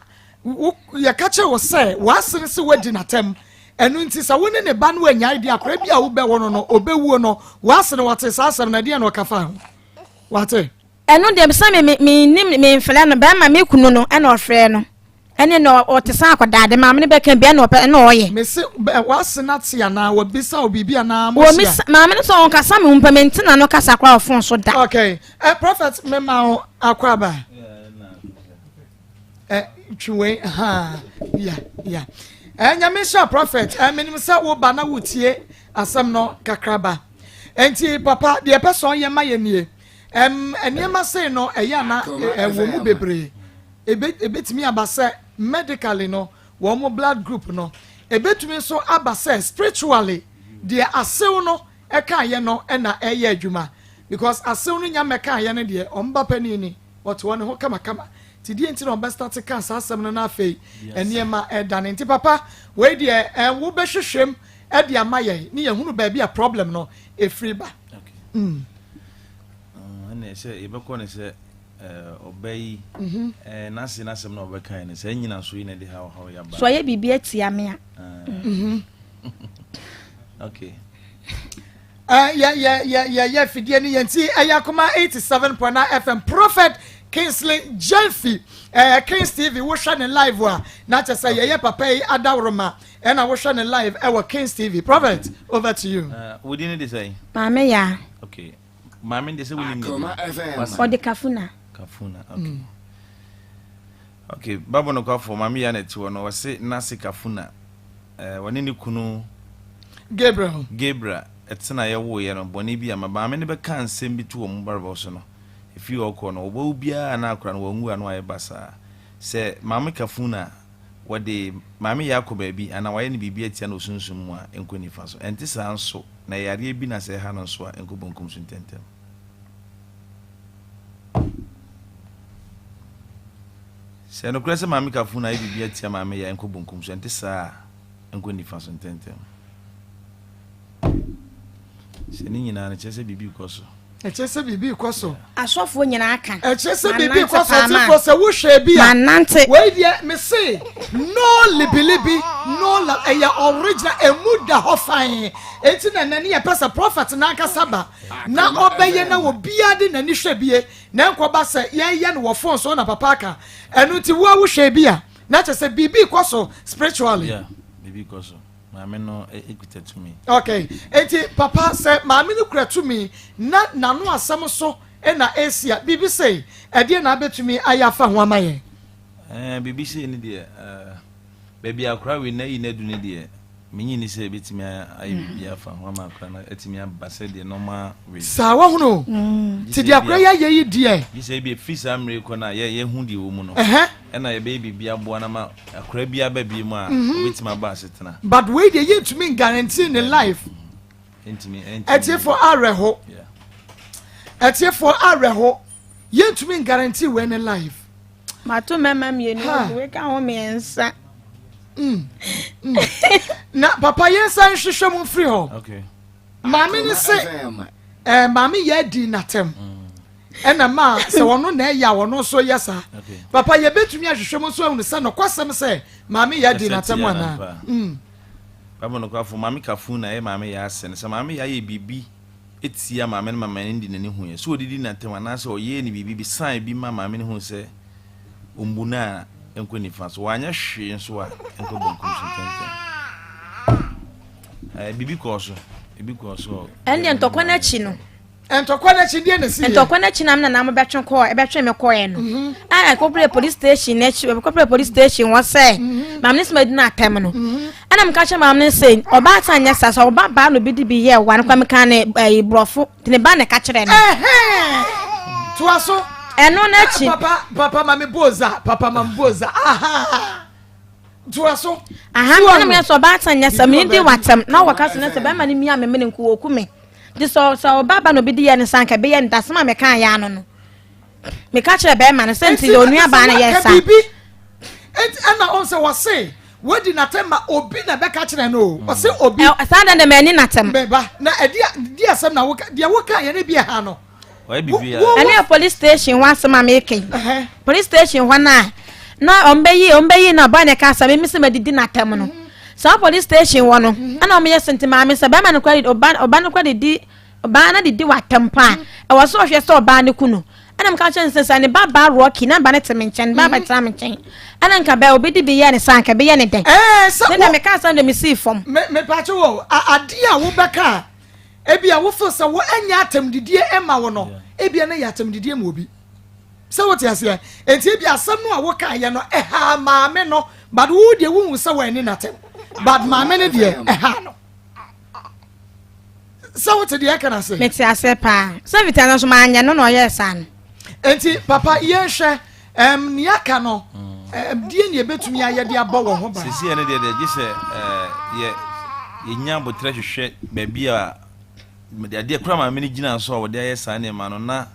S1: yɛka kyerɛ wo sɛ w'asene sɛ woadi n'atɛm ɛno nti sɛ wo ne ne ba no anyae deɛ akora bi a wobɛwɔ no no ɔbɛwuo no w'asene wɔte saa asɛm no ɛdeɛ na ɔka fa ho wate.
S2: Ɛno deɛ sɛ me me menim memfrɛ no bɛrima me kunu no ɛna ɔfrɛ no ɛne na ɔte sɛ akɔdaa de maame no bɛka bi ɛna ɔpɛ ɛna ɔyɛ.
S1: Mese w'ase no ate anaa wabisa wo biribi anaa mo hyia.
S2: Maame no sɛ ɔnkasa me ho mpa mente na no kasa koraa wɔ fon so da.
S1: Okay eh, prophet mema wo akɔ aba. Eh, twe wei ha ya ya. Eh, nyame nhyira prophet. Eh, menim sɛ woba na wotie asɛm no kakraba. Enti papa deɛ ɛpɛ sɛ ɔyɛ ma yɛ nie. Ɛm, nneɛma sei no ɛyɛ ana ɛwɔ mu bebree. Ebe ebetumi aba sɛ medically no wɔn mo blood group no. Ebetumi nso aba sɛ spiritually deɛ asew no ɛkaayɛ no ɛna ɛyɛ adwuma because asew no nya mmɛkaayɛ no deɛ wɔn ba panin ni ɔte hɔ ne ho kamakama ti deɛ nti na wɔn bɛ start ka saa asɛm no na afei nneɛma ɛdane nti papa wei deɛ ɛn wo bɛhwehwɛm ɛde ama yɛn ne yɛn hunu baabi a problem no efiri ba.
S15: Ɛnna sɛ yɛbɛkɔ ne sɛ ɔba yi n'ase n'asɛm na ɔbɛkae no saa nyinaso yi na ɛde haw haw yaba.
S2: So ɔyɛ biribi atia me a.
S15: Okay.
S1: Yɛ yɛ yɛ yɛ yɛ fidie ni yɛn ti ɛyɛ akoma 87.9 FM Prophet Kingsley Gyamfi ɛɛ Kings TV wohwɛ ne live a na kyɛ sɛ yɛyɛ papa yi adaworoma ɛna wohwɛ ne live ɛwɔ Kings TV Prophet over to you.
S15: Wodi ne de sɛn?
S2: Maame ya.
S15: Okay. Maame de sɛ wonim ne
S2: din. Ɔde Kafuna.
S15: Kafuna, okay. Okay, Bible nokwafo maame ya na ɛte hɔ no, ɔse Nase Kafuna. Eh, wɔne ne kunu
S1: Gabriel.
S15: Gabriel ɛtena yɛwoeɛ no, bɔne bi ama maame no bɛka nsɛm bi to wɔn barabɔ so no, ɛfiri hɔ kɔ no, wɔbɛwo biara na akora no wɔnwu a na wayɛ basaa. Sɛ maame Kafuna wɔde maame yɛ akɔ baabi anaa wɔayɛ no biribi atia no wɔ sunsum mu a, ɛnkɔ nifa so. Ɛnte saa nso, na yareɛ bi na sɛ ɛha no nso a, ɛnkɔ bonkum so ntɛmntɛm. Sɛ nokorɛ sɛ maame Kafuna ayɛ biribi atia maame yɛ a, ɛnkɔ bonkum so. Ɛnte saa a, ɛnkɔ nifa so ntɛmntɛm. Sɛ ne nyinaa no, kyerɛ sɛ biribi rekɔ so.
S1: Ɛkyerɛ sɛ biribi rekɔ so.
S2: Asɔfoɔ nyinaa ka.
S1: Ɛkyerɛ sɛ biribi rekɔ so. Ɔtefoɔ sɛ wohwɛ bi a.
S2: Manante.
S1: Wei deɛ mese no libilibi no la ɛyɛ original emu da hɔ fann. Eti na nani yɛpɛ sɛ prophet n'ankasa ba na ɔbɛyɛ na obiara de n'ani hwɛ bie na nkɔba sɛ yɛyɛ no wɔ phone so na papa aka. Ɛno nti wo a wohwɛ bi a na kyerɛ sɛ biribi rekɔ so spiritually.
S15: Yeah, biribi rekɔ so. Maame no kuta tumi.
S1: Okay, eti papa sɛ maame no kura tumi na n'ano asɛm so na esi a, biribi sei, ɛdeɛ na abɛtumi ayɛ afa ho ama yɛn?
S15: Ɛɛ, biribi sei no deɛ, ɛɛ, baabi akora wei na ayi no adu no deɛ, menye ni sɛ ebɛtumi ayɛ biribi afa ho ama akora no atumi aba sɛ deɛ normal wei.
S1: Saa, wahunu? Ti deɛ akora yi ayɛ yi deɛ.
S15: Gye sɛ ebi efiri saa mmerɛ yi kɔ no a yɛ yɛhu deɛ ɛwɔ mu no. Ɛna yɛbɛyɛ biribi aboa no ama akora bi aba bi mu a obɛtumi aba asetena.
S1: But wei deɛ yɛntumi guarantee ne life.
S15: Ntumi.
S1: Ɛtiefoɔ awerɛho. Ɛtiefoɔ awerɛho. Yɛntumi guarantee wei ne life.
S2: Mato mmarima mmienu wei ka ho mmiɛnsa.
S1: Na papa yɛn nsa nhwehwɛ mu mfiri hɔ.
S15: Okay.
S1: Maame ne se ɛɛ maame yɛ adi n'atɛm. Ɛna maa sɛ ɔno na ɛyɛ a ɔno nso yɛ saa. Papa yɛbɛtumi ahwehwɛ mu nso ahunu sɛ nokwasɛm sɛ maame yɛ adi n'atɛm anaa.
S15: Bible nokwafo maame kafun na ɛyɛ maame yɛ asɛ no sɛ maame yɛ ayɛ biribi etia maame no ma maame no di n'ani hu yɛ sɛ ɔdidi n'atɛm anaasɛ ɔyɛ ne biribi bi san bi ma maame no hu sɛ ɔmbu no a nkɔ nifa so wanyɛ hwee nso a nkɔ bonkum so ntɛntɛm. Ɛɛ biribi kɔɔ so biribi kɔɔ so.
S2: Ɛndeɛ ntɔkwa no akyi no.
S1: Ntɔkwa no akyi deɛ na si yɛ.
S2: Ntɔkwa no akyi na na mo bɛtwe kɔɔ ɛbɛtwe me kɔɛ no. A ɛkɔpere police station n'akyi ɛkɔpere police station wɔ sɛ maame ne sɛ ma di n'atɛm no. Ɛna meka kyerɛ maame ne sɛ ɔbaatan nyɛ saa sɛ ɔba baa na obi de bi yɛ wa no kwa meka ne ɛyi borɔfo ne ba na ɛka kyerɛ no.
S1: Toa so.
S2: Ɛno n'akyi.
S1: Papa papa ma me boza papa ma me boza aha toa so.
S2: Aha mi anam yɛ sɛ ɔbaatan nyɛ sɛ mi di watam na wɔka so ne sɛ bɛrima no mia me mene nko wɔku me nti sɛ sɛ ɔba ba na obi di yɛ ne sa nka ɛbɛyɛ ne dasɛm a meka yɛ ano no meka kyerɛ bɛrima no sɛ nti deɛ onua baa no yɛ sa.
S1: Enti ɛna ɔn sɛ wɔse wadi n'atɛm ma obi na ɛbɛka kyerɛ no o ɔse obi.
S2: Saa dan dɛ mani n'atɛm.
S1: Mɛba na ɛdi di asɛm na woka deɛ woka yɛ ne bi ɛha no.
S2: Ɛno yɛ police station hɔ asɛm a meka yi. Police station hɔ no a na ɔmbɛyi ɔmbɛyi na ɔbaa na ɛka asɛm emi sɛ madidi n'atɛm no. Saa police station hɔ no ɛna ɔmo yɛ sɛ nti maame sɛ bɛrima no kora ɔba ɔba no kora didi ɔbaa no didi w'atɛm pa a ɛwɔ sɛ ɔhwɛ sɛ ɔbaa no ku no. Ɛna meka kyerɛ no sɛ sɛ ne ba baa Rocky na ba no te me nkyɛn ne ba bɛtena me nkyɛn ɛna nka bɛ obi de bi yɛ ne saa nka ɛbɛyɛ ne dɛn.
S1: Ɛɛ sɛ
S2: Ne na meka asɛm de mesii fam.
S1: Me mepatwe wɔ adeɛ a wobɛka a Ebia wo feel sɛ wo ɛnyɛ atɛmdidie ɛma wo no, ebia na ɛyɛ atɛmdidie ma obi. Sɛ wote aseɛ? Enti ebia asɛm no a wokaeɛ no ɛhaa maame no, but wo deɛ wohu sɛ wɔanni n'atɛm, but maame no deɛ ɛhaa no. Sɛ wote deɛ ɛka no ase?
S2: Mete aseɛ paa. Sɛ mfiti ano nso manyɛ no na ɔyɛɛ saa no.
S1: Enti papa yɛnhwɛ um, nea aka no um, deɛ ne yɛbɛtumi ayɛ de abɔ wɔn ho ban.
S15: Sisi ɛno deɛ deɛ gye sɛ yɛ yɛnya abotrɛ hwehwɛ baabi a adeɛ kura maame no gyina so a wɔde ayɛ saa nneɛma no na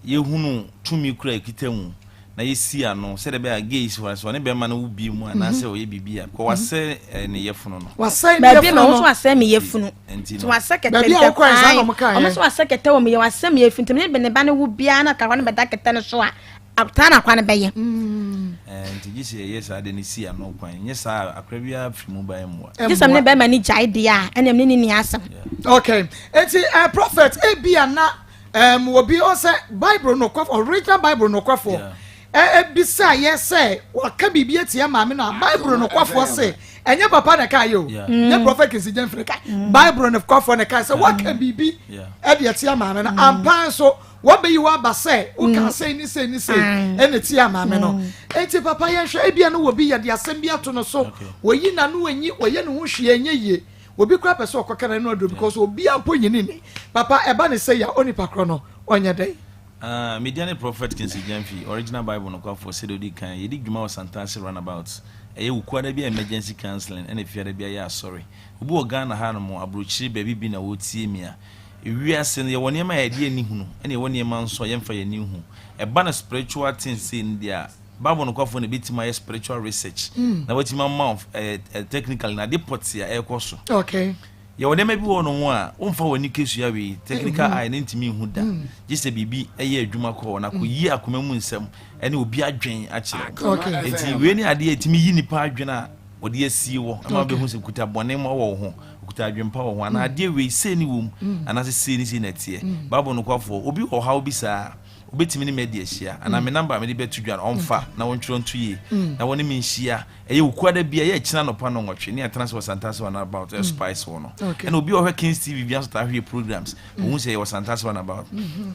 S15: yɛhunu tumi kura ɛkita mu na yɛsi ano sɛdeɛ ɛbɛyɛ a gays hɔ sɛ ɔne bɛrima no wo bi mu anaasɛ ɔyɛ biribi a kɔ wasɛ ne yɛfunu no
S1: wasɛ ne
S2: baabi
S1: yɛfunu
S2: ma
S1: no
S2: wɔn nso wasɛ me yɛfunu
S15: nti
S2: nti
S15: no
S2: wasɛ kɛtɛ
S1: Baabi a
S2: ntɛ
S1: wokɔɛ saa na
S2: kwan
S1: ɔmo kaeɛ.
S2: ɔmo nso wasɛ kɛtɛ wɔ me yɛ wasɛ me yɛfunu nti me ne ne ba no wo biara na kakwa no bɛda kɛtɛ no so a ataa na akwa no bɛyɛ
S15: Nti gye sɛ yɛyɛ saa de no si ano kwan nyɛ saa a akora biara firi mu ba mmoa
S2: gye sɛ me ne bɛrima no gyae deɛ a ɛnna me ne ne nni asɛm
S1: Okay, eti prophet ebia na obi ɔsɛ Bible nokwafo, original Bible nokwafoɔ ebisa yɛ sɛ waka biribi atia maame no a Bible nokwafoɔ se ɛnyɛ papa na ɛka yɛ o, nyɛ prophet Kingsley Gyamfi ka, Bible nokwafoɔ na ɛka sɛ waka biribi ɛde atia maame no, ampa nso wɔbɛyi wɔ aba sɛ woka sei ne sei ne sei ɛna tia maame no. Enti papa yɛnhwɛ ebia no wɔ bi yɛde asɛm bi ato no so, wɔyi n'ano anyi, wɔyɛ ne ho hwee ɛnyɛ yie. Obi koraa pɛ sɛ ɔkɔka n'ano aduro because obiara mpo nyini ni. Papa ɛba ne sɛ ya onipa korɔ no ɔnyɛ dɛn?
S15: Ah, me din ne Prophet Kingsley Gyamfi, Original Bible nokwafoɔ, sɛdeɛ ɔdi kan, yɛdi dwuma wɔ Santase Runabout, ɛyɛ Wukuada biara emergency counseling ɛna Efiada biara yɛ asɔre. Obi wɔ Ghana ha nom, abrokyire baabi bi na ɔretie me a, ewiase no yɛwɔ nneɛma a yɛde yɛn ani hunu ɛna yɛwɔ nneɛma nso a yɛmfa yɛn ani nhu. Ɛba no spiritual things sei no deɛ a, Bible nokwafo na ebetumi ayɛ spiritual research na watumi ama wo eh, eh, technically na ade pɔtee a ɛrekɔ so.
S1: Okay.
S15: Yɛwɔ nneɛma bi wɔ hɔnom a womfa w'ani kesua wei technical eye ne ntumi nhu da. Gye sɛ biribi ɛyɛ adwuma kɔ hɔ na kɔyi akoma mu nsɛm ɛne obi adwen akyerɛ wo.
S1: Okay.
S15: Enti wei ne adeɛ a ɛtumi yi nipa adwen a wɔde asie wɔ ɛma wobɛhu sɛ kuta bɔne ma wɔ wo ho, okuta adwempa wɔ ho anaa adeɛ wei sei ne wɔ mu anaasɛ sei ne sei na ɛteɛ. Bible nokwafoɔ obi wɔ ɔhaw bi saa Obetumi ne me adi ahyia, anaa me namba a mede bɛto dwa no, ɔmfa na wɔntwerɛ nto yie, na wɔne me nhyia. Ɛyɛ Wukuada bi a, ɛyɛ ɛkyena anɔpa nnɔnwɔtwe, ne yɛatena ase wɔ Santase Runabout, ɛyɛ Spice hɔ no. Ɛna obi a ɔhwɛ Kings TV biara nso taa hwɛ yɛ programs, ɔhu sɛ yɛwɔ Santase Runabout.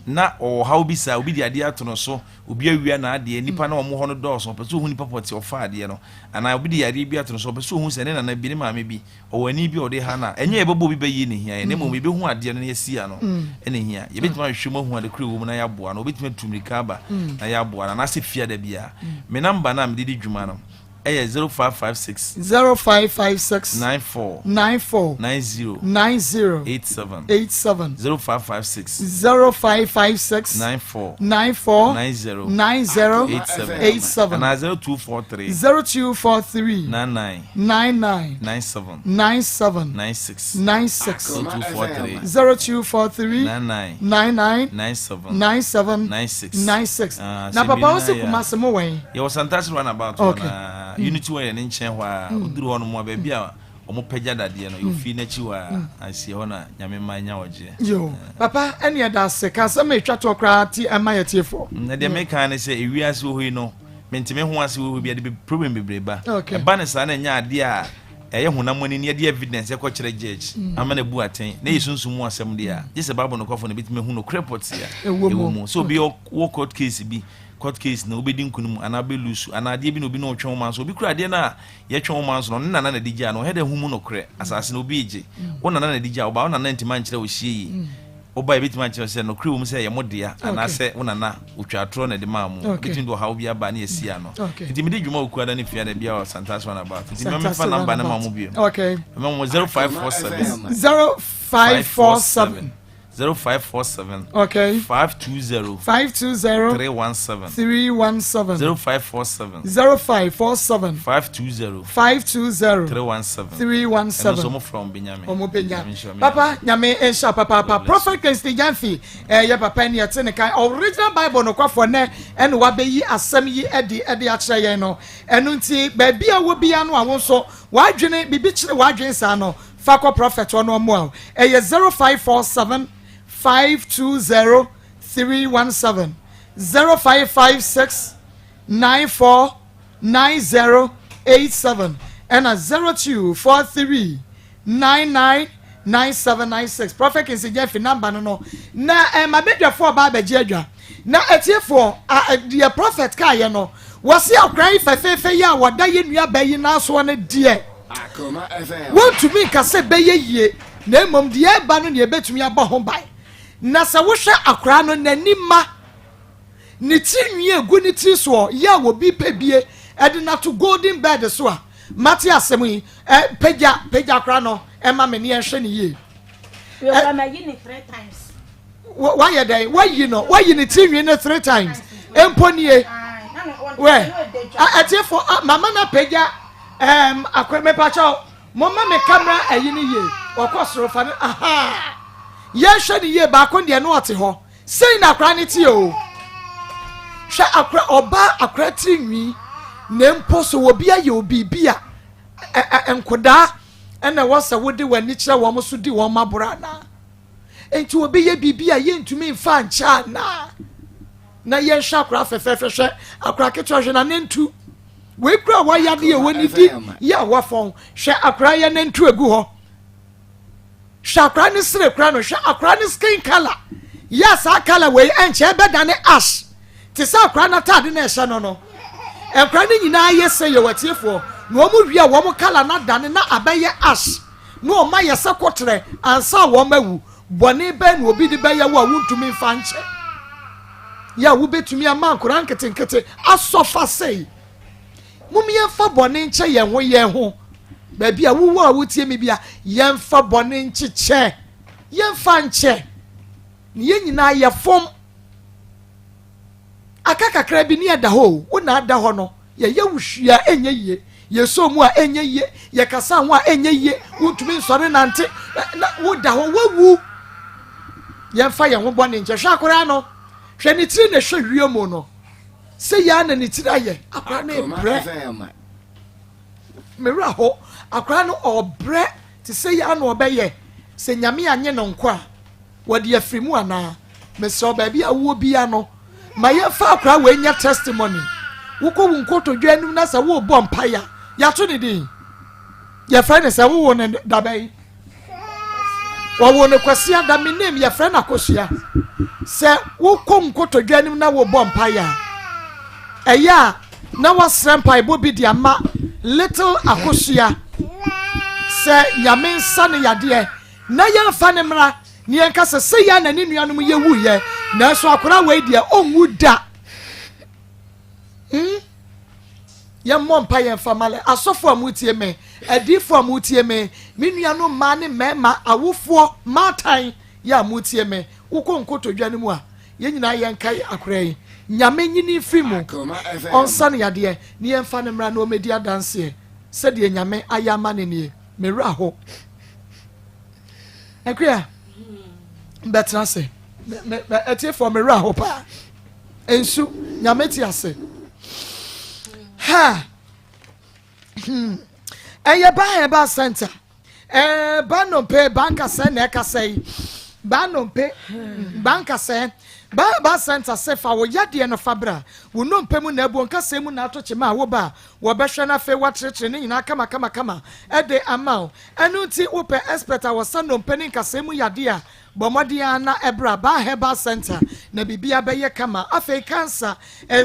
S15: Na ɔwɔ ɔhaw bi saa, obi de adeɛ ato no so, obi awia n'adeɛ, nnipa no a wɔwɔ hɔ no dɔɔso, ɔpɛ sɛ ɔhu nipa pɔtee a ɔfaa adeɛ no, anaa obi de yareɛ bi ato no so, ɔpɛ sɛ ɔhu sɛ ne nana bi, ne maame bi, Ɔwɔ ani bi a ɔde ha no a, ɛnyɛ yɛbɛbɔ obi bɛ yie na ehia yɛn, na mmom yɛbɛhu adeɛ no na yɛasi ano na ehia. Yɛbɛtumi ahwehwɛ mu ahu ade korɔ a ɛwɔ mu na yɛaboa no. Ɔbɛtumi atu mmirika aba na yɛaboa no, anaasɛ fiada biara. Me namba no a mede di dwuma no yɛ 0556.
S1: 0556.
S15: 94.
S1: 94.
S15: 90.
S1: 90.
S15: 87.
S1: 87.
S15: 0556.
S1: 0556.
S15: 94.
S1: 94.
S15: 90.
S1: 90.
S15: 87.
S1: 87.
S15: Anaa 0243.
S1: 0243.
S15: 99.
S1: 99.
S15: 97.
S1: 97.
S15: 96.
S1: 96.
S15: 0243.
S1: 0243.
S15: 99.
S1: 99.
S15: 97.
S1: 97.
S15: 96.
S1: 96.
S15: Ah,
S1: Na
S15: sɛ
S1: papa
S15: mmienu
S1: wo se
S15: na yɛ a.
S1: Kumasi mo wɛn?
S15: Yɛwɔ Santase runabout hɔ
S1: Okay.
S15: na Unity wɔ yɛn ne nkyɛn hɔ a woduru hɔ nom a baabi a wɔn pagya dadeɛ no yɛwɔ fie n'akyi hɔ a asie hɔ na Nyame mma nya ɔgyeɛ.
S1: Yo, papa ɛne ɛda ase ka asɛm a ɛtwa toɔ koraa ti ɛma yɛ tiefoɔ.
S15: Na deɛ meka ne sɛ ewiase wɔ hɔ yi no mente me ho ase wɔ hɔ bi ɛde problem bebree ba.
S1: Okay.
S15: Ɛba ne saa na ɛnyɛ adeɛ a ɛyɛ honam ani ne yɛde evidence ɛkɔ kyerɛ judge ama no abu atɛn na ɛyɛ sunsum mu asɛm deɛ a gye sɛ Bible nokwafo na ɛbɛtumi ahu nokorɛ pɔtee a
S1: Ɛwɔ mu.
S15: ɛwɔ mu. Sɛ obi wɔ court case bi, court case na wobɛdi nkonim anaa wobɛlusu anaa adeɛ bi na obi ne ɔtwe wo man so, obi kura adeɛ no a yɛtwe wo man so no ɔne nana na ɛde gyaa no, ɔhɛ dɛ hu mu nokorɛ, asase no obi regye, wo nana na ɛde gyaa wo ba, wo nana ntumi ankyerɛ wo hyie yie. Woba a yɛbɛtumi akyerɛ wo sɛ nokorɛ wɔ mu sɛ ɛyɛ mo dea anaasɛ wo nana ɔtwaa torɔ na ɛde maa mo. Wobɛtumi de ɔhaw bi aba ne yɛasi ano. Nti medi dwuma wɔ Kuada ne Fiada biara wɔ Santase Runabout. Nti ma memfa number no ma mo bio. Mema mo 0547.
S1: 0547.
S15: 0547.
S1: Okay.
S15: 520.
S1: 520.
S15: 317.
S1: 317.
S15: 0547.
S1: 0547.
S15: 520.
S1: 520.
S15: 317.
S1: 317.
S15: Ɛno nso mo frɛ wɔn bɛnya me.
S1: Wɔn bɛnya. Papa nyame nhyɛ papaapa. Prophet Kingsley Gyamfi ɛyɛ eh, papa ni ɛte ne kan original Bible nokwafoɔ nɛ ɛna wabɛyi asɛm yi ɛde ɛde akyerɛ yɛn no. Ɛno nti baabi a wɔ bia no a wo nso w'adwene biribi kyerɛ w'adwene saa no Fa kɔ prɔfɛt hɔ na ɔmmoa wo. Ɛyɛ 0547 520 317, 0556 94 90 87, ɛna 0243 99 9796. Prɔfɛt Kingsley Gyamfi namba no no. Na ɛma badwafoɔ ɔba abɛgye adwa. Na atiefoɔ, a, deɛ prɔfɛt kaeɛ no, wɔse akora yi fɛfɛɛfɛ yi a wɔda yɛn nuabaa yi nan soɔ no deɛ, Wontumi nka sɛ ɛbɛyɛ yie, na mmom deɛ ɛreba no na yɛbɛtumi abɔ ho ban. Na sɛ wohwɛ akwadaa no, n'ani ma, ne tiri nwi a ɛgu ne tiri soɔ yɛ a obi pɛ bie de no ato golden bed so a, mate asɛm yi, ɛ, pagya, pagya akwadaa no ma me ne yɛnhwɛ no yie. Wayɛ dɛn? Wayi no, wayi ne tiri nwi no three times. Mpo nie. Wɛ, atiefo, mama no apagya Ɛɛm akɔ mepakyɛw momma me camera ayi no yie ɔkɔ soro fa no ahaa yɛnhwɛ no yie baako deɛ no ɔte hɔ sei na akora ne te o hwɛ akora ɔbaa akora tiri nwi na mpo so obi ayɛ obi bi a nkodaa ɛna ɛwɔ sɛ wode w'ani kyerɛ wɔn so di wɔn aboro anaa nti obi yɛ biribi a yɛntumi nfa nkyɛ anaa na yɛnhwɛ akora fɛfɛɛfɛ hwɛ akora ketewa hwɛ na ne ntu Wei kura wayɛ adeɛ wɔ ne di yɛ a wafɔn. Hwɛ akora yɛ ne nto egu hɔ. Hwɛ akora ne sere kora no. Hwɛ akora ne skin color. Yɛ saa color wei ɛnkyɛ ɛbɛda ne ash. Te sɛ akora n'ataade na ɛhyɛ no no. Nkora ne nyinaa yɛ sɛ yɛ watiefoɔ. Na wɔn wie a wɔn color na dane na abɛyɛ ash. Na wɔn ayɛ sɛ kotrɛ ansa wɔn awu. Bɔne bɛn na obi de bɛyɛ wo a wontumi mfa nkyɛ? Yɛ a wobɛtumi ama nkwadaa nketenkete asɔ fa sei. Mom yɛmfa bɔne nkyɛ yɛn ho yɛn ho. Baabi a wowɔ a wotie me bia, yɛmfa bɔne nkyekyɛ. Yɛmfa nkyɛ. Na yɛn nyinaa yɛfom. Aka kakra bi ne ɛda hɔ o, wo na ada hɔ no. Yɛyɛ wo hwee a ɛnyɛ yie, yɛsɔ mu a ɛnyɛ yie, yɛkasa ho a ɛnyɛ yie, wontumi nsɔre nante, na woda hɔ woawu. Yɛmfa yɛn ho bɔne nkyɛ. Hwɛ akwadaa no, hwɛ ne tiri na ɛhwɛ wiem no. Sɛ yɛa na ne tiri ayɛ, akwadaa no rebrɛ. Mewura hɔ, akwadaa no ɔrebrɛ te sɛ yɛa na ɔbɛyɛ. Sɛ Nyame anye no nkɔ a, Wɔde afiri mu anaa? Mesrɛ wo baabi a wowɔ bia no ma yɛmfa akwadaa wei nyɛ testimony. Wokɔ wo nkotodwe anim na sɛ worebɔ mpaeɛ a, yɛato ne din. Yɛfrɛ ne sɛ wowo ne dabɛn. Wɔwo no Kwasiada, me name yɛfrɛ no Akosua. Sɛ wokɔ nkotodwe anim na wobɔ mpaeɛ a, ɛyɛ a na wasrɛ mpaebɔ bi de ama little Akosua sɛ Nyame nsa ne yadeɛ Na yɛmfa no mmra na yɛnka sɛ, 'Sei ara na ne nuanom yɛ wuiɛ, nanso akwadaa wei deɛ, ɔnwu da. Hmm? Yɛmmɔ mpa yɛmfa ma lɛ. Asɔfo a motie me, adiifoɔ a motie me, me nuanom mmaa ne mmarima, awofoɔ, mmaatan yɛ a motie me, wokɔ nkotodwe no mu a, yɛn nyinaa yɛnkae akwadaa yi. Nyame nyini mfiri mu, ɔnsa no yadeɛ, na yɛmfa no mmra na ɔmmɛdi adanseɛ sɛdeɛ Nyame ayɛ ama no nie. Me werɛ aho. Akua, bɛtena ase. Atiefoɔ me werɛ aho paa. Nsu, Nyame te ase. Ha! Hmm. Ɛyɛ ba herbal center. Ɛɛ ba nnompe, ba nkasɛ na ɛkasa yi. Ba nnompe, ba nkasɛ. Bible Center se fa wo yadeɛ no fa bra, wo nnompe mu na abuo nkasɛɛ mu na ato kyema a wo ba a wɔbɛhwɛ na afei woakyerɛkyerɛ ne nyinaa kamakamakama de ama wo. Ɛno nti wopɛ expert a wɔsa nnompe ne nkasɛɛ mu yadeɛ a, bɔ mmɔden ara na bra Baa Herbal Center na biribiara bɛyɛ kama. Afei cancer,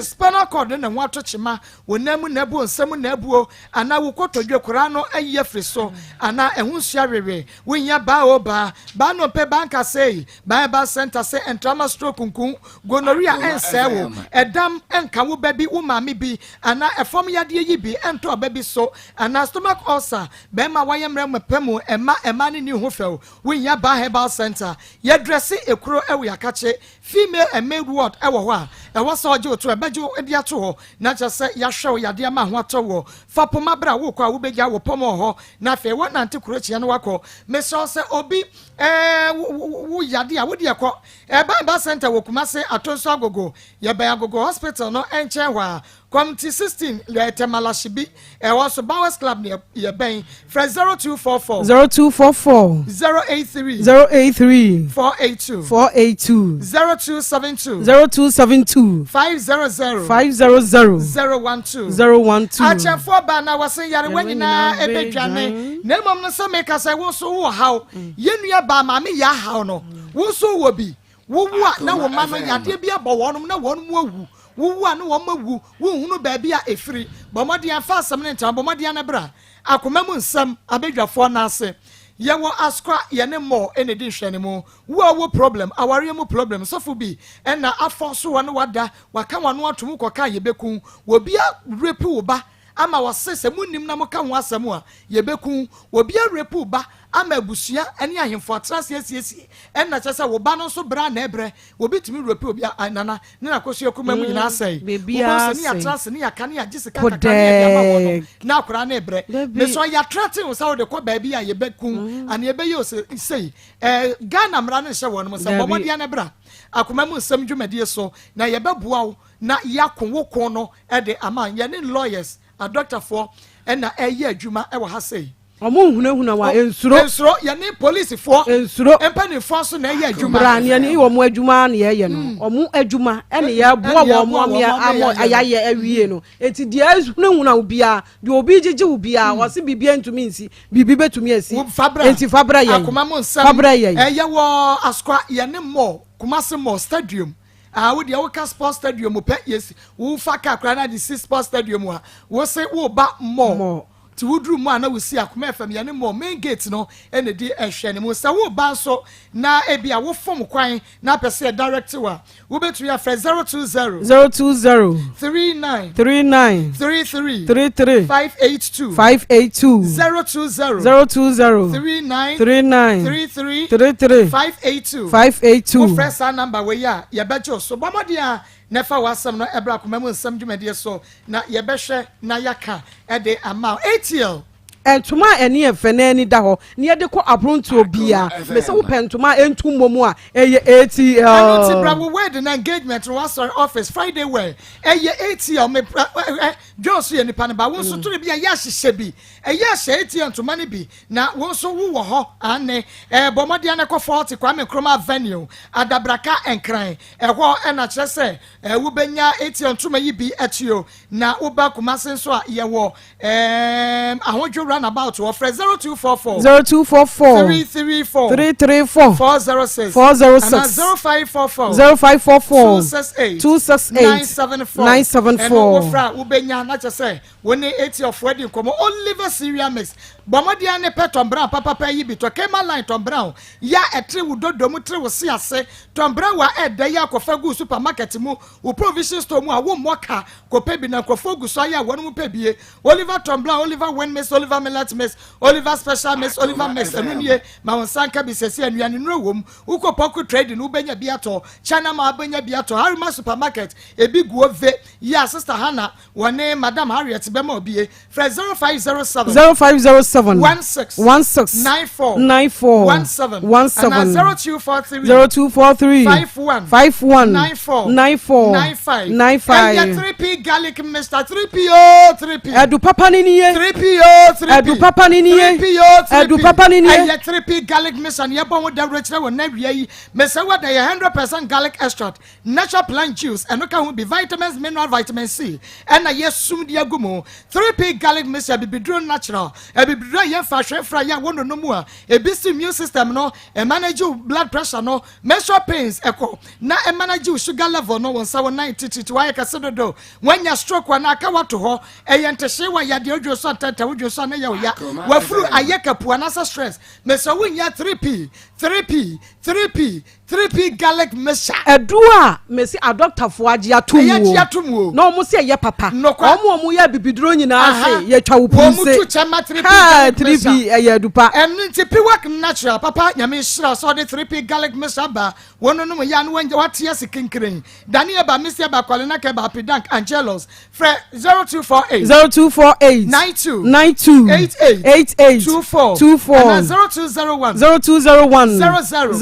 S1: spinal cord ne ne ho ato kyema, wo nan mu na abuo, nsa mu na abuo, anaa wo kotodwe koraa no ayi afiri so, anaa ɛho nsuo awewe, wohia Baa o Baa, Baa nnompe, Baa nkasɛɛ, Bible Center se ntrama stroke nku gonorrhea ɛnsɛe wo, ɛdam nka wo ba bi, wo maame bi, anaa ɛfam yadeɛ yi bi ɛntɔ ɔba bi so, anaa stomach ulcer, bɛrima a wayɛ mmerɛ mpa mu ɛma ɛmaa no nni ho fɛw, wo hia Baa Herbal Center. Yɛdrɛse ekuro ɛwɔ Yakakye, female and male ward ɛwɔ hɔ a ɛwɔ sɛ ɔgye wo to ɛbɛgye wo de ato hɔ na kyerɛ sɛ yɛahwɛ wo yadeɛ ama ho atɔ woɔ. Fa poma berɛ a wokɔ a wobɛgya wo pɔm wɔ hɔ na afei woanante kuro kyeɛ no wakɔ. Mesrɛ wo sɛ obi Ɛɛ wo wo wo yade a wo deɛ kɔ ɛɛ Bible Center wɔ Kumase Atonso Agogo yɛbɛn Agogo Hospital no nkyɛn hɔ a Committee 16 lɛ Tɛmalashibi ɛhɔ nso Bowers Club no yɛbɛn frɛ 0244
S16: 0244
S1: 083
S16: 083
S1: 482
S16: 482
S1: 0272
S16: 0272
S1: 500
S16: 500
S1: 012
S16: 012
S1: Akyɛnfoɔ baa na wɔse nyarewa nyinaa ɛbɛdwane na mmom no sɛ meka sɛ wo nso wowɔ haw. Yɛn nua baa maame yaa haw no, wo nso wowɔ bi. Wowu a na wo mma no yadeɛ bi abɔ wɔnom na wɔnom awu. Wowu a na wɔn awu, wonhunu baabi a ɛfiri. Bɔ mmɔden fa asɛm no ntɛm, bɔ mmɔden na bra. Akoma mu nsɛm, abadwafoɔ no ase. Yɛwɔ Asukwa, yɛne Moore na ɛdi nhwɛanimu. Wo a wowɔ problem, awareɛ mu problem, sɔfo bi na afɔ so wɔ ne wada, waka w'ano atom wokɔka a yɛbɛku wo. Obi a rape wo ba ama wɔse sɛ monnim na moka ho asɛm a, yɛbɛku wo. Obi arepu wo ba ama abusua ne ahemfo atena ase asiesie, ɛnna kyerɛ sɛ wo ba no nso brɛ a na ɛbrɛ. Obi tumi repu obi a, Nana, ne n'akosua kumaa mu nyinaa asɛe. Wobɛhu sɛ ne yɛatena ase ne yɛaka ne yɛagye sika kakra ne yɛde ama wɔn no, na akwadaa no rebrɛ. Mesrɛ wo, yɛatrɛte wo sɛ wode kɔ baabi a yɛbɛku wo anaa yɛbɛyɛ wo sei. Ghana mmara no nhyɛ wɔnom sɛ bɔ mmɔden ara na bra akoma mu nsɛm dwumadie so na yɛbɛboa wo na yɛako wo ko no de ama yɛne lawyers, adɔktafoɔ na ɛreyɛ adwuma wɔ ha sei.
S16: Ɔmo nhunahuna wa nsuro.
S1: Nsuro yɛne polisifoɔ.
S16: Nsuro.
S1: Mpanimfoɔ nso na ɛyɛ adwuma.
S16: Bra ne yɛne wɔn adwuma na yɛyɛ no. Wɔn adwuma ɛna yɛboa wɔn ama yɛayɛ awie no. Eti deɛ ehunahuna wo biara, deɛ obi gyegye wo biara, ɔse biribi ntumi nsi, biribi bɛtumi asi. Eti fa brɛ yɛn.
S1: Akoma mu nsɛm.
S16: Fa brɛ yɛn.
S1: Ɛyɛ wɔ Asokwa yɛne mall, Kumasi mall stadium. Ah, wo deɛ woka sports stadium pɛ, yes, wofa car koraa na de si sports stadium a, wo se woba mall. Nti woduru mall a na wosi Akoma FM yɛne mall main gate no na ɛdi ɛhwɛ no mu. Sɛ woba nso na ebi a wofom kwan na apɛ sɛ yɛ direct wo a, wobɛtumi afrɛ 020
S16: 020
S1: 39
S16: 39
S1: 33
S16: 33
S1: 582
S16: 582
S1: 020
S16: 020
S1: 39
S16: 39
S1: 33
S16: 33
S1: 582
S16: 582.
S1: Wofrɛ saa namba wei a, yɛbɛgye wo so. Bɔ mmɔden a na fa w'asɛm no bra Akoma Mu Nsɛm dwumadie so na yɛbɛhwɛ na yɛaka de ama wo. ATL.
S16: Ntoma a ɛne yɛ fɛ na ani da hɔ na yɛde kɔ aporontoɔ biara. Mese wopɛ ntoma a ɛntu mmɔ mu a, ɛyɛ ATL.
S1: Ɛno nti bra wo wedding na engagement no w'asɔre office Friday wear ɛyɛ ATL. Me bra ɛ John nso yɛ nipa no ba wo nso tore bi a yɛ ahyehyɛ bi ɛyɛ ahyɛ ATL ntoma no bi Na wo nso wo wɔ hɔ aane. Ɛɛ bɔ mmɔden ara kɔ 40 Kwame Nkrumah Avenue, Adabraka, Nkran. Ɛhɔ na kyerɛ sɛ ɛɛ wo bɛnya ATL ntoma yi bi atuo. Na wo ba Kumasi nso a yɛwɔ ɛɛm Ahodwo Runabout hɔ. Frɛ 0244
S16: 0244
S1: 334
S16: 334
S1: 406
S16: 406
S1: anaa 0544
S16: 0544
S1: 268
S16: 268
S1: 974.
S16: 974.
S1: Ɛno wo frɛ a wo bɛnya na kyerɛ sɛ Wo ne Etiopfoɔ adi nkɔmmɔ. Oliver Cereal Mix. Bɔ mmɔden ara ne pɛ Tom Brown papapa yi bi tɔ. Kema Line Tom Brown yi a ɛtere wo dodo mu, tere wo se ase. Tom Brown a ɛɛdɛ yi a kɔfa gu wo supermarket mu, wo provision store mu a wommɔ ka. Kɔpɛ bi na nkurɔfoɔ gu so ayɛ a wɔnom pɛ bie. Oliver Tom Brown, Oliver Win Mix, Oliver Millet Mix, Oliver Special Mix, Oliver Mix, ɛno nie. Ma wo nsa nka bi seesei. Nnuane nnuro wom. Wokɔ Poku Trading wobɛnya bi atɔ. China Mall wobɛnya bi atɔ. Harima Supermarket ebi gu hɔ ve. Yi a Sister Hannah Wɔne Madam Harriet bɛma obie. Frɛ 0507.
S16: 0507. 7.
S1: 16.
S16: 16.
S1: 94.
S16: 94.
S1: 17.
S16: 17.
S1: Anaa 0243.
S16: 0243.
S1: 51.
S16: 51.
S1: 94.
S16: 94.
S1: 95.
S16: 95.
S1: Ɛyɛ 3P garlic mixture 3P o 3P.
S16: Ɛdu papa ni nie.
S1: 3P o 3P.
S16: Ɛdu papa ni nie.
S1: 3P o 3P.
S16: Ɛdu papa ni nie.
S1: Ɛyɛ 3P garlic mixture ni ɛbɔ ho dawuro kyerɛ wɔ n'awia yi. Mɛsɛ wɔ da yɛ 100% garlic extract, natural plant juice, ɛno ka ho bi vitamins, mineral, vitamin C. Ɛna yɛ sum de agu mu. 3P garlic mixture bibiduro natural. Ɛbibiduro a yɛmfa ahwɛfra yɛ a wɔnonom mu a ebi si immune system no, ɛmanage wo blood pressure no, menstrual pains ɛkɔ na ɛmanage wo sugar level no, wɔn nsa wɔn nan tititi wɔayɛ kɛse dodo, wɔanya stroke anaa aka wato hɔ, ɛyɛ ntɛhyɛ wɔ yadeɛ odwo so antɛntɛ wodwo so anɛ yɛ wo ya, wafuru ayɛ kapu anaasɛ stress. Mesɛ wonya 3P 3P 3P 3P garlic mixture.
S16: Ɛdu a mesi adɔktafoɔ agye ato mu
S1: Ɛyɛ agye ato mu o.
S16: Na wɔn sɛ ɛyɛ papa.
S1: Nokwa.
S16: Wɔn a wɔn yɛ abibiduro nyinaa
S1: Aha.
S16: se yɛtwa wo
S1: Wɔn
S16: pum se.
S1: tu kyɛ ma 3P
S16: Haa,
S1: garlic
S16: 3P
S1: mixture.
S16: ɛyɛ adupa.
S1: Ɛno nti Piwak natural papa nyame nhyira sɛ ɔde 3P garlic mixture aba wɔn no nom yɛ ano wɔn wate ase kinkirin. Daniel ba Misia ba Kwalena Keba Apidank Angelos frɛ 0248
S16: 0248
S1: 92
S16: 92
S1: 88
S16: 88
S1: 24
S16: 24
S1: ana 0201
S16: 0201
S1: 00
S16: 00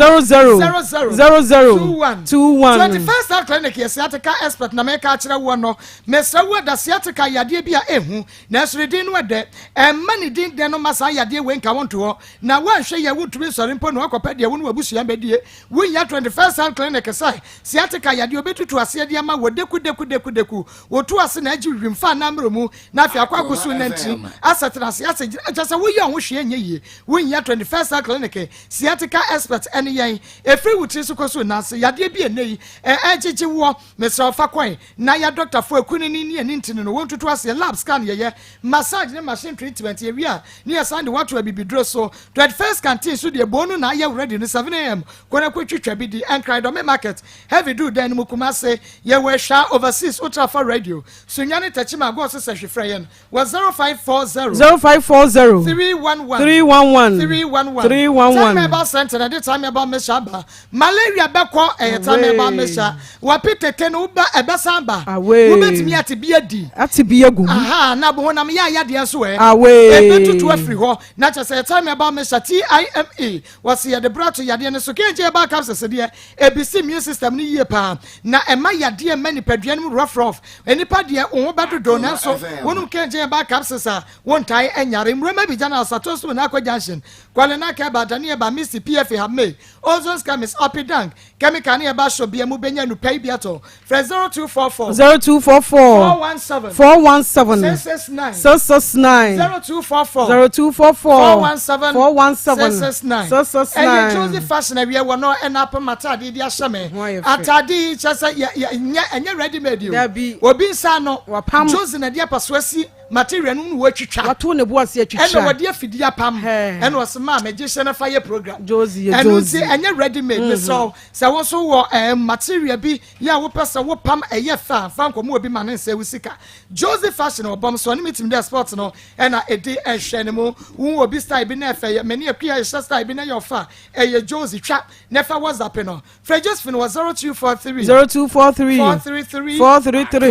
S1: 00
S16: 00
S1: 21
S16: 21.
S1: 21st Health Clinic yɛ sciatica expert na mɛka akyerɛ woɔ no. Mesrɛ wo da sciatica yadeɛ bi a ɛhu nanso ne din no ɛdɛ ɛmma ne din dɛ no ma saa yadeɛ wei nka wo nto hɔ na woanhwɛ yɛ wontumi nsɔre mpo na woakɔpɛ deɛ wo ne w'abusua bɛdie. Wonya 21st Health Clinic sɛ sciatica yadeɛ obɛtutu aseɛ de ama wɔ deku deku deku deku wotu ase na agye wim fa na mmerɛ mu na afei akɔ akɔsu nantiri asɛ tena ase asɛ gyina kyɛ sɛ woyɛ ho hwee nyɛ yie. Wonya 21st Health Clinic sciatica expert ɛne yɛn ɛfiri wo tiri so kɔsu nanse yadeɛ bi ɛnɛ yi ɛgyegye woɔ. Mesrɛ wo fa kwan na yɛ dɔktafoɔ akuni ne ne ani ntini no wɔntutu aseɛ lab scan yɛyɛ massage ne machine treatment yɛwie a ne yɛsan de wato abibiduro so. 21st canteen so deɛ bɔɔ no na ayɛ ready no 7 a.m. kɔnɛ kɔtwitwa bi di Ɛnkran Dɔme market heavy do dan no mu. Kumase yɛwɔ Ɛhwa overseas Wotrafa radio Sunyane Tɛkyima agɔɔ so sɛ hwefrɛ yɛn wɔ 0540
S16: 0540
S1: 311
S16: 311
S1: 311.
S16: 311.
S1: Time Herbal Center na de Time Herbal Mixture aba. Malaria bɛkɔ ɛyɛ Time Herbal Mixture. Wapi tete no woba ɛbɛsan ba.
S16: Away.
S1: Wobɛtumi ate bi adi.
S16: Ate bi agu mu.
S1: Aha, na honam yɛ ayadeɛ nso ɛ.
S16: Away.
S1: Ɛbɛtutu afiri hɔ na kyerɛ sɛ Time Herbal Mixture TIME wɔsi yɛde bra to yadeɛ no so. KJ Herbal capsules deɛ ebisi immune system no yie paa na ɛma yadeɛ mma nipadua no mu rough rough. Nipa deɛ wɔn ho bɛdodo nanso wɔnom KJ Herbal capsules a wɔntae ɛnyare. Nwurama bi gyana asato so na akɔ junction Kwale na Kɛba Daniel ba Misty PFA Hame Ozone Chemist Apidank chemical ne ɛba shop bia mu benya nupa yi bi atɔ. Frɛ 0244
S16: 0244
S1: 417
S16: 417
S1: 669
S16: 669.
S1: 0244
S16: 0244
S1: 417
S16: 417
S1: 669.
S16: 669.
S1: Ɛyɛ Josie Fashion awie wɔ no ɛna apam ataade de ahyɛ me.
S16: Ho ayɛ fɛ.
S1: Ataade yi kyɛ sɛ yɛ yɛ nyɛ ɛnyɛ ready made o.
S16: Dabi.
S1: Obi nsa no
S16: Wapam.
S1: Josie na de apaso asi material no mu na wɔatwitwa.
S16: Wato ne bo ase atwitwa.
S1: Ɛna wɔde afidie apam.
S16: Hɛ.
S1: Ɛna ɔsɛ maa megye hyɛ no fa yɛ program.
S16: Josie yɛ
S1: ɛno
S16: Josie.
S1: nti ɛnyɛ ready made. Mesrɛ sɛ wo nso wɔ material bi yɛ a wopɛ sɛ wopam ɛyɛ fa fa nkɔmɔ obi ma ne nsɛ wo sika. Josie Fashion ɔbɔm so ɔne mi tim dɛ sport no ɛna ɛdi ɛhwɛ ne mu wo obi style bi na ɛfɛ yɛ mɛ ne akua ɛhyɛ style bi na ɛyɛ ɔfa ɛyɛ Josie twa na ɛfa WhatsApp no. Frɛ Josephine wɔ 0243
S16: 0243
S1: 433
S16: 433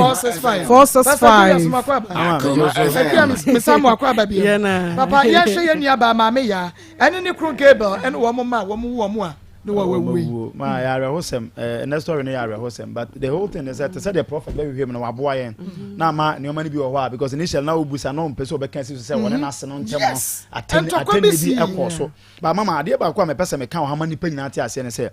S1: 465.
S16: 465.
S1: Mesa mo akɔ aba bio.
S16: Yɛna.
S1: Papa yɛhwɛ yɛn nua baa maame ya ɛne ne kuro Gabel ɛne wɔn ma wɔn wu wɔn a ne wɔ wɔwu yi.
S17: Ma yɛ awerɛhosɛm. Ɛnɛ story no yɛ awerɛhosɛm, but the whole thing is sɛ te sɛ deɛ prophet bɛhwehwɛ mu no waboa yɛn na ama nneɛma no bi wɔ hɔ a, because initially na wobusa na ɔmpɛ sɛ ɔbɛka si so sɛ wɔne n'ase no ntɛm no
S1: Ntɔkwa
S17: atɛnni
S1: bi
S17: bi
S1: sii.
S17: ɛkɔɔ so. But mama, adeɛ baako a mepɛ sɛ meka wɔ ha ma nipa nyinaa te aseɛ ne sɛ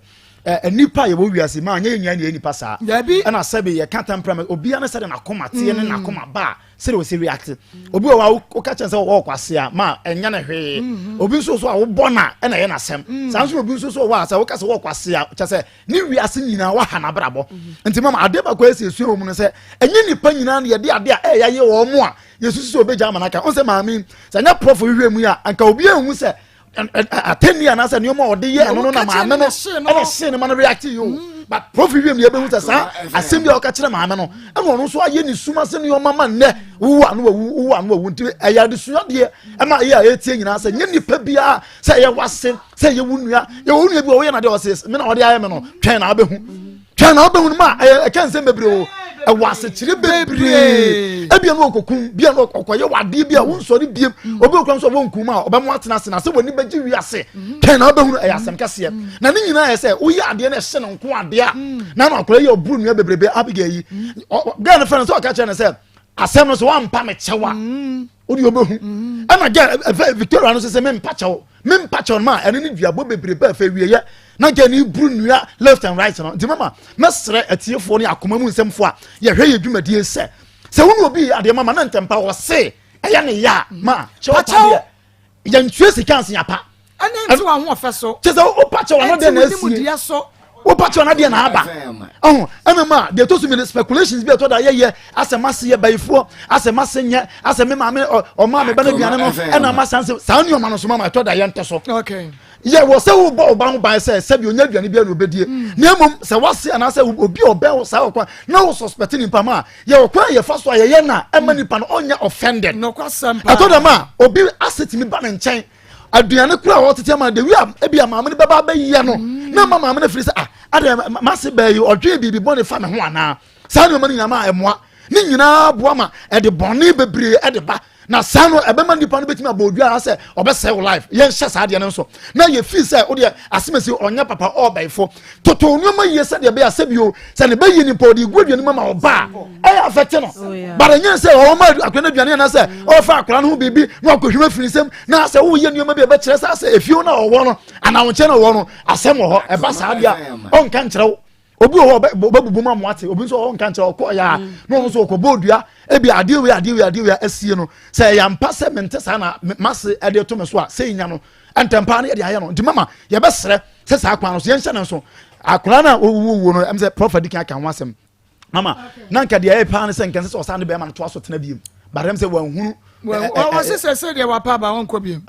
S17: nipa a yɛwɔ wiase ma anyɛ yɛ nyinaa ne yɛ nipa saa.
S1: Dabi.
S17: Ɛna sɛbi yɛka temperament, obiara ne sɛde n'akoma teɛ ne n'akoma ba a sɛde wɔsi react. Obi wɔ hɔ a woka kyɛn sɛ wɔwɔ kwase a ma ɛnyɛ ne hwee, obi nso so a wobɔ na ɛna ɛyɛ n'asɛm saa nso. Obi nso so wɔ hɔ a sɛ woka sɛ wɔwɔ kwase a kyɛ sɛ ne wiase nyinaa waha n'abrabɔ. Nti mama, adeɛ baako a ɛsɛ esua wɔ mu no sɛ ɛnyɛ nipa nyinaa na yɛde adeɛ a ɛyɛ ayɛ wɔn mo a yɛsusu sɛ obɛgya ama n'aka ɔn sɛ maame sɛ ɛnyɛ prɔfo hwehwɛ mu yi a anka obi ehu sɛ atɛnni anaasɛ nneɛma a ɔde yɛ ɛno no na maame no ɛna hyee ne ma no react yi o. But prof wiem yɛ bɛhu sɛ saa asɛm bi a ɔka kyerɛ maame no ɛna ɔno nso ayɛ ne suma sɛ nneɛma ma nnɛ wowu ano wawu, wowu ano wawu. Nti ɛyɛ adesua deɛ ɛma ɛyɛ a ɛtie nyinaa sɛ nyɛ nipa biara sɛ ɛyɛ wase sɛ ɛyɛ wo nua. Yɛ wo nua bi wɔ woyɛ na deɛ ɔse me na ɔde ayɛ me no, twɛn na abɛhu, twɛn na abɛhu no ma ɛyɛ ɛka nsɛm bebree o. Ɛwɔ asekyerɛ bebree. Ebia no ɔkɔkum, bia no ɔkɔyɛ wadeɛ bi a wonsɔre biem. Mm. Obi okura nso a wɔnkum a ɔbɛmo atena ase na sɛ w'ani bɛgye wiase. Mm-hmm. Twɛn na wobɛhunu ɛyɛ asɛm kɛseɛ. Mm. Na ne nyinaa yɛ sɛ woyɛ adeɛ no ɛhyɛ no nko adeɛ a mm. na no akɔla yi ɔburu nua bebrebe Abigail yi. Gɛɛ no fɛ no sɛ ɔka kyerɛ no sɛ asɛm no so wampa me kyɛw a wode ɔbɛhu. Ɛna gɛɛ Victoria no sɛ sɛ mempa kyɛw mempa kyɛw no ma ɛno ne duabɔ bebrebe a fɛ wieyɛ na nka ne buru nnua left and right no nti mama mɛsrɛ atiefoɔ ne akoma mu nsɛmfoɔ a yɛhwɛ yɛ dwumadie sɛ sɛ wo ne obi yɛ adeɛ mama na ntɛmpa wɔ se ɛyɛ ne yɛ a ma kyɛw pa deɛ yɛntua sika nse apa
S1: ɛne nti wɔn ahoɔfɛ so
S17: kyɛ sɛ wopa kyɛw ano deɛ na asie wopa kyɛw no adeɛ na aba ɔho ɛna ma deɛ ɛtɔ so mmienu speculations bi a ɛtɔ da yɛyɛ asɛ mase yɛ bayifoɔ asɛ mase nyɛ asɛ me maame ɔmaa me ba no aduane no ɛna ma san sɛ saa nneɛma no so mama ɛtɔ da yɛntɛ so yɛ wɔ sɛ wobɔ wo ba ho ban sɛ sɛbi onya aduane bi a na obɛdie mm. na mmom sɛ wase anaasɛ obi a ɔbɛn wo saa ɔkwan na wo suspect nipa ma a yɛ ɔkwan a yɛfa so a yɛyɛ na ɛma mm. nipa no ɔnyɛ offended ɛtɔ dɛm a obi ase tumi ba ne nkyɛn aduane kura a ɔtete ama de wi a ebi a maame no bɛba abɛyɛ no mm. na ma maame no firi sɛ ah adeɛ mase bɛɛ yi ɔdwe biribi bɔne fa me ho anaa saa nneɛma no nyinaa ma ɛmoa ne nyinaa boa ma ɛde bɔne bebree ɛde ba na saa no ɛbɛma nipa no bɛtumi abɔ odua anaasɛ ɔbɛsɛe wo life yɛnhyɛ saa adeɛ no nso na yɛfii sɛ wodeɛ asemasi ɔnyɛ papa ɔɔbɛyifo toto nneɛma yie sɛdeɛ ɛbɛyɛ asɛ bio sɛ ne bɛyie nipa ɔde gu aduane mu ama ɔba a ɛyɛ afɛte no oh, but ɛnyɛ sɛ ɔma akora no aduane anaasɛ ɔfa akora no ho biribi na ɔkɔhwim afiri nsɛm na sɛ woyɛ nneɛma bi a ɛbɛkyerɛ sɛ asɛ efie no a ɔwɔ no anaa wo nkyɛn na ɔwɔ no asɛm wɔ hɔ ɛba saa deɛ a ɔnka nkyerɛ wo obi wɔ hɔ ɔbɛbubu mu amoate obi nso ɔnka nkyerɛ ɔkɔ yɛ a mm. na ɔno nso ɔkɔ bɔ odua ebi adeɛ wei adeɛ wei adeɛ wei asie no sɛ ɛyɛ ampa sɛ mente saa na mase ɛde to me so a sɛ nya no ntɛmpa no yɛde ayɛ no nti mama yɛbɛsrɛ sɛ saa kwan no so yɛnhyɛ no nso akwadaa no a ɔwuwuo no ɛm sɛ prɔfa di kan aka ho asɛm mama na nka deɛ ɛyɛ paa no sɛ nka sɛ ɔsan ne bɛrima no toa so tena biem but ɛm sɛ wanhunu
S1: wɔse sɛ sɛ deɛ wapa aba wɔnkɔ biem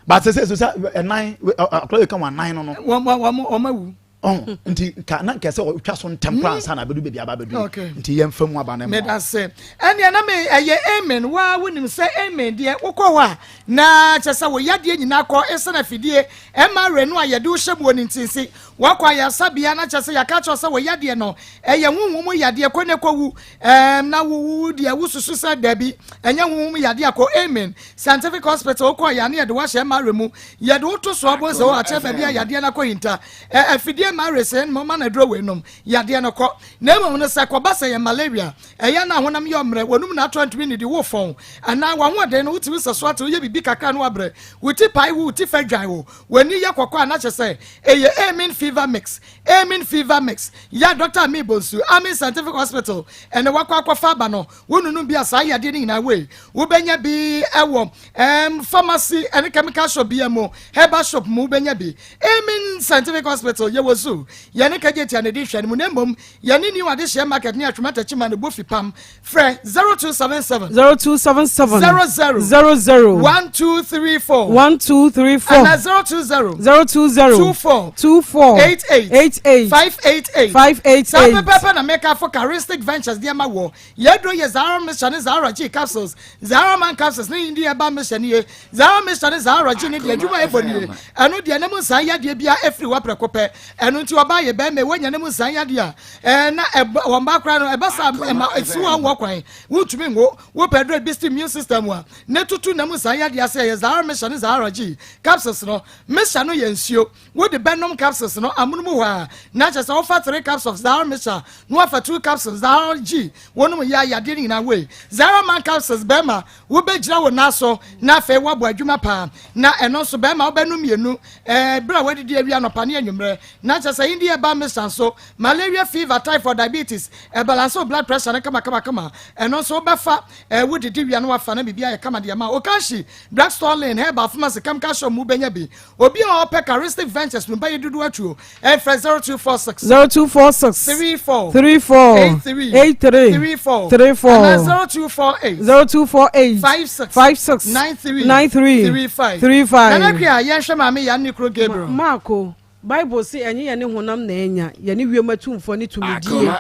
S17: but sɛ sɛ sɛ ɛnan akwadaa yɛ ka wɔn anan no no
S1: wɔn awu
S17: ɔn nti nka na nka sɛ ɔtwa so ntɛm koraa ansa na abɛdu baabi aba abɛdu nti yɛmfa mu aba no
S1: meda sɛ ɛneɛ na me ɛyɛ amen waa wonim sɛ amen deɛ wokɔ hɔ a na kyɛ sɛ wo yadeɛ nyinaa kɔ ɛsɛn afidie ɛma werɛ no a yɛde wo hyɛ mu wɔ ne ntinsi wakɔ ayaresabea na kyɛ sɛ yɛaka kyerɛ sɛ wo yadeɛ no ɛyɛ honhom mu yadeɛ kɔ ne kɔwu ɛɛm na wo wo deɛ wosusu sɛ dabi ɛnyɛ honhom yadeɛ akɔ amen scientific hospital wokɔ yɛ ne yɛde wahyɛ ɛma werɛ mu yɛde wo to so abɔ sɛ akyerɛ baabi a yadeɛ no akɔ hinta Ɛ afidie ma resee no ma no aduro wei nom yadeɛ no kɔ. Na mmom no sɛ kɔba sɛ yɛ malaria, ɛyɛ na honam yɛ ɔmmerɛ, w'anum na ato antumi nnidi, wo fɔn anaa w'ahoɔden no wotumi sɛ so ate woyɛ biribi kakra na wabrɛ, wo ti pae wo, wo ti fɛ dwan wo, w'ani yɛ kɔkɔɔ a na kyerɛ sɛ ɛyɛ Amin fever mix, Amin fever mix, yɛ Dɔkta Amin Bonsu, Amin Scientific Hospital ɛna wakɔ akɔfa aba no, wononom bi a saa yadeɛ no nyinaa wei wobɛnya bi ɛwɔ ɛm pharmacy ɛne chemical shop bia mu, herbal shop mu wobɛnya bi. Amen Scientific Hospital yɛwɔ zoo yɛne Kejetia na ɛdi nhwɛne mu na mmom yɛne New Adehyeɛ Market ne Atwoma Takyima na ɛbɔ fipam. Frɛ 0277
S16: 0277
S1: 00
S16: 00
S1: 1234
S16: 1234
S1: anaa 020
S16: 020
S1: 24
S16: 24
S1: 88
S16: 88
S1: 588
S16: 588
S1: Saa pɛpɛɛpɛ na meka fo Charistic Ventures de ama woɔ. Yɛn aduro yɛ Zahara Mixture ne Zahara G Capsules, Zahara Man Capsules ne Hindi Herbal Mixture nie. Zahara Mixture ne Zahara G ne deɛ adwuma a ɛbɔ nie. Ɛno deɛ ne mu nsan yadeɛ biara ɛfiri hɔ prɛko pɛ. Ɛno nti ɔbaa yɛ bɛrima yi wanya ne mu nsan yadeɛ a, ɛɛ na ɛba wɔn ba koraa no ɛba saa ɛma ɛsi wɔn wɔ kwan. Wontumi nwo. Wopɛ aduro bi immune system a ne tutu ne mu nsan yadeɛ ase ɛyɛ Zahara Mixture ne Zahara G Capsules no. Mixture no yɛ nsuo. Wode bɛnom capsules no amono mu hɔ ara, na kyerɛ sɛ wofa 3 cups of Zahara mixture na wafa 2 capsules Zahara G, wonom yɛ a yadeɛ no nyinaa wei. Zahara man capsules bɛrima wobɛgyina wo nan so na afei woabɔ adwuma paa, na ɛno nso bɛrima wobɛnom mmienu eh, berɛ a woadidi awie anɔpa ne anwummerɛ, na kyerɛ sɛ India herbal mixture nso malaria, fever, typhoid, diabetes, ɛbalance wo blood pressure no kama kama kama, ɛno nso wobɛfa eh, wodidi wie a na wafa na biribi ayɛ kama de ama wo. Okanshi, drugstore lane, herbal pharmacy, chemical shop mu wobɛnya bi. Obi a ɔpɛ Charistic Ventures no bɛyɛ dodoɔ atuo ɛfrɛ 0246.
S16: 0246.
S1: 34.
S16: 34.
S1: 83.
S16: 83.
S1: 34.
S16: 34.
S1: Anaa 0248.
S16: 0248.
S1: 56.
S16: 56.
S1: 93.
S16: 93.
S1: 35.
S16: 35.
S1: Nana Akua, yɛnhwɛ maame Yaa ne kuro Gabriel.
S16: Marko, Bible se ɛnyɛ yɛne honam na anya, yɛne wiem atumfoɔ ne tumidie,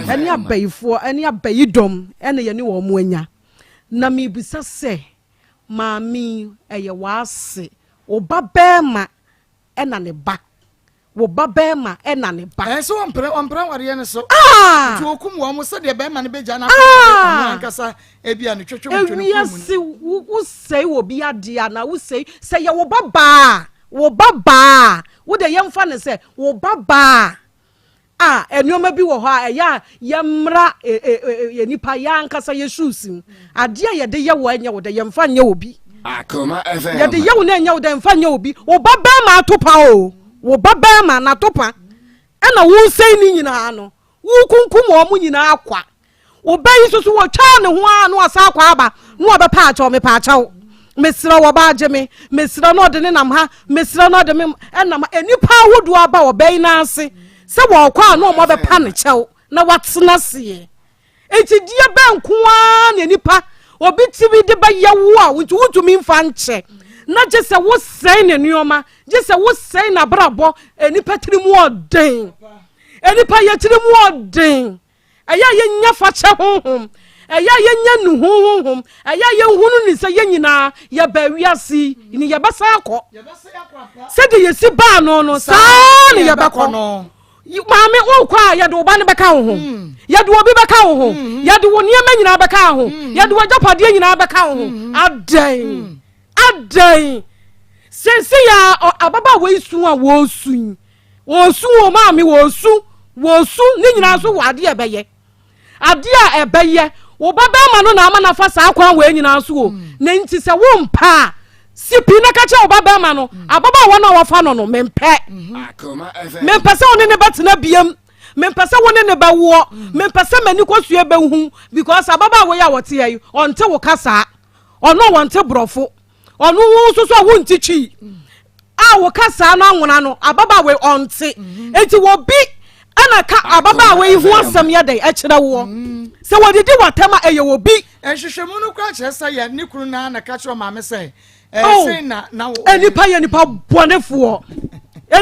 S16: ɛne abayifoɔ, ɛne abayidɔm ɛna yɛne wɔn anya. Na mebisa sɛ, Maame yi, ɛyɛ w'ase, wo ba barima ɛna ne ba. Wo ba bɛrima ɛna ne ba.
S1: Ɛɛ sɛ wɔmpere wɔmpere awareɛ no so.
S16: Ah!
S1: Nti wɔkum wɔn sɛdeɛ bɛrima no bɛgya no akɔ ankasa ebi a ne twetwe mu twene
S16: kuru mu. Ewiase wosɛe obi adeɛ anaa wosɛe sɛ yɛ wo ba baa wo ba baa wo de yɛmfa no sɛ wo ba baa a nneɛma bi wɔ hɔ a ɛyɛ a yɛmmra yɛ nipa yɛ ankasa yɛ shoes mu adeɛ a yɛde yɛ wɔ ɛnyɛ wo dɛ yɛmfa nyɛ obi.
S3: Akoma FM.
S16: Yɛde yɛ wo na ɛnyɛ wo dɛ mfa nyɛ obi. Wo ba bɛrima atopa o. Wo ba bɛrima n'atopa ɛna wosɛe ne nyinaa no. Wokunkum wɔn nyinaa kwa. Wo ba yi nso so wɔtwaa ne ho ara na wasan akɔ aba na wɔbɛpa akyɛw mepa akyɛw. Mesrɛ wɔ ba agye me. Mesrɛ na ɔde ne nam ha. Mesrɛ na ɔde me ɛnam ha. Nnipa ahodoɔ aba ɔbaa yi nan ase sɛ wɔrekɔ a na wɔn abɛpa ne kyɛw na watena aseɛ. Enti deɛ bɛn nko ara na nipa obi tumi de bɛyɛ wo a nti wontumi mfa nkyɛ na gye sɛ wosɛe ne nneɛma gye sɛ wosɛe n'abrabɔ nipa tiri mu ɔden nipa yɛ tiri mu ɔden ɛyɛ a yɛnya fakyɛ honhom ɛyɛ a yɛnya nuhu honhom ɛyɛ a yɛhunu ne sɛ yɛn nyinaa yɛba wiase ne yɛbɛsan akɔ sɛdeɛ yɛsi baa no no saa ne yɛbɛkɔ no Maame, wokɔ a, yɛde wo ba no bɛka wo ho. Hmm. Yɛde obi bɛka wo ho. Hmm. Yɛde wo nneɛma nyinaa bɛka wo ho. Hmm. Yɛde w'agyapadeɛ nyinaa bɛka wo ho. Adɛn? Adɛn? Sɛnsi yɛ ababaawa yi su a wɔresu yi. Wɔresu o maame, wɔresu, wɔresu ne nyinaa nso wɔ adeɛ ɛbɛyɛ. Adeɛ a ɛbɛyɛ, wo ba bɛrima no na ama no afa saa kwan wei nyinaa so o. Na nti sɛ wompɛ a, si pi na ka kyerɛ wo ba bɛrima no, mm. ababaawa no a wɔfa no no, mempɛ. Mm-hmm. Mempɛ sɛ wo ne ne bɛtena biam. Mempɛ sɛ wo ne ne bɛwoɔ. Mm. Mempɛ sɛ m'ani kɔsua bɛhu because ababaawa yi a wɔte ha yi, ɔnte wo kasaa. Ɔno wɔnte borɔfo. Ɔno wo nso so a wonte twi a woka saa no anwona no ababaawa yi ɔnte mhm. nti wɔbi ɛna ka ababaawa yi ho asɛm yɛ dɛn ɛkyerɛ woɔ mhm. sɛ wɔdidi w'atɛm a ɛyɛ wɔbi.
S1: Nhwehwɛmu no kora kyerɛ sɛ yɛ ne kunu naa na ka kyerɛ maame sɛ oh, ɛsɛn na na wo.
S16: Nipa yɛ nipa bɔnefoɔ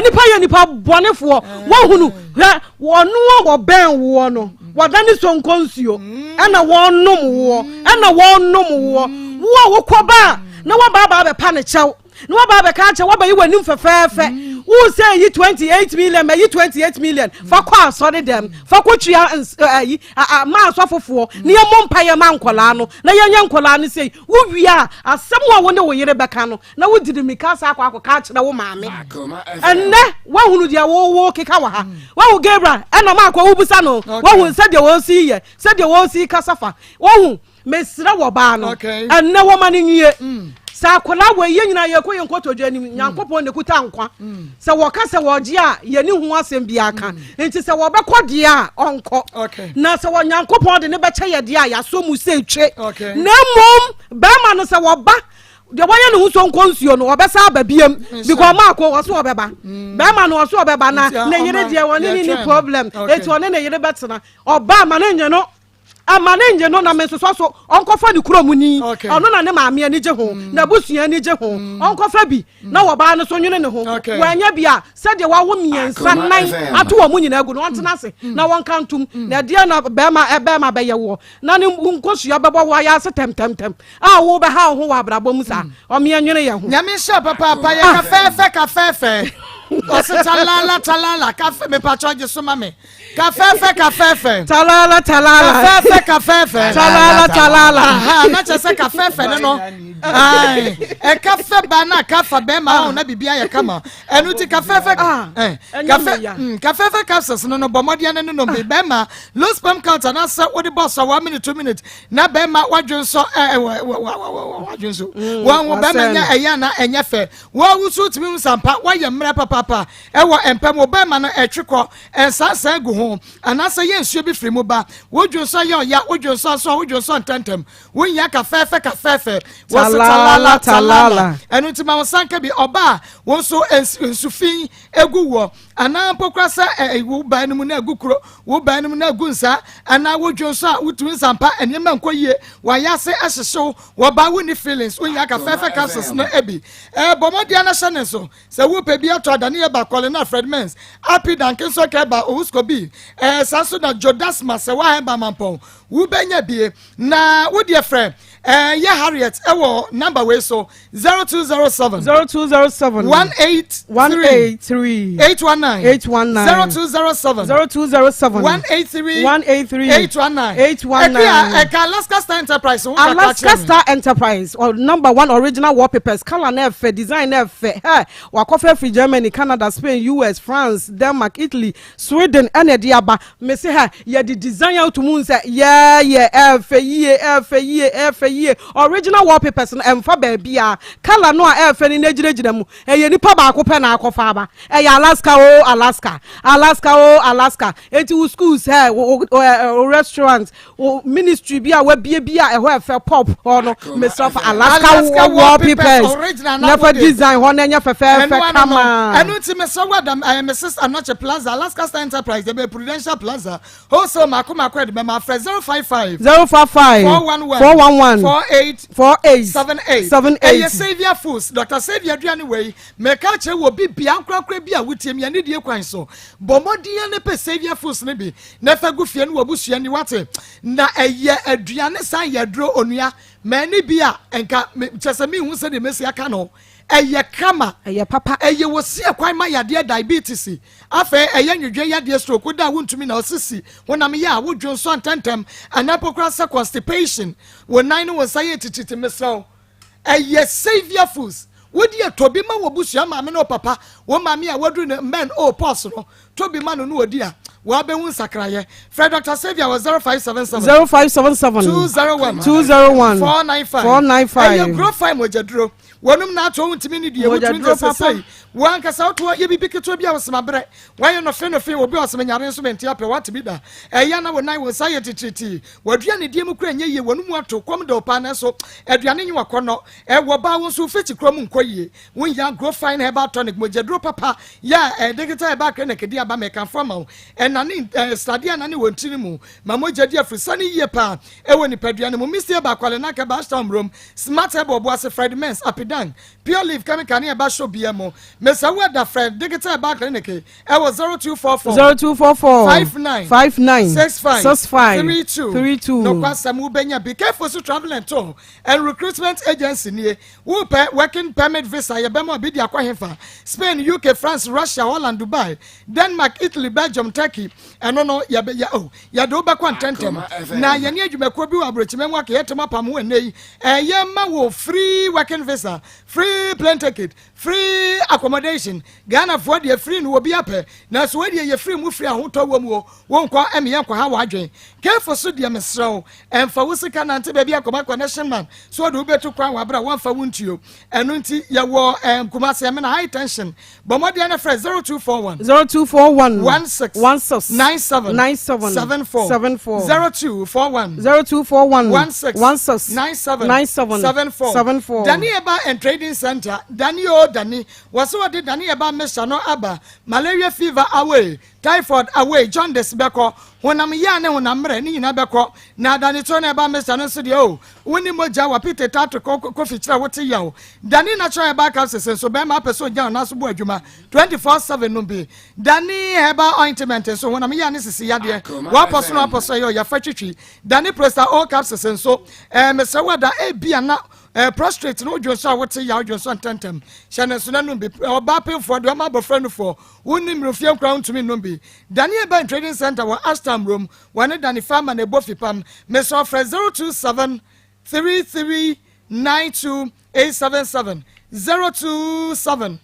S16: nipa yɛ nipa bɔnefoɔ wɔhunu hwɛ wɔn a wɔbɛn woɔ no wɔdane sonko nsuo ɛna wɔnom woɔ ɛna wɔnom woɔ wo a wokɔ ba a na wɔba aba abɛpa ne kyɛw na wɔba abɛka akyɛ wɔbɛyi w'anim fɛfɛɛfɛ wo sɛ yi 28 million ma yi 28 million fa kɔ asɔre dɛm fa kɔ tua ayi ma asɔfofoɔ na yɛmmɔ mpa yɛ ma nkɔlaa no na yɛnyɛ nkɔlaa no sei wowie a asɛm a wo ne wo yere bɛka no na wodi mmirika asa akɔ akɔka akyerɛ wo maame ɛnnɛ woahunu deɛ wowo keka wɔ ha woahu Gabriel ɛna maakɔ wobisa no woahu sɛdeɛ wɔsi yɛ sɛdeɛ wɔsi kasa fa woahu mesrɛ wɔ baa no ɛnnɛ wɔma no nwie mm. sɛ akwadaa wɔ yɛ nyinaa yɛkɔ yɛn nkotodwe anim mm. nyankopɔn na ekuta nkwa mm. sɛ wɔka sɛ wɔgye a yɛne ho asɛm biara ka nti sɛ wɔbɛkɔ deɛ a ɔnkɔ na sɛ wɔ nyankopɔn de ne bɛkyɛ yɛ deɛ a yɛasɔ mu sɛ etwe na mmom bɛrima no sɛ wɔba deɛ wɔyɛ ne ho so nkɔ nsuo no ɔbɛsa aba biam because ɔmaako ɔso ɔbɛba mm. bɛrima no ɔso ɔbɛba na ne yere deɛ ɔne ne ni problem eti ɔne ne yere bɛtena ɔba ama ne nye no ama ne nye no na me nsosɔ so ɔnkɔfa ne kurom ni ɔno na ne maame ani gye ho mm. n'abusua ani gye ho mm. ɔnkɔfa bi na wɔbaa no so nwene ne ho wɔanya bi a sɛdeɛ wawo mmiɛnsa nan ato wɔn nyinaa gu no ɔntena ase na wɔnka ntom na ɛdeɛ na bɛrima ɛbɛrima bɛyɛ woɔ na ne nkosua bɛbɔ wo ayɛ ase tɛmtɛmtɛm a wobɛha wo ho wɔ abrabɔ mu saa ɔmeɛ nwene yɛ ho.
S1: Nyame nhyira papaapa yɛ kafɛɛfɛ kafɛɛfɛ ɔse talala talala kafɛ mepatwɔ gye so ma me kafɛɛfɛ kafɛɛfɛ
S16: talala talala
S1: kafɛɛfɛ kafɛɛfɛ
S16: talala talala
S1: aha na kyerɛ sɛ kafɛɛfɛ ne no ɛka fɛ ba na kafa bɛrima ahụ na biribi ayɛ kama ɛno ti kafɛɛfɛ kafɛ kafɛɛfɛ capsules no no bɔ mmɔden ne no nom bi bɛrima low sperm count anaasɛ wode bɔ sɔ one minute two minute na bɛrima wadwen sɔ ɛɛ wadwen so mm, wɔn ho bɛrima nya ɛyɛ ana ɛnyɛ fɛ wɔn ahosuo tumi ho sampa wɔyɛ mmerɛ papaapa ɛwɔ mpɛm wɔ bɛrima no ɛtwe kɔ ɛnsansan gu ho anaasɛ yɛ nsuo bi firi mu ba wodwen sɔ yɛ ɔya wodwen sɔ nso wodwen sɔ ntɛntɛm wonya kafɛɛfɛ kafɛɛfɛ wɔsi talala talala ɛno nti ma wɔn sanka bi ɔbaa wɔn nso nsufi egu wɔ Anaa mpo koraa sɛ ɛ, wo ban no mu na agu kuro, wo ban no mu na agu nsa, anaa wodwo nso a wotumi nsa mpa, nneɛma nkɔ yie, wayɛ ase ahyehye wo, wɔbaa wonni feelings, wonya ka fɛfɛ capsules no bi. Ɛ, bɔ mmɔden na hyɛ ne nso. Sɛ wopɛ bi atɔ a, Dani Eba, Colina, Fred Mens, Api Danke nso ka ɛba, Owusko bi, ɛ, saa nso na Jodasma, sɛ woahɛn ba Mampɔn, wobɛnya bie. Na wo deɛ frɛ. Ɛyɛ Harriet ɛwɔ number wei so 0207.
S16: 0207.
S1: 183.
S16: 183.
S1: 819.
S16: 819.
S1: 0207.
S16: 0207.
S1: 183.
S16: 183.
S1: 819.
S16: 819.
S1: Ɛkua ɛka Alaska Star Enterprise ho kakra
S16: Alaska
S1: kyerɛ me.
S16: Star Enterprise or number one original wallpapers color na ɛfɛ design na ɛfɛ hɛ wakɔfɛ firi Germany Canada Spain US France Denmark Italy Sweden ɛna ɛde aba mese hɛ yɛde design out mu nsɛ yɛɛyɛ ɛfɛ yie ɛfɛ yie ɛfɛ yie original wallpapers no ɛnfa baabi a color no a ɛfɛ no n'egyinagyina mu ɛyɛ nipa baako pɛ na akɔfa aba ɛyɛ Alaska o Alaska Alaska o Alaska eti wo schools hɛ wo wo wo restaurant wo ministry bi a wabie bi a ɛhɔ ɛfɛ pop hɔ no mesrɛ fa Alaska
S1: Alaska
S16: wallpapers
S1: original na
S16: na fa
S1: wode.
S16: design hɔ na ɛnyɛ fɛfɛɛfɛ
S1: Ɛno ano no.
S16: kama.
S1: Ɛno nti mesrɛ wo adam ɛyɛ Mrs Anokye Plaza Alaska Star Enterprise ɛbɛ Prudential Plaza wholesale mako mako ɛde bɛma frɛ 055
S16: 055
S1: 411
S16: 411
S1: 48
S16: 48
S1: 78
S16: 78.
S1: Ɛyɛ Saviour Foods Dr. Saviour aduane wei meka kyerɛ wɔ bi bia nkorakora bi a wotie mi ani die kwan so bɔ mmɔden ne pɛ Saviour Foods no bi na fa gu fie no wɔ busua ni wate na ɛyɛ aduane san yɛ aduro onua mani bi a nka kyɛ sɛ mehu sɛdeɛ mɛsi aka no ɛyɛ kama
S16: ɛyɛ papa
S1: ɛyɛ wɔsi kwan ma yadeɛ diabetes afei ɛyɛ nwedwe yadeɛ stroke da a wontumi na ɔsisi honam yɛ a wodwo nso ntɛntɛm anaa pokora sɛ constipation wo nan ne wo nsa yɛ tititi mesrɛw ɛyɛ Saviour Foods wodi ɛtɔ bi ma wɔ busua maame ne wo papa wo maame a waduru ne men o pɔs no tɔ bi ma no no wɔdi a wɔabɛhu nsakrayɛ frɛ Dr. Saviour wɔ 0577
S16: 0577
S1: 201
S16: 201
S1: 495
S16: 495.
S1: ɛyɛ grow fine mogyaduro wɔnom na ato wo ntumi ne deɛ wotumi
S16: Mogyaduro
S1: te
S16: papa.
S1: sɛsɛi wɔn ankasa wotoɔ yɛ biribi ketewa bi a wɔsema berɛ wɔayɛ nɔfe nɔfe obi a ɔsema nyare nso mente apɛ wate bi da ɛyɛ na wo nan wo nsa yɛ titiritii wɔaduane die mu kura nyɛ yie wɔn mu ato kɔm da ɔpaa nanso aduane nye wakɔnɔ ɛwɔ baa wo nso fiti kuro mu nkɔ yie wonya grow fine herbal tonic mogyaduro papa yɛ a ɛde herbal clinic di aba mɛkanfo ama wo ɛnane sradeɛ anane wɔ ntiri mu ma mogya di afiri ne yie paa ɛwɔ nipadua no mu mistie baakwale naka baashtown rom smart herbal boase Fred Mens Apidan Pure Leaf chemical ne ɛba show bia mu mesa wo ada Fred Digital Herbal Clinic ɛwɔ 0244
S16: 0244
S1: 59
S16: 59
S1: 65
S16: 65
S1: 32
S16: 32.
S1: Nokwasɛm wobɛnya be careful so travel and tour and recruitment agency nie wopɛ working permit visa yɛbɛma obi de akɔ hefa Spain, UK, France, Russia, Holland, Dubai, Denmark, Italy, Belgium, Turkey ɛno no yɛbɛ yɛ oh yɛde wobɛkɔ ntɛntɛm na yɛne adwumakuo bi wɔ aburokyimɛ mu aka yɛtɛm apam ho ɛnɛ yi ɛyɛ ma wo free working visa, free plane ticket, free accommodation. Ghanafoɔ deɛ free no obi apɛ na so wɔdeɛ yɛ free mu free ahotɔ wɔ mu o wɔnkɔ ɛmeyɛ nkɔ ha w'adwen kɛfo so deɛ mesrɛ wo ɛmfa wo sika nante baabi akɔma connection man so wɔde wobɛtu kwan wɔ aberɛ a wɔmfa wo ntuo ɛno nti yɛwɔ Kumase ɛmena high tension bɔ mmɔdeɛ no frɛ 0241
S16: 0241
S1: 16
S16: 16
S1: 97
S16: 97
S1: 74
S16: 74
S1: 0241
S16: 0241
S1: 16
S16: 16
S1: 97
S16: 97
S1: 74
S16: 74.
S1: Dani Eba and Trading Center Dani o Dani wɔsɛ wɔde Dani Eba mixture no aba malaria fever away, typhoid away, jaundice bɛkɔ honam yia ne honam mmerɛ ne nyinaa bɛkɔ na Dani to no ɛba mixture no nso deɛ o woni mogya wapite tato kofi kyerɛ wote yaw Dani natural herbal capsules nso bɛrima apɛ sɛ ogya ɔna so bɔ adwuma 24/7 no bi Dani herbal ointment nso honam yia ne sisi yadeɛ wapɔ so no wapɔ so ɛyɛ ɔyafa twitwi Dani Prosta all capsules nso mesrɛ wo da ebia na prostrate no wodwo nso a wote yaw dwo nso ntɛntɛm hyɛ ne nso n'anum bi ɔbaa pemfoɔ deɛ ɔma abɔfra no foɔ wonni mmerɛfie nkora wontumi nnom bi Dani Eba Trading Center wɔ Ashtown room wɔne Dani Farma na ɛbɔ fipam mesrɛ frɛ 027 33 92 877 027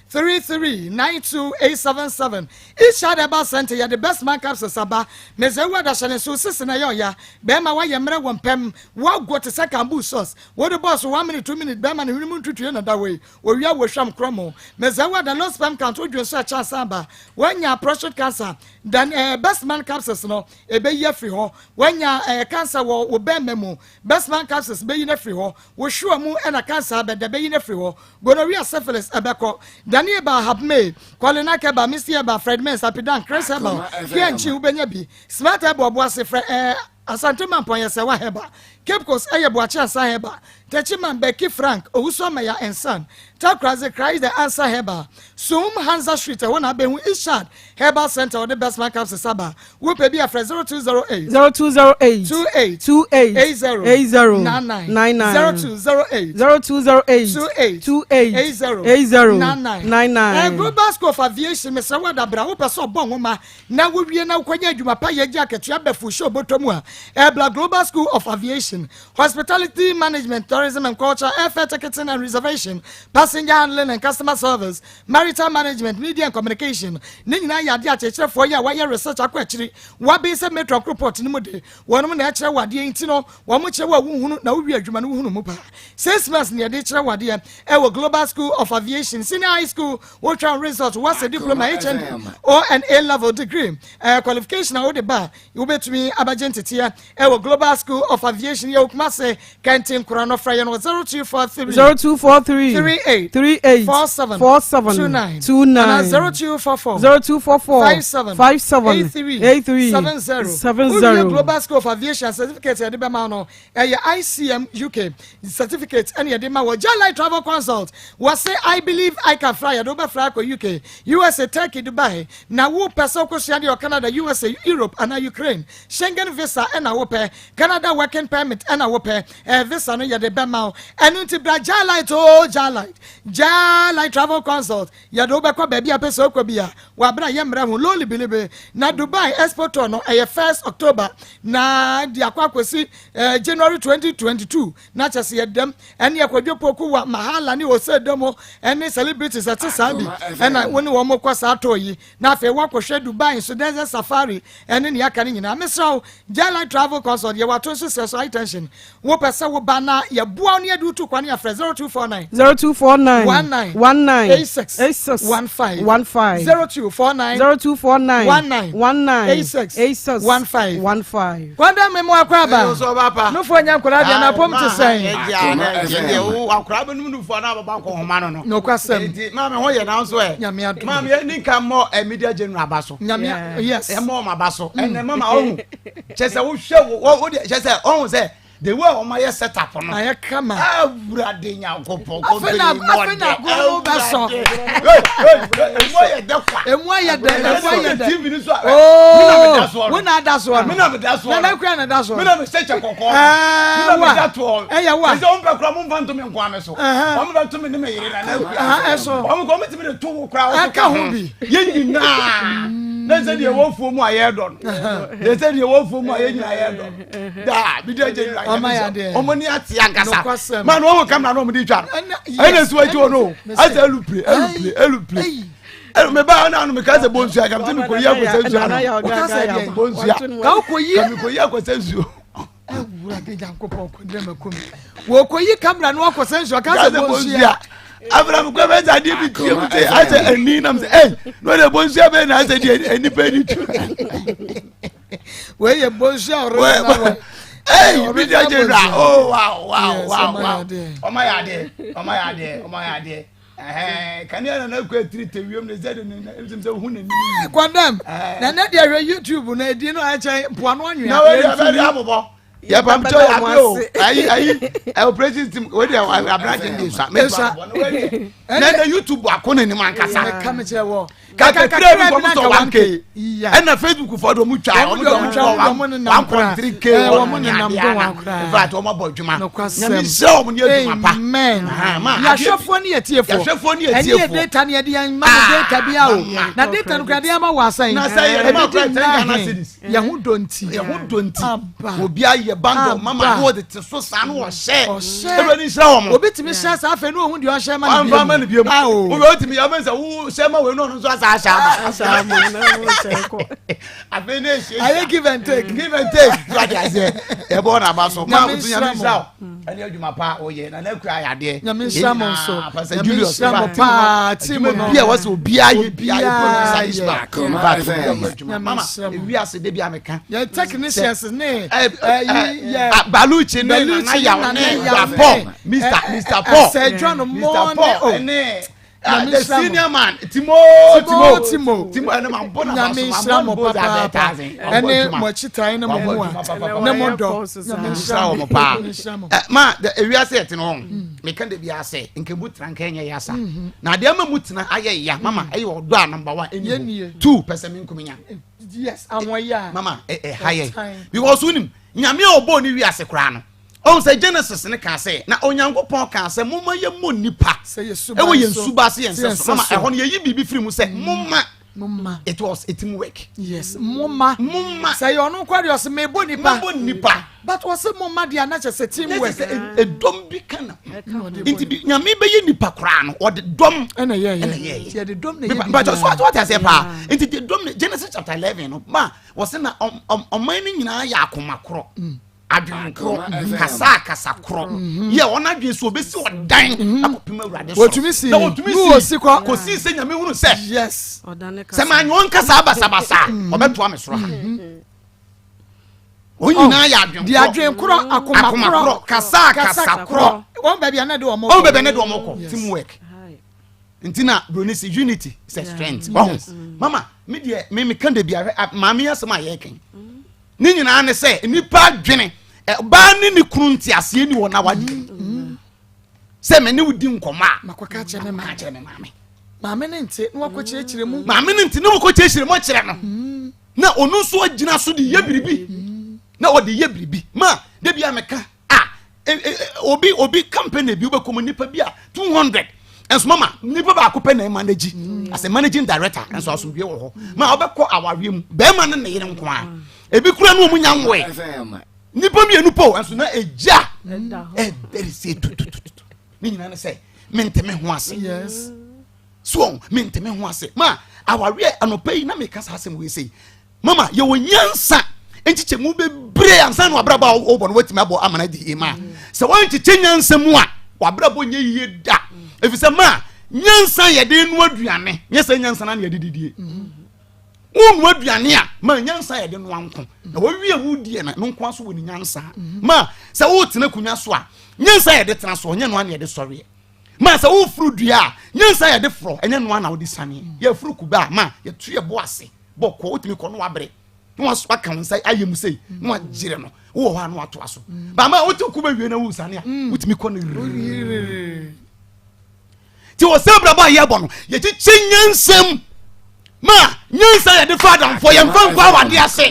S1: 3392877 Ishad Herbal Center yɛ the best man capsules aba mɛsɛ ewu adahyɛ ne so sisi na ɛyɛ ɔya bɛrima wayɛ mmerɛ wɔ mpɛm wago te sɛ kambu sauce wɔde bɔɔso 1 minute 2 minute bɛrima ne hwene mu ntutue na da wei owia wɔ hwam korɔmo mɛsɛ ewu ada low sperm count wodwo nso ɛkyɛ asan ba wɔanya prostate cancer dan best man capsules no ɛbɛyi afiri hɔ wɔanya cancer wɔ wɔ bɛrima mu best man capsules bɛyi no afiri hɔ wɔhwiwa mu ɛna cancer abɛda bɛyi no afiri hɔ gonorrhea syphilis ɛbɛkɔ Daniel ba Hapme Colina Keba Misty Eba Fred Mens Apidan Chris Eba Kianchi wobɛnya bi Smart Eba Ɔboase frɛ Asante Mampɔn yɛ sɛ wa heba Cape Coast ɛyɛ Boakye Ansa heba. Techiman Becky Frank Owusu Amaya and Son Takoradi Christ the Answer Herbal Suhum Hansa Street ɛhɔ na abɛhu Ishad Herbal Center ɔde Bestman capsules aba. Wopɛ bi a frɛ 0208.
S16: 0208.
S1: 28.
S16: 28.
S1: 80.
S16: 80.
S1: 99.
S16: 99.
S1: 0208.
S16: 0208.
S1: 28.
S16: 28.
S1: 80.
S16: 80.
S1: 99.
S16: 99.
S1: Global School of Aviation mesrɛ wo adabra wopɛ sɛ ɔbɔ nwoma na wowie na wokɔnya adwuma pa yɛ gye akatua bɛfo hyɛ obɔtɔ mu a ɛbla Global School of Aviation Hospitality Management Tourism and Culture Airfare Ticketing and Reservation Passenger Handling and Customer Service Marital Management Media and Communication ne nyinaa yɛ adeɛ akyerɛkyerɛfoɔ yi a wɔayɛ research akɔ akyiri wɔaben sɛ metro akroport no mu de wɔnom na ɛkyerɛ wɔ adeɛ nti no wɔn kyerɛ wɔ a wohunu na wowie adwuma no wohunu mu paa. 6 months na yɛde kyerɛ wɔ adeɛ ɛwɔ Global School of Aviation. Senior high school wotwa result wɔsɛ diploma, HND or an A level degree qualification a wode ba wobɛtumi abɛgye nteteɛ ɛwɔ Global School of Aviation. Yɛ Kumase Kɛnten kora no. Frɛ yɛn wɔ 0243
S16: 0243.
S1: 38
S16: 38.
S1: 47
S16: 47
S1: 29
S16: 29.
S1: Ana 0244
S16: 0244.
S1: 57
S16: 57
S1: 83
S16: 83
S1: 70.
S16: 70.
S1: Wowie Global School of Aviation, certificate yɛde bɛma no ɛyɛ ICM UK certificate ɛne yɛde ma wɔ. Jalai Travel Consult wɔse "I believe I can fly". Yɛde wobɛfly akɔ UK, USA, Turkey, Dubai. Na wopɛ sɛ wokɔsua deɛ wɔ Canada, USA, Europe anaa Ukraine, Schengen visa ɛna wopɛ, Canada working permit ɛna wopɛ, visa no yɛde bɛma wo. Ɛno nti bra Jalite o, Jalite, Jalite Travel Consult, yɛde wobɛkɔ baabi a pɛ sɛ wokɔ bi a wabra yɛ mmerɛ ho loli bilibi. Na Dubai Expo tour no ɛyɛ 1st October na de akɔ akɔsi January 2022 na kyɛ sɛ yɛdɛm ɛne yɛkɔdwe poku wa mahala ne ose dɛm ɛne celebrities ɛte saa bi ɛna wo ne wɔn kɔ saa tour yi. Na afei woakɔhwɛ Dubai nso desert safari ɛne nea aka no nyinaa. Mesrɛ wo, Jalite Travel Consult yɛwɔ ato nso sɛ so high tension. Wopɛ sɛ woba na yɛboa wo ne yɛde wotu kwane afrɛ 0249
S16: 0249.
S1: 19
S16: 19.
S1: 86
S16: 86
S1: 15
S16: 15.
S1: 0249
S16: 0249.
S1: 19
S16: 19
S1: 86
S16: 86
S1: 15
S16: 15.
S1: Kwanda me mu akɔ aba nufo nya nkɔla deɛ na pɔm te sɛn?
S8: Akora bɛnum nufoɔ na ababa nkɔ homa no.
S1: Nokwasɛm.
S8: Nti maame ho yɛ nanso ɛ
S1: Nyame adom.
S8: Maame yɛ ni nka mmɔ ɛ media general aba so.
S1: Nyame, yes.
S8: Ɛmmɔ ɔmo aba so. Ɛnɛ mama ɔhu kyɛ sɛ wohwɛ wo deɛ kyɛ sɛ ɔhu sɛ the way ɔmo ayɛ set up no
S1: ayɛ kama.
S8: Awurade Nyankopɔn.
S1: Afei na agorɔ no bɛsɔ.
S8: Emu ayɛ dɛ kwa.
S1: Emu ayɛ dɛ, emu ayɛ dɛ.
S8: TV ni so a
S1: Ooo, wo na ada soɔ no.
S8: Mi na mi da soɔ no.
S1: Nana Kura na da soɔ.
S8: Mi na mi hyɛ kyɛ kɔkɔɔ.
S1: Ɛɛ
S8: Mi na mi
S1: wa
S8: da toɔ.
S1: Ɛyɛ wa.
S8: Ɛsɛ wɔn bɛ kura mo nfa ntomi nkwa mi so. Wɔn bɛ tomi ne mi yere na ne kura.
S1: Ɛso.
S8: Wɔn kɔ wɔn ti mi de to wo kura.
S1: Ɛka ho bi.
S8: Yɛ nyinaa ne sɛ deɛ wɔ fuo mu a yɛ dɔ no deɛ sɛ deɛ wɔ fuo mu a yɛ nyinaa yɛ dɔ no daa bi de gye nyinaa
S1: Ɔma yɛ adeɛ.
S8: Ɔmo ni ate ankasa.
S1: Nokwasɛm.
S8: Maa no wɔn kamera na ɔmo de twa no ɛna esi wɔn akyi wɔ no asɛ elupre elupre elupre ɛnu mi ba ɛna mi ka sɛ bonsua kam sɛ mi kò yi akɔsɛ nsuo ano.
S1: Woka sɛ deɛ?
S8: Bonsua.
S1: Ka wokɔ yi.
S8: Ka mi kò yi akɔsɛ nsuo.
S1: Awurade Nyankopɔn kɔndrɛ ma kum wɔkɔyi kamera no wakɔsɛ nsuo ka sɛ bonsua.
S8: Abraham kɔ bɛ sɛ adeɛ bi tie mu sɛ asɛ ani nam sɛ ɛy na ɔde bonsua bɛ na asɛ deɛ nipa ani tu.
S1: Wei yɛ bonsua original one.
S8: Hey, media general. Oh, wow. Ọmọ yà adeɛ, ọmọ yà adeɛ, ọmọ yà adeɛ. Ɛhɛn, kanea na n'akɔ etiri te wiem ne sɛ de ne ne sɛ hu n'anim yie.
S1: Kɔndɛm na ne deɛ hwɛ YouTube na edi no ɛkyɛn mpoano anwea.
S8: Na wei deɛ bɛ de abobɔ. Yɛ pamtɔ yɛ abe o. Ayi ayi operation team wei deɛ aberante de sa.
S1: Esa.
S8: Na na YouTube akɔ n'anim ankasa.
S1: Ɛka mi kyerɛ wɔ.
S8: Kakakira bi fɔ mo sɔ 1K. Ɛna Facebook fɔ de ɔmo twa ɔmo de ɔmo twa 1.3K
S1: wɔn nenam do wɔn koraa.
S8: In fact, ɔmo abɔ adwuma.
S1: Nokwasɛm.
S8: Nyame hyira ɔmo ne adwuma pa.
S1: Amen.
S8: Aha, ma
S1: yɛahwɛfoɔ ne yɛtiefoɔ.
S8: Yɛahwɛfoɔ ne
S1: ɛne
S8: yɛtiefoɔ.
S1: yɛ data ne yɛde yɛn ma mo data bi a o na data no kora de ama wɔ asan.
S8: Na sɛ yɛde ma kora 10 Ghana cedis.
S1: Yɛn ho dɔ nti.
S8: Yɛn ho dɔ nti.
S1: Aba.
S8: Obi ayɛ bundle mama
S1: Aba.
S8: ne wɔde te so saa ne wɔhyɛ.
S1: Ɔhyɛ.
S8: Ewurade nhyira wɔn.
S1: Obi tumi hyɛ saa afei ne ohun deɛ ɔhyɛ ma ne
S8: Wamfa ma ne
S1: biem.
S8: biem.
S1: Ah, o.
S8: Obi otumi yɛ ɔmɛ sɛ wo hyɛ ma wei no ɔno nso asa ahyɛ ama.
S16: Ahyɛ ama, na wo hyɛ kɔ.
S8: Afei ne ehyia.
S1: Ayɛ give and take.
S8: Give and take. So ati aseɛ yɛbɔ n'aba so. Maa
S1: Nyame
S8: kutu nyame
S1: nhyira mo.
S8: nhyira wo. Ɛne adwuma pa oyɛ na n'akura ayɛ adeɛ.
S1: Nyame nhyira mo nso.
S8: Pastor
S1: Nyame
S8: Julius.
S1: nhyira mo paa, team no.
S8: Bi a wɔsɛ obiara yɛ bi a yɛ
S1: Obiara
S8: producer
S1: yɛ.
S8: Ismail.
S3: Akoma
S8: In fact,
S3: FM.
S8: obiara yɛ adwuma.
S1: Nyame
S8: Mama
S1: nhyira mo.
S8: ewi ase de bi a meka.
S1: Yɛn technicians ne
S8: Ɛ,
S1: ɛyi yɛ.
S8: Ah, Baluchi ne
S1: Baluchi
S8: Nana
S1: ne
S8: Yaw
S1: Nana
S8: ne
S1: Yaw
S8: Paul
S1: ne,
S8: Mr. Mr. Paul
S1: Sir John
S8: Mr.
S1: Mo ne
S8: Paul
S1: o.
S8: ɛne
S17: Ah, the senior man Timo Timo Timo Timo ɛna ma bɔ na ma
S1: Nyame
S17: so
S1: nhyira
S17: ma
S1: mo
S17: bɔ ne bo
S1: papaapa ɛne mo akyitae ne mo mu a ne mo dɔ. Nyame
S17: nhyira
S1: mo
S17: wɔn paa.
S1: Nyame nhyira mo.
S17: Ɛ, ma da ewiase ɛte no wɔn meka da bi asɛ nka mu tena nka ɛnyɛ ya sa na adeɛ ama mu tena ayɛ ya mama ɛyɛ ɔdɔ a number one ɛni hɔ two pɛsɛ mi nkumi nya.
S1: Yes, ahoɔyɛ a.
S17: Mama ɛ ɛ ha yɛ because wonim nyame a ɔbɔɔ ne wiase koraa no ɔn sɛ Genesis ne kaa sɛ na Onyankopɔn kaa sɛ momma yɛmmɔ nnipa ɛwɔ yɛn suba ase yɛn sɛ so mama ɛhɔ no yɛyi biribi firi mu sɛ momma
S1: momma
S17: it was a team work.
S1: Yes, momma
S17: momma
S1: sɛ yɛ ɔno nkwa deɛ ɔsɛ mebɔ nipa
S17: mebɔ nipa
S1: but ɔsɛ momma deɛ anakyɛ sɛ team work
S17: ɛdɔm bi ka na nti bi nyame bɛyɛ nipa koraa no ɔde dɔm
S1: ɛna yɛyɛ
S17: ɛna yɛyɛ
S1: yɛde dɔm na yɛ
S17: bi but so ate aseɛ paa nti de dɔm na Genesis chapter 11 no ma wɔsɛ na ɔman no nyinaa yɛ akoma korɔ mm. adwene korɔ kasa kasa korɔ mm-hmm. yɛ wɔn adwene so obesi ɔdan mm-hmm. akɔpem awurade soro
S1: wɔtumi si
S17: na wɔtumi si kɔsi sɛ nyame hunu sɛ
S1: yes
S17: sɛ maa nyɛ wɔn kasa basabasa mm-hmm. ɔbɛtoa me soro ha wɔn nyinaa yɛ adwene
S1: korɔ adwene korɔ akoma
S17: korɔ kasa kasa korɔ
S1: wɔn baabi a ne de wɔn
S17: kɔ wɔn baabi a ne de wɔn kɔ team work nti na broni si unity is a strength ɔho mama mi deɛ mi mi kan de bi ahwɛ maame asɛm a yɛ kɛn ne nyinaa ne sɛ nipa adwene ɔbaa ne ne kunu nteaseɛ ni wɔn awadeɛ mm. sɛ me ne wo di nkɔmɔ a
S1: makɔka kyerɛ me
S17: maame kyerɛ me maame
S1: maame ne nte na wakɔ kyerɛkyerɛ mu
S17: maame ne nte na wakɔ kyerɛkyerɛ mu akyerɛ no mm. na ɔno nso agyina so de yɛ biribi mm. na ɔde yɛ biribi ma de bi a meka a e, e, e, obi obi company bi wobɛkɔ mu nipa bi a 200 nso mama nipa baako pɛ na ɛma n'agyi mm. as a managing director nso asomdue wɔ hɔ ma ɔbɛkɔ awareɛ mu bɛrima ne ne yere nko a ebi kura no ɔmu nya nwoe nipa mmienu po nso na egya ɛdɛri sɛ tutututu ne nyinaa ne sɛ mente me ho ase so mente me ho ase ma awareɛ anɔpa yi na meka saa asɛm wei sei Mama, yɛwɔ nyansa nkyekyɛmu bebree ansa na wabrabɔ a wɔbɔ no watumi abɔ amana di yie ma. Sɛ wɔnkyekyɛ nyansa mu a, wabrabɔ nyɛ yie da. Efisɛ ma nyansa yɛde noa aduane, nyɛ sɛ nyansa na yɛde didie. Wonnoa aduane a, ma nyansa yɛde noa nko. Na wɔwie wodie no, no nko aso wɔ ne nyansa. Ma sɛ wotena akonnwa so a, nyansa yɛde tena so, ɔnyɛ noa na yɛde sɔreɛ. Ma sɛ woforo dua a, nyansa yɛde forɔ, ɛnyɛ noa na wode saneɛ. Yɛforo kube a, ma yɛtu yɛ bo ase. Bɔkɔ wotumi kɔ na wabrɛ na waka wo nsa ayɛ mu sei na wagyere no wowɔ hɔ a na watoa so baama wote ko bɛwie na wosane a mm. wotumi kɔ no nti wɔ sɛ brabɔ a yɛbɔ no yɛkyekyɛ nyansam ma nyansa yɛde fa adamfoɔ yɛmfa nkɔ awade ase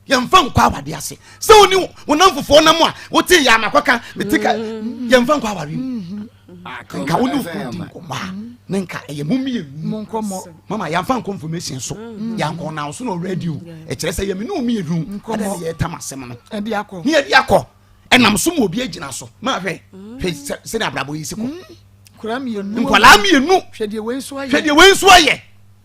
S17: yɛmfa nkɔ awade ase sɛ wo ne wo namfofoɔ nam a wote yɛ amakɔka mete ka mm. yɛmfa nkɔ aware mu mm-hmm. nka wo ne okunu di nkɔmmɔ a ne nka ɛyɛ mo mmienu mama yɛmfa nkɔ information so mm. yɛankɔ na so na radio ɛkyerɛ sɛ yɛme ne wo mmienu ɛdɛ ne yɛtam asɛm no ne yɛde akɔ ɛnam so ma obi agyina so ma hwɛ hwɛ sɛde abrabɔ yi si kɔ mm. nkwadaa mmienu
S1: hwɛ deɛ wei nso
S17: ayɛ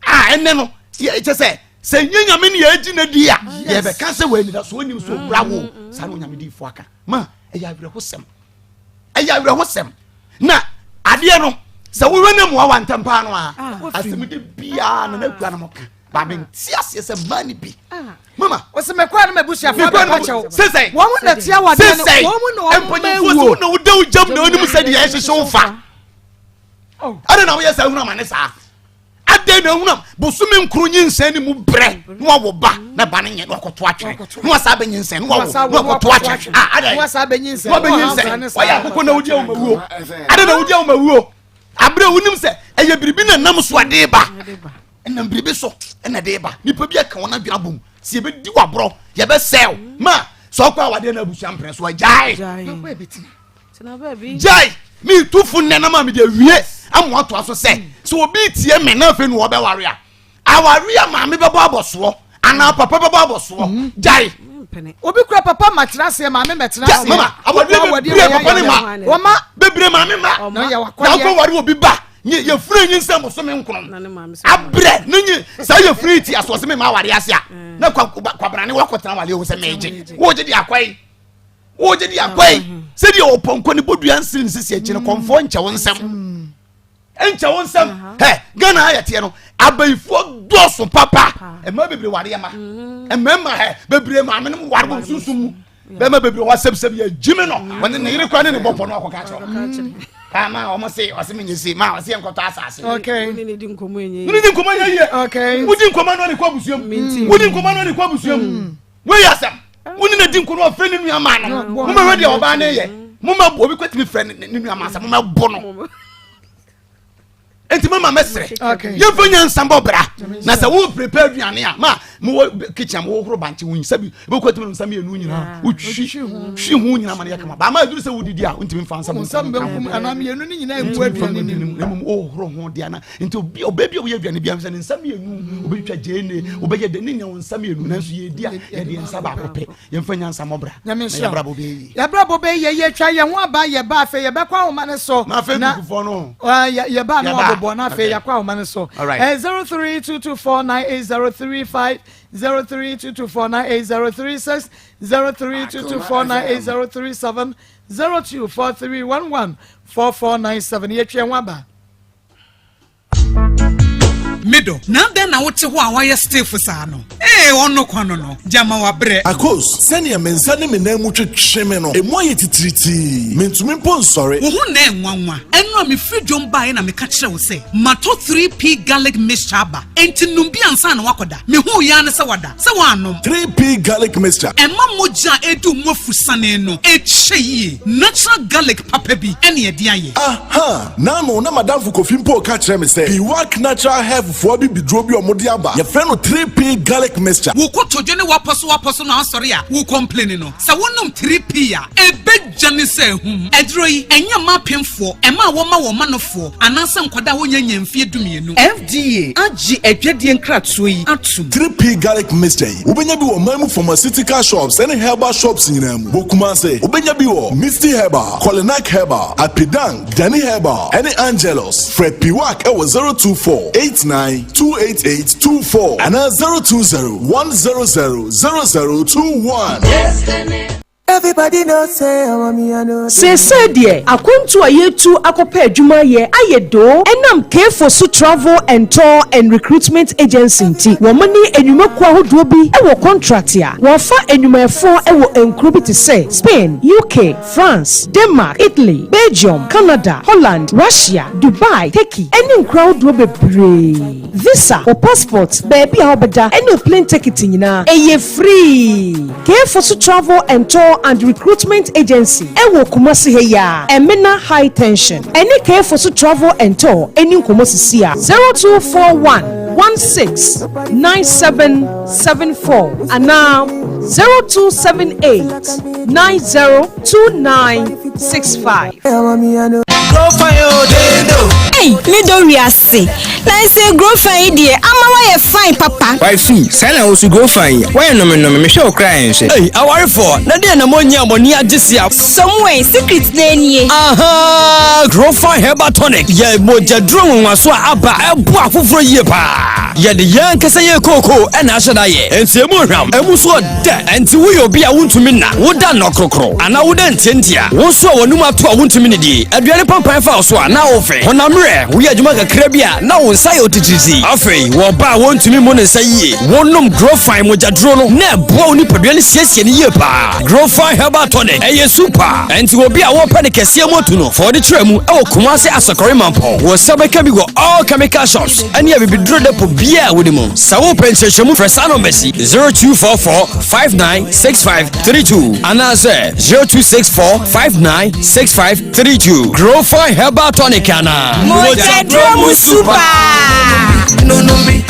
S17: a ɛnɛ no kyɛ sɛ sɛ nye nyame ne yɛagyi no di a yɛbɛka sɛ wɔ anidasoɔ nim so ɔkura wo saa na onyame diifoɔ aka ma ɛyɛ awerɛhosɛm ɛyɛ awerɛhosɛm na adeɛ no sɛ wohwɛ no mmoa wa ntɛm paa no a ah, asɛm de biaa na nakura no mɔka ba mente aseɛ sɛ mmaa no bi ah. mama
S1: wɔsɛ mekɔa no mabusuafoɔ bɛka kyɛw
S17: sesɛ
S1: wɔn mu na tia wadeɛ no wɔn mu na wɔn
S17: mpanyinfoɔ sɛ wo na woda wo gyam na wonim sɛ deɛ ɛhyehyɛ wo fa oh. ɛne na woyɛ saa hunu amane saa Adɛn na ehunam bosome nkron nyinsɛn ne mu brɛ na wawo ba na ba no nyɛ na wakɔto atwene na wasa abɛnyinsɛn na wawo na wakɔto atwene a adɛn na wabɛnyinsɛn wayɛ akoko na wodi awoma wuo adɛn na wodi awoma wuo abrɛ wonim sɛ ɛyɛ biribi na nam so ade ba ɛnam biribi so ɛna de ba nipa bi aka wɔn adwene abom sɛ yɛbɛdi waborɔ yɛbɛsɛw ma sɛ ɔkɔ awadeɛ na abusua mpene so agyae Gyae metu fo nnɛ na ma mede awie ama watoa so sɛ sɛ obi tie me na afei na wɔbɛware a aware a maame bɛbɔ abɔsoɔ anaa papa bɛbɔ abɔsoɔ mhm. gyae
S1: obi kura papa ma tena aseɛ maame mɛ tena aseɛ
S17: mama awadeɛ bebree papa ne ma
S1: wɔma
S17: bebree maame ma na wokɔ ware obi ba yɛfunu nyi nsɛm bosome nkron abrɛ ne nyi saa yɛfunu yi ti asoɔ sɛ mema aware ase a mm. na kwabrane wakɔtena aware wo sɛ megye wogye de akwae wogye di akwa yi sɛdeɛ ɔpɔnkɔ ne bɔdua nsiri ne sisi akyi no kɔmfoɔ nkyɛ wo nsɛm nkyɛ wo nsɛm hɛ ghana ha yɛteɛ no abayifoɔ dɔɔso papa mmaa bebree wareɛ ma mmarima hɛ bebree maame no ware wɔn sunsun mu bɛrima bebree wɔ asɛbsɛb yɛ gyimi no wɔne ne yere kora ne ne bɔpɔ no akɔka kyerɛ. Paa ma wɔn se ɔse mi nye se ma ɔse yɛn kɔtɔ asase.
S1: Okay.
S16: Wone ne di nkɔmɔ enye
S17: yie. Wone di nkɔmɔ enye yie.
S1: Okay.
S17: Wodi nkɔmɔ no ne kɔ abusua mu. Wodi nkɔmɔ no ne kɔ abusua mu. Wei yɛ asɛm. Wone ne di nkɔmɔ ɔfrɛ ne nua maa no. Mo ma wei deɛ ɔbaa ne yɛ. Mo ma obi kɔtumi frɛ ne nua maa sɛ mo ma bɔ no. Nti mama mɛsrɛ yɛmfa nyansa bɔ bra na sɛ wo prepare aduane a ma mowɔ kitchen a mowɔ horo bankye wo nsa bi ɛbɛkɔ atumi no nsa mmienu nyinaa wotwi hwi ho nyinaa ma no yɛ kama baama aduru sɛ wodidi a wontumi mfa nsa
S1: nsa benkum anaa mmienu no nyinaa ngu aduane no mu
S17: na mmom wohoro ho deɛ ana nti obi ɔbɛ bi a woyɛ aduane bi sɛ ne nsa mmienu wobɛtwa gyeene wobɛyɛ dɛ ne nya wo nsa mmienu nanso yɛdi a yɛde nsa baako pɛ yɛmfa nyansa mmɔ bra
S1: na
S17: yɛabrabɔ bɛyɛ yie.
S1: Yɛabrabɔ bɛyɛ yie yɛtwa yɛn ho aba yɛba afei yɛbɛkɔ ahoma no so
S17: na Facebook no
S1: yɛba no abobɔ na afei yɛakɔ ahoma no so 0322498035 0322498036 0322498037 0243114497 yɛtwa yɛn ho aba.
S18: Me dɔ, na adɛn na wote hɔ a woayɛ stiff saa no? Ee, ɔno kwa no no, gyama wabrɛ.
S7: Akos, sɛnea me nsa ne me nan mu twetwe me no, emu ayɛ titiritii. Mintumi mpo nsɔre.
S18: Wo ho nnɛ nwanwa. Ɛno a mefiri dwom baeɛ na meka kyerɛɛ wo sɛ matɔ 3P Garlic Mixture aba, enti nom bi ansa na woakɔda. Mehuu yi ara ne sɛ woada, sɛ woannom.
S7: 3P Garlic Mixture.
S18: Ɛma mogya a ɛredi wo mu afusane no kyɛ yie. Natural garlic papa bi na yɛde ayɛ.
S7: Aha! N'ano na m'adamfo Kofi mpo reka kyerɛ me sɛ Piwak Natural Health foɔ abibiduro bi a wɔde aba, yɛfrɛ no 3P Garlic Mixture.
S18: Wo kotodwe ne w'apɔsowapɔso no asɔre a wo complaini no, sɛ wonom 3P a, ɛbɛdwane sɛ ahum. Aduro yi, ɛnyɛ mma apemfoɔ, ɛma a wɔma wɔn manofoɔ, anaasɛ nkwadaa a wɔnnya nnya mfeɛ dumienu. FDA agye adwadie nkratoɔ yi atom.
S7: 3P Garlic Mixture yi, wobɛnya bi wɔ ɔman mu pharmaceutical shops ne herbal shops nyinaa mu. Wɔ Kumasi, wobɛnya bi wɔ Misty Herbal, Kolinak Herbal, Apidang, Danny Herbal ne Angelus. Frɛ Piwak wɔ 024 89 288 24 anaa 020 100 0021.
S19: Everybody know say I want me, I know.
S20: Seesei deɛ, akwantuo a yɛretu akɔpɛ adwuma ayɛ ayɛ doo ɛnam K-Fosu Travel and Tour and Recruitment Agency nti. Wɔn ne nnwumakuo ahodoɔ bi wɔ contract a wɔfa nnwumayɛfoɔ wɔ nkuro bi te sɛ Spain, UK, France, Denmark, Italy, Belgium, Canada, Holland, Russia, Dubai, Turkey, ne nkuro ahodoɔ bebree. Visa, wo passport, baabi a wobɛda, ne wo plane ticket nyinaa, ɛyɛ free. K-Fosu Travel and Tour and Recruitment Agency wɔ Kumasi ha yi ara, Emena High Tension. Ɛne K-Fosu Travel and Tour nni nkɔmmɔ sisi a. 0241 16 9774 anaa 0278 902965.
S21: Ei, me dɔ wiase. Na ɛsɛ growfan yi deɛ ama wayɛ fine papa.
S22: Wifey, saa na wosu growfan yi, woayɛ nome-nome, mehwɛ wo koraa ɛnhwɛ. Ei, awarefoɔ, na deɛ na moanyia mo ani agye sia.
S21: Samuel, secret na nie.
S22: Ahaa, Growfan Herbal Tonic yɛ mogyaduro nwonwaso a aba a ɛboa afoforɔ yie paa. Yɛde yɛn ankasa yɛn kookoo na ahyɛ da yɛ. Enti emu hwam, emu nso ɔdɛ. Enti woyɛ obi a wontumi nna, woda nnɔkrokro, anaa woda ntiantia, wo nso a w'anum ato a wontumi nnidie, aduane pampan fa wo so a na wofe, honam werɛ, woyɛ adwuma kakra bi a na wo nsa yɛ otitiritii. Afei, wɔ ɔbaa a wontumi mmu ne nsa yie, wonom Grofine mogyaduro no na ɛboa wo nipadua no siesie no yie paa. Grofine Herbal Tonic, ɛyɛ super. Enti obi a wɔpɛ ne kɛseɛ mu atu no, fa ɔde kyerɛ mu wɔ Kumasi Asɔkɔre Mampɔn. Wo nsa bɛka bi wɔ all chemical shops ɛne abibiduro depo biara a wode mu. Sɛ wopɛ nkyerɛkyerɛmu frɛ saa nɔmba yi, 0244 596532 anaasɛ 0264 596532. Grofine Herbal Tonic anaa?
S21: Mogyaduro mu super.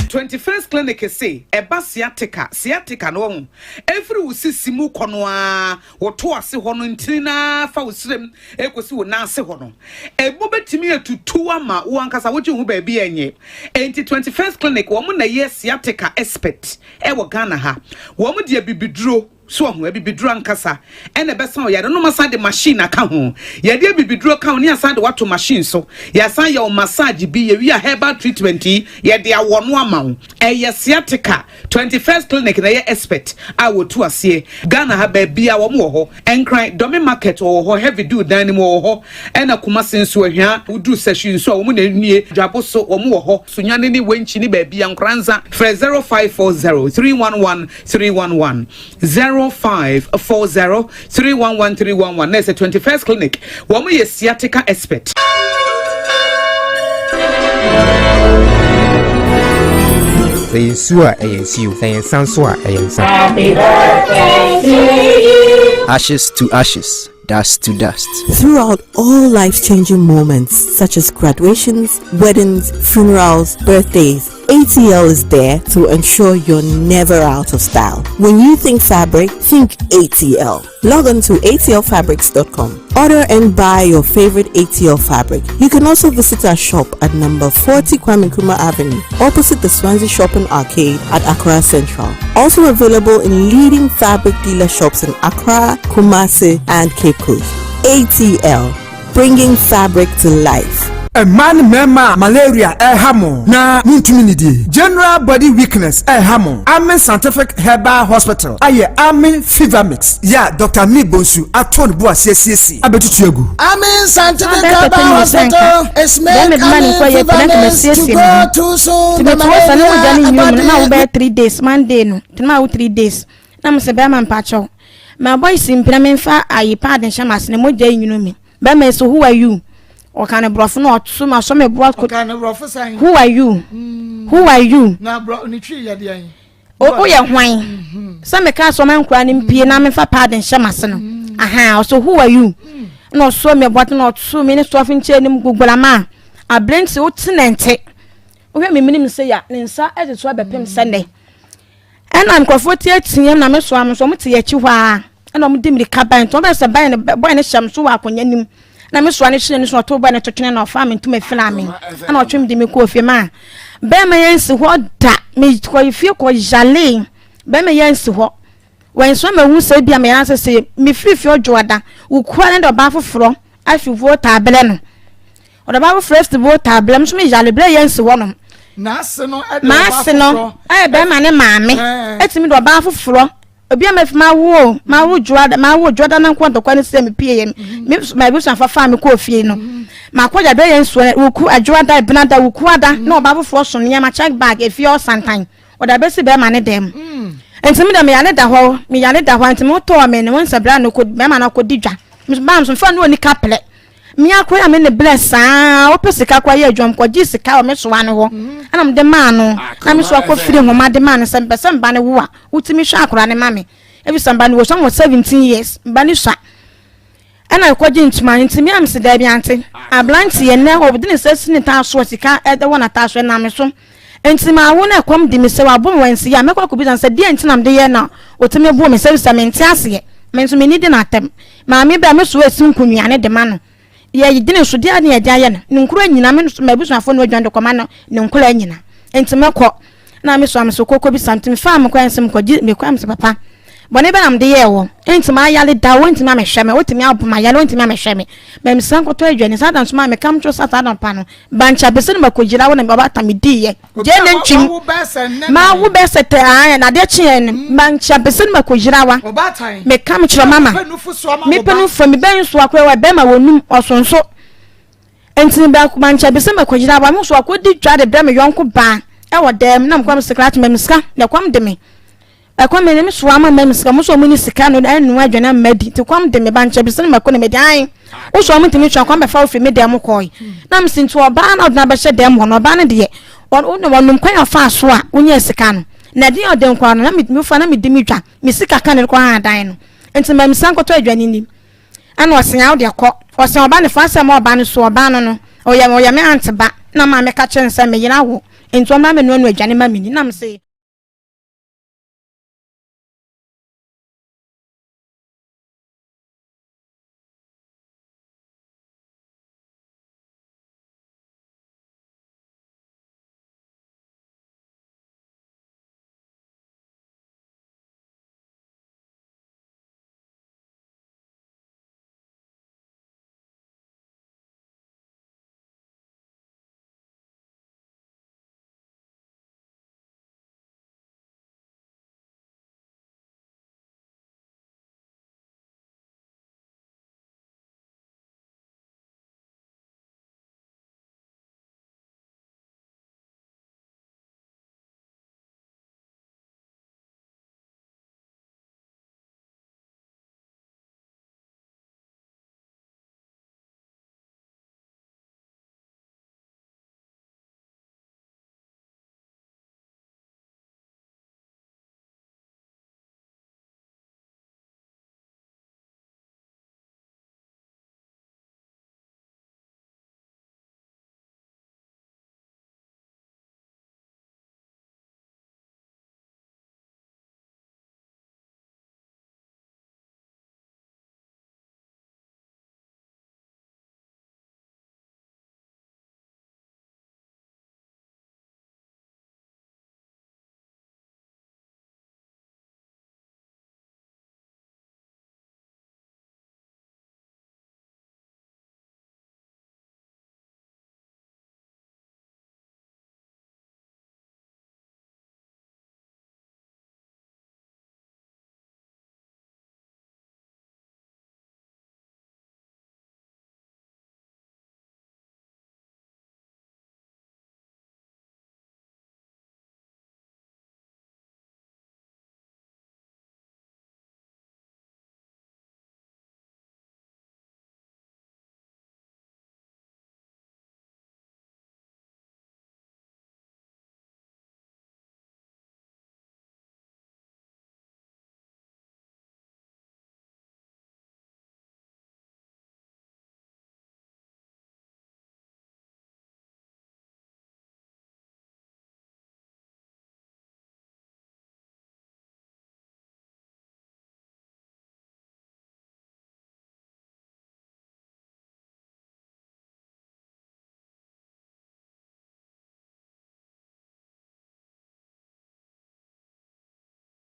S23: 21st Clinic se ɛba sciatica, sciatica no wahu, ɛfiri wo sisi mu kɔ no ara, wo to ase hɔ no ntini no ara fa wo srem ɛkɔsi wo nan ase hɔ no, ɛmu bɛtumi atutu ama wo ankasa wogye wo ho baabi a ɛnyɛ. Enti 21st Clinic wɔn na ɛyɛ sciatica expert ɛwɔ Ghana ha. Wɔn de abibiduro, so wahu, abibiduro ankasa ɛna ɛbɛsa wo yare no, na wɔasan de machine aka ho. Yɛde abibiduro ka ho ne yɛasan de wo ato machine so. Yɛasan yɛ wo massage bi, yɛwie a herbal treatment yi, yɛde awɔ no ama wo. Ɛyɛ sciatica. 21st Clinic na ɛyɛ expert a wɔtu aseɛ. Ghana ha baabiara wɔn wɔ hɔ. Nkran, Dome Market wɔwɔ hɔ, Heavy Dew dan no mu wɔwɔ hɔ, ɛna Kumasi nso Ahwia, woduru Sahwi nso a wɔn na ɛnie, Dwabo so wɔn wɔ hɔ, Sunyani ne Wenchi ne baabiara, Nkoranza, frɛ 0540 311 311, 0540 311 311, na ɛsɛ 21st Clinic, wɔn yɛ sciatica expert.
S10: Sɛ ɛyɛ nsuo a, ɛyɛ nsuo. Sɛ ɛyɛ nsa nso a, ɛyɛ nsa.
S4: Happy birthday to you.
S5: Ashes to ashes, dust to dust.
S11: Throughout all life changing moments, such as graduations, weddings, funerals, birthdays, ATL is there to ensure you're never out of style. When you think fabric, think ATL. Log on to atlfabrics.com. Order and buy your favorite ATL fabric. You can also visit our shop at number 40 Kwame Nkrumah Avenue, opposite the Swansea Shopping Arcade at Accra Central. Also available in leading fabric dealer shops in Accra, Kumasi, and Cape Coast. ATL, bringing fabric to life.
S6: Mmaa ne mmarima a malaria reha mo na montumi nnidie, general body weakness reha mo, Amen Scientific Herbal Hospital ayɛ Amen Fever Mix yɛ a Dɔkta Mee Bonsu ato ne bo ase asiesie abɛtutu agu.
S1: Amen Scientific Herbal Hospital is make Amen Fever Mix to go too soon. The malaria
S2: body. Na wo bɛyɛ 3 days Monday no tena ma wo 3 days na mo sɛ bɛrima mpakyɛw ma boys mpena memfa ayi pad nhyɛ m'ase na mogya yi nwunu mi. Bɛrima yi so, "Who are you?" Ɔka ne borɔfo na ɔto ma sɔ me boa.
S1: Ɔka ne borɔfo sɛn?
S2: "Who are you? Who are you?"
S1: Na borɔ ne twi yɛ deɛ?
S2: Woyɛ hwan? Sɛ meka sɛ ɔma nkura no mpie na memfa pad nhyɛ m'ase no aha. Ɔso, "Who are you?" Na ɔsoɔ me bɔte na ɔto me ne sɔfo nkyɛn nim gugulama a aberɛnti wote ne nte wohwɛ me menim sɛ ya ne nsa ɛde so abɛpem sɛ nnɛ. Ɛna nkurɔfoɔ tietie na me soa me so ɔmo te akyi hɔ a ɛna ɔmo di mirika ban nti ɔmo bɛ sɛ ban no bɔyɛ ne hyɛ me so wɔ akonnwa nim na me soa ne hyerɛ ne so ɔto bɔyɛ ne to twene na ɔfa me ntoma fira me ɛna ɔtwe me de me kɔɔ fie. Ma bɛrima yɛn nsi hɔ da me kɔ fie kɔ yale. Bɛrima yɛn nsi hɔ wɔn nso ma hu sɛ bi a meyɛ asɛ sɛ mefiri fie ɔdwoada wokura ne de ɔbaa foforɔ afi Volta abɛlɛ no ɔde ɔbaa foforɔ afi Volta abɛlɛ nso me yale berɛ yɛn nsi hɔ nom.
S1: N'ase no ɛde ɔbaa
S2: Maase no
S1: foforɔ.
S2: Ɛyɛ bɛrima ne maame ɛtumi de ɔbaa foforɔ obi a mafi mawo mawo dwoada mawo dwoada na nkɔ ntɔkwa ne sɛ mepie yɛ me ma ebusuafo fa me kɔɔ fie no makɔ gya bɛyɛ nsuo wuku adwoada ebinada wuku ada na ɔbaa foforɔ so nneɛma check bag efie ɔsantan ɔde abɛsi bɛrima ne dɛm. Nti mi dɛ meyale da hɔ, meyale da hɔ nti mo tɔɔ me ne wɔn nsabira no kɔ bɛrima no akɔ di dwa baa so nfa no oni kaplɛ mmea koro a me ne blɛ saa wopɛ sika kora yɛ adwuma kɔgye sika wɔ me soa no hɔ ɛna mede maa no na me so akɔ firi nhoma de maa no sɛ mpɛ sɛ mba no wo a wotumi hwɛ akora ne ma me ebi sɛ mba no wɔ so wɔ 17 years mba no sua ɛna ɛkɔgye ntoma. Nti mi am si daabi ante aberanteɛ nnɛ ɔde ne nsa si ne taa so a sika ɛde wɔ n'ataa so ɛnam so nti maa wo na ɛkɔm di mi sɛ wabɔ mi wɔn nsi yɛ a mɛkɔ akɔbi sɛ deɛ nti na mede yɛ na otumi bu mi sɛ mente aseɛ. Me nso me ni di n'atɛm maame bɛ a me so esi nkunuane de ma no yɛ gyina so deɛ ne yɛde ayɛ no ne nkura nyina me nso m'abusuafoɔ no adwan de kɔma no ne nkura nyina. Nti mɛkɔ na me so am so kɔkɔ bi sam nti mefa me kwan sɛ mekɔgye mekɔ am sɛ papa bɔne bɛ na mede yɛɛ wɔ nti mayale da wɔntumi amehwɛ me wotumi abo mayale wɔntumi amehwɛ me mɛmisa nkɔtɔ aduane saa da nso maa meka mtwo sa saa da pa no bankya bɛsɛ no makɔgyina wo na ɔbata mediiɛ gye ne ntwim maa wo bɛ sɛ tɛ aayɛ na adeɛ kyeɛ no bankya bɛsɛ no makɔgyina wa meka mekyerɛ mama mepɛ no fo mebɛn nso akora wɔ bɛrima wɔnum ɔsonso nti bankya bɛsɛ makɔgyina wa me nso akɔdi dwa de brɛ me yɔnko baa ɛwɔ dɛm na mekɔ me sekra atoma me sika na ɛkɔm de me ɛkɔm me ne me soa ama mma me sika mo so ɔmo ne sika no ɛnoa aduane ama di nti kɔm de me ba nkyɛn bi sɛ ne mako ne me de ae wosɔ ɔmo ntumi twa kɔm bɛfa wo firi me dɛm kɔe na me si nti ɔbaa na ɔde na bɛhyɛ dɛm hɔ no ɔbaa no deɛ ɔnom kwan a ɔfaa so a wonyɛ sika no na ɛde ɔde nkɔ no na me fa na me di me dwa me sika ka ne kɔ adan no nti mɛ mesa nkɔtɔ aduane nim. Ɛna ɔsɛn awo deɛ kɔ ɔsɛn ɔba ne fa asɛm ɔba no so ɔba no ɔyɛ me aunt ba na maame ka kyerɛ no sɛ me yere awo nti ɔma me noa no aduane ma me ni na me sɛ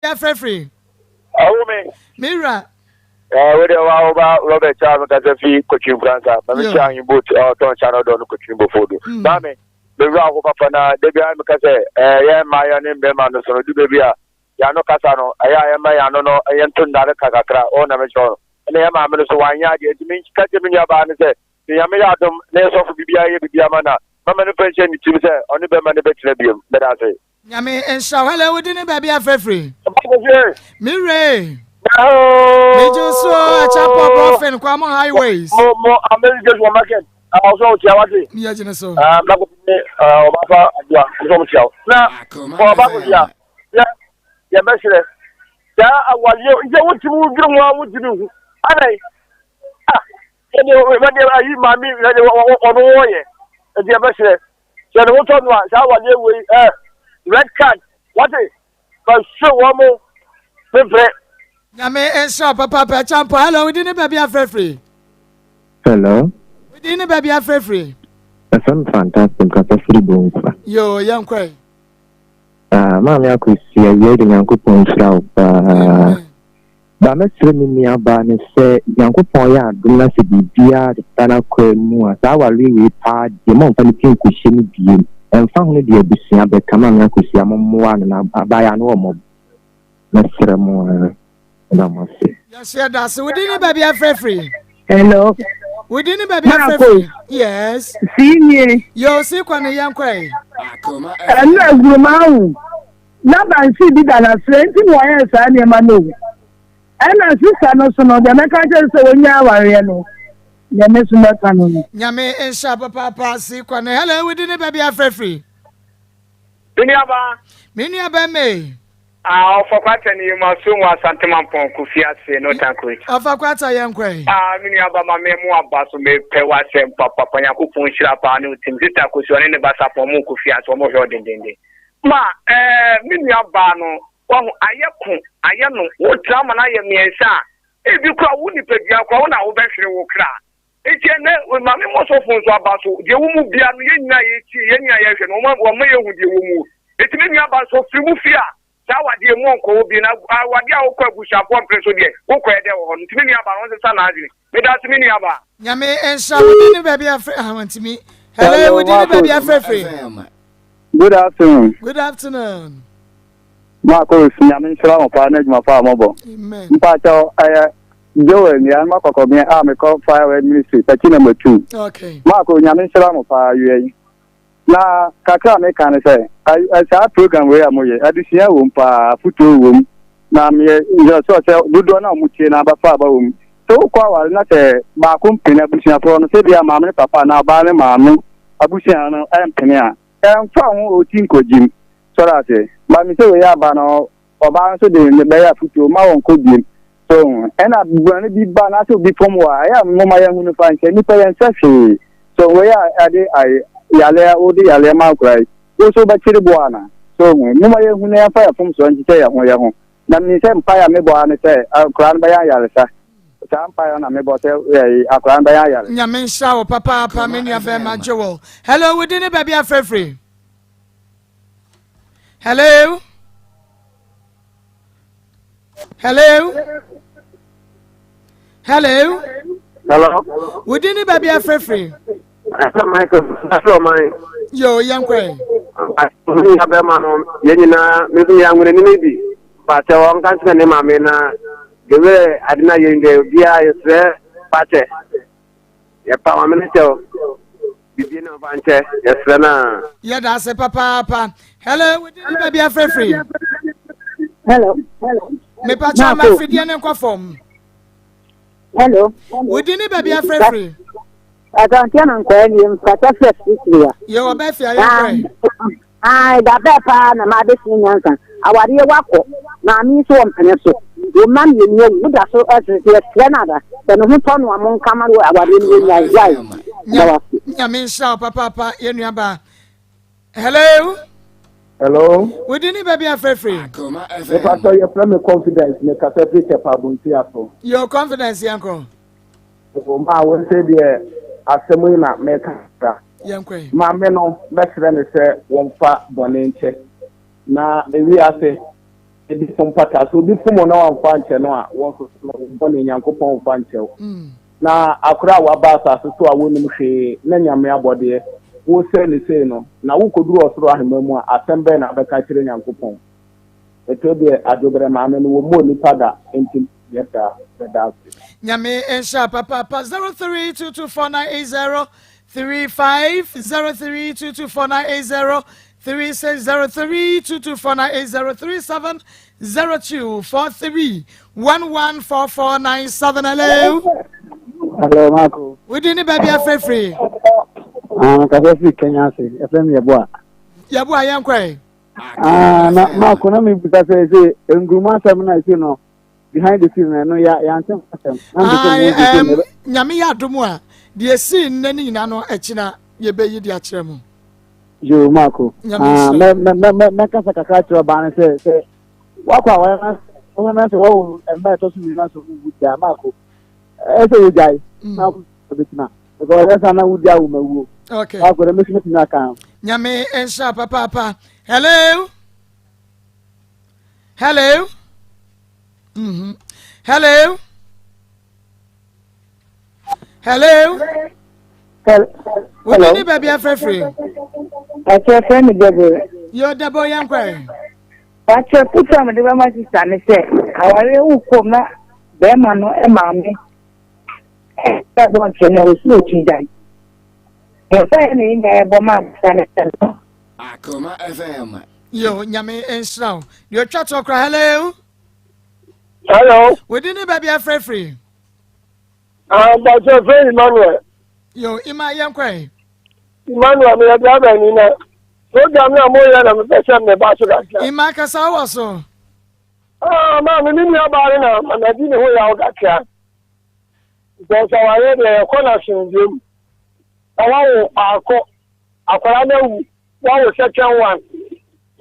S1: Afrɛfiri.
S9: Awo me.
S1: Me wura.
S9: Ɛɛ wo deɛ wa wo ba Robert a mekasa fi Kotwi Nkoransa. Ma me kyia ahen boat a ɔtɔn kya no dɔ no Kotwi Bofodo. Maame, me wura ho papa na da biara meka sɛ ɛɛ yɛn mmaayɛ ne mmarima no so no du baabi a yɛn ano kasa no ɛyɛ a yɛmma yɛn ano no yɛnto nnare ka kakra ɔɔ na mekyerɛ no. Ɛna yɛn maame no so wanyɛ adeɛ nti menka kyerɛ me nuabaa no sɛ sɛ Nyame yɛ adom na yɛ sɔfo biribiara yɛ biribiara ma no a mama no mfa nhyɛ ne tirim sɛ ɔne bɛrima no bɛtena biom. Meda ase.
S1: Nyame nhyira wo. Hello, wo din ne baabi afrɛ firi? Me wura. Megye wo so Akyapɔ Brɔfin Kwamo Highways.
S9: Mo mo Amazing Joshua Market. Ɔsɔ wo tia wate.
S1: Meyɛ gyene so.
S9: Blako ne ɔbafa adua ɔsɔ mo tia wo. Na ɔba ko tia. Yɛ yɛbɛhyerɛ. Saa awadeɛ nkyɛ wotumi wodwene ho a wotumi hu. Adɛn? Ah, yɛde yɛde ayi maame yɛde ɔno wɔyɛ. Nti yɛbɛhyerɛ. Sɛ ne ho tɔ no a, saa awadeɛ wei ɛ red card wate bɛhwe wɔn mo pepere.
S1: Nyame nhyira wo papaapa Acheampong. Hello, wo din ne baabi afrɛ firi?
S12: Hello.
S1: Wo din ne baabi afrɛ firi?
S12: Ɛfɛ m fantastic kasa firi Bonfa.
S1: Yoo, yɛn kɔɛ.
S12: Ah, maame Akosua, awia de Nyankopɔn nhyira wo paa. Ba mɛsrɛ me nua baa no sɛ Nyankopɔn yɛ adom na sɛ biribiara deda n'akwaa mu a saa awareɛ wei paa deɛ mɔmfa ne ti nkɔhyɛ mu biem ɛmfa ho ne deɛ abusua bɛka Maame Akosua mommoa no na abaayaa no ɔmmɔbɔ mɛsrɛ mo ara meda mo ase.
S1: Yɛso yɛda ase. Wo din ne baabi afrɛ firi?
S14: Hello.
S1: Wo din ne baabi afrɛ firi? Yes.
S14: Sii nie.
S1: Yo, sii kɔ ne yɛnkɔ ɛ.
S14: Ɛno aguruma ahu. Laban sii bi da n'aserɛ nti na ɔyɛɛ saa nneɛma no o. Ɛna sista no so no, deɛ mɛka akyerɛ no sɛ ɔnnyae awareɛ no, deɛ me nso mɛka no no.
S1: Nyame nhyira papaapa si kɔ ne hello wodi ne baabi afrɛ firi.
S24: Me nua baa.
S1: Me nua bɛma e.
S24: Ah ɔfa kwata ne yɛ mu aso mu Asante Mampɔn Kofi ase no tankoe.
S1: Ɔfa kwata yɛn kɔ ɛ.
S24: Ah me nua ba ma me mo aba so me pɛ w'asɛm papapa Nyankopɔn nhyira paa ne wo team sister Kosi ɔne ne ba Sapɔn mo Kofi ase wɔn hwɛ wo dendenden. Ma ɛɛ me nua baa no, wahu, ayɛ ko, ayɛ no, wotra ma no ayɛ mmiɛnsa a, ebi koraa wo nipadua koraa wo na wobɛhwere wo kra. Enti ɛnnɛ, Maame Mmɔsɔfo nso aba so, deɛ ɛwɔ mu biara no, yɛn nyinaa yɛtie, yɛn nyinaa yɛhwɛ no, wɔma wɔma yɛhu deɛ ɛwɔ mu. Enti me nua baa nso, firi mu fie a, saa awadeɛ mu ɔnkɔ hɔ bio, na awadeɛ a wokɔ abusuafoɔ mpere so deɛ, wokɔyɛ dɛ wɔ hɔ no. Nti me nua baa no, ɔnsesa n'adwene. Medase me nua baa.
S1: Nyame nhyira wo din ne baabi afrɛ ah wantumi. Hello wo din ne baabi afrɛ firi.
S25: Good afternoon.
S1: Good afternoon.
S25: Marcos nyame nhyira mo paa na adwuma pa a mobɔ.
S1: Amen.
S25: Mpakyɛw ɛyɛ Joel nea mma kɔkɔbea a mekɔ Fireword Ministry pɛkyi number 2.
S1: Okay.
S25: Marco nyame nhyira mo paa awia yi. Na kakra a meka ne sɛ, saa program wei a moyɛ, adesua wom paa, afotuo wom, na meyɛ yɛ sure sɛ dodoɔ no a wɔtie no abafa aba wom. Sɛ wokɔ aware na sɛ baako mpene abusuafoɔ no, sɛ bia maame ne papa anaa ɔbaa ne maame abusua no mpene a, ɛmfa ho ɔti nkɔgyim. Sɔre ase. Ba me sɛ wei aba no, Ɔbaa no nso de ne bɛyɛ afotuo mma wɔnkɔ biem. So ho? Ɛna bɔne bi ba na sɛ obi fom wɔ a, ɛyɛ a momma yɛnhu no fa nkyɛ. Nnipa yɛnsɛ hwee. So wei a ɛde ae yareɛ, wode yareɛ ma akwadaa yi, wo nso wobɛkyere boɔ anaa? So ho? Momma yɛnhu na yɛmfa yɛn mfomsoɔ nkyekyɛ yɛn ho yɛn ho. Na menim sɛ mpaeɛ a mebɔ ara ne sɛ akwadaa no bɛyɛ ayaresa. Saa mpaeɛ no na mebɔ sɛ akwadaa no bɛyɛ ayaresa.
S1: Nyame nhyira wo papaapa me nua bɛɛma Joel. Hello, wo din ne baabi afrɛ firi? Hello? Hello? Hello?
S26: Hello?
S1: Wo din ne baabi afrɛfiri?
S26: Ɛsɛ Michael, ɛsɛ ɔman.
S1: Yo, yɛn kɔɛ.
S26: Ɔmo nua bɛrima no, yɛn nyinaa, me nso meyɛ anwonani no bi. Pakyɛ ɔnka nkyerɛ ne maame na gewere ade na yɛn deɛ obiara yɛsrɛ pakyɛ. Yɛpa maame no kyɛw. Bibie na ɔfa nkyɛ, yɛsrɛ no a.
S1: Yɛda ase papaapa. Hello, wo din ne baabi afrɛfiri?
S27: Hello.
S1: Mepakyɛ ma afidie ne nkɔ fam.
S27: Hello.
S1: Wo din ne baabi afrɛfiri?
S27: Asanteɛ na nkɔɛ nie mpata fɛ fifiri a.
S1: Yɛ wɔ bɛfi ayɛ kɔɛ.
S27: Ae, da bɛɛ paa na mabɛsua nyansa. Awareɛ wakɔ, maame yi nso ɔmpene so. Wo mma mmienu awu, woda so ɛsere sɛ yɛsrɛ no ada. Sɛ ne ho tɔ no a monka ma no awareɛ no wɔnyae. Wai, meda wo ase.
S1: Nyame nhyira wo papaapa yɛ nua baa. Hello.
S28: Hello.
S1: Wo din ne baabi afrɛfrɛ.
S28: Mepatɔ yɛfrɛ me confidence mekasa firi Tɛpa Abontia so.
S1: Yo confidence yɛnkɔ.
S28: Maa wo sɛ deɛ asɛm yi na meka kakra. Maame no mɛsrɛ no sɛ wɔmfa bɔne nkyɛ. Na ewiase. Ebi so mpata. Sɛ obi fom wo na wamfa ankyɛ no a, wo nso so no, wo bɔne, Nyankopɔn mfa nkyɛ wo. Na akora a waba asase so a wonnim hwee na Nyame abɔdeɛ, wosɛe no sei no, na wokɔduru ɔsoro ahemman mu a, asɛm bɛn na wobɛka akyerɛ Nyankopɔn? Ɛtɔ deɛ, adwobrɛ maame no, wɔmmɔɔ nipa da, enti nyɛ saa. Meda ase.
S1: Nyame nhyira papaapa 03224980 35 03224980 36 03224980 37 0243 114497 hello.
S3: Hello Marco.
S1: Wodi ne baabi afirafiri.
S3: Ah, kasa firi Kenya ase. Ɛfrɛ mi Yɛboa.
S1: Yɛboa yɛn kɔɛ.
S3: Ah, na Marco na mi bisa sɛ ɛsɛ nkuruma asɛm na ɛsɛ no behind the scene no ya yɛante ho asɛm.
S1: Ah, um, nyame yɛ adom a deɛ ɛsii nnɛ no nyinaa no akyina yɛbɛyi de akyerɛ mu.
S3: Yo, Marco. Ah, mɛkasa kakra kyerɛ ɔbaa no sɛ sɛ wakɔ a wɔyɛ na sɛ wɔwo mma ɛtɔ so mmienu asɔ wowu gyaa Marco. Ɛsɛ wogyae mm. na wobɛtena. Because ɛsɛ sa na wodi awo ma wuo.
S1: Okay.
S3: Marco, dɛ mɛsi mɛtumi aka.
S1: Nyame nhyira papaapa. Hello. Hello. Mm -hmm. Hello. Hello.
S14: Hello.
S1: Wọ́n ní baabi afẹ́fẹ́.
S14: Àti ẹ̀fẹ́ mi Deborah.
S1: Yóò Deborah yẹn kọ́ ẹ̀.
S14: Pàṣẹ kútu àmì de bá sísá ni sẹ́, àwárí ewu kò ná bẹ́ẹ̀ma no ẹ̀ maame ẹ̀ ẹ̀ bọ́ nkyɛn na osi otwi gyan. Yɛn fɛ ne nyinaa ɛbɔ maa bisa ne sɛ no.
S1: Akoma FM. Yo, nyame nhyira wo. Deɛ ɔtwa toɔ kora, hello.
S7: Hello.
S1: Wodi ne baabi afrɛfiri.
S7: Ah, mpatsɔ fɛ Emmanuel.
S1: Yo, Ima yɛn kɔ yi.
S7: Emmanuel, meyɛ driver ni na program na mo yɛ na mepɛ sɛ meba so kakra.
S1: Ima kasa wɔ so.
S7: Ah, maame me nua baa no na madi ne ho yaw kakra. Because awareɛ deɛ yɛkɔ no asomdwoeɛ mu. Na wawo baako, akwadaa no awu, wawo second one.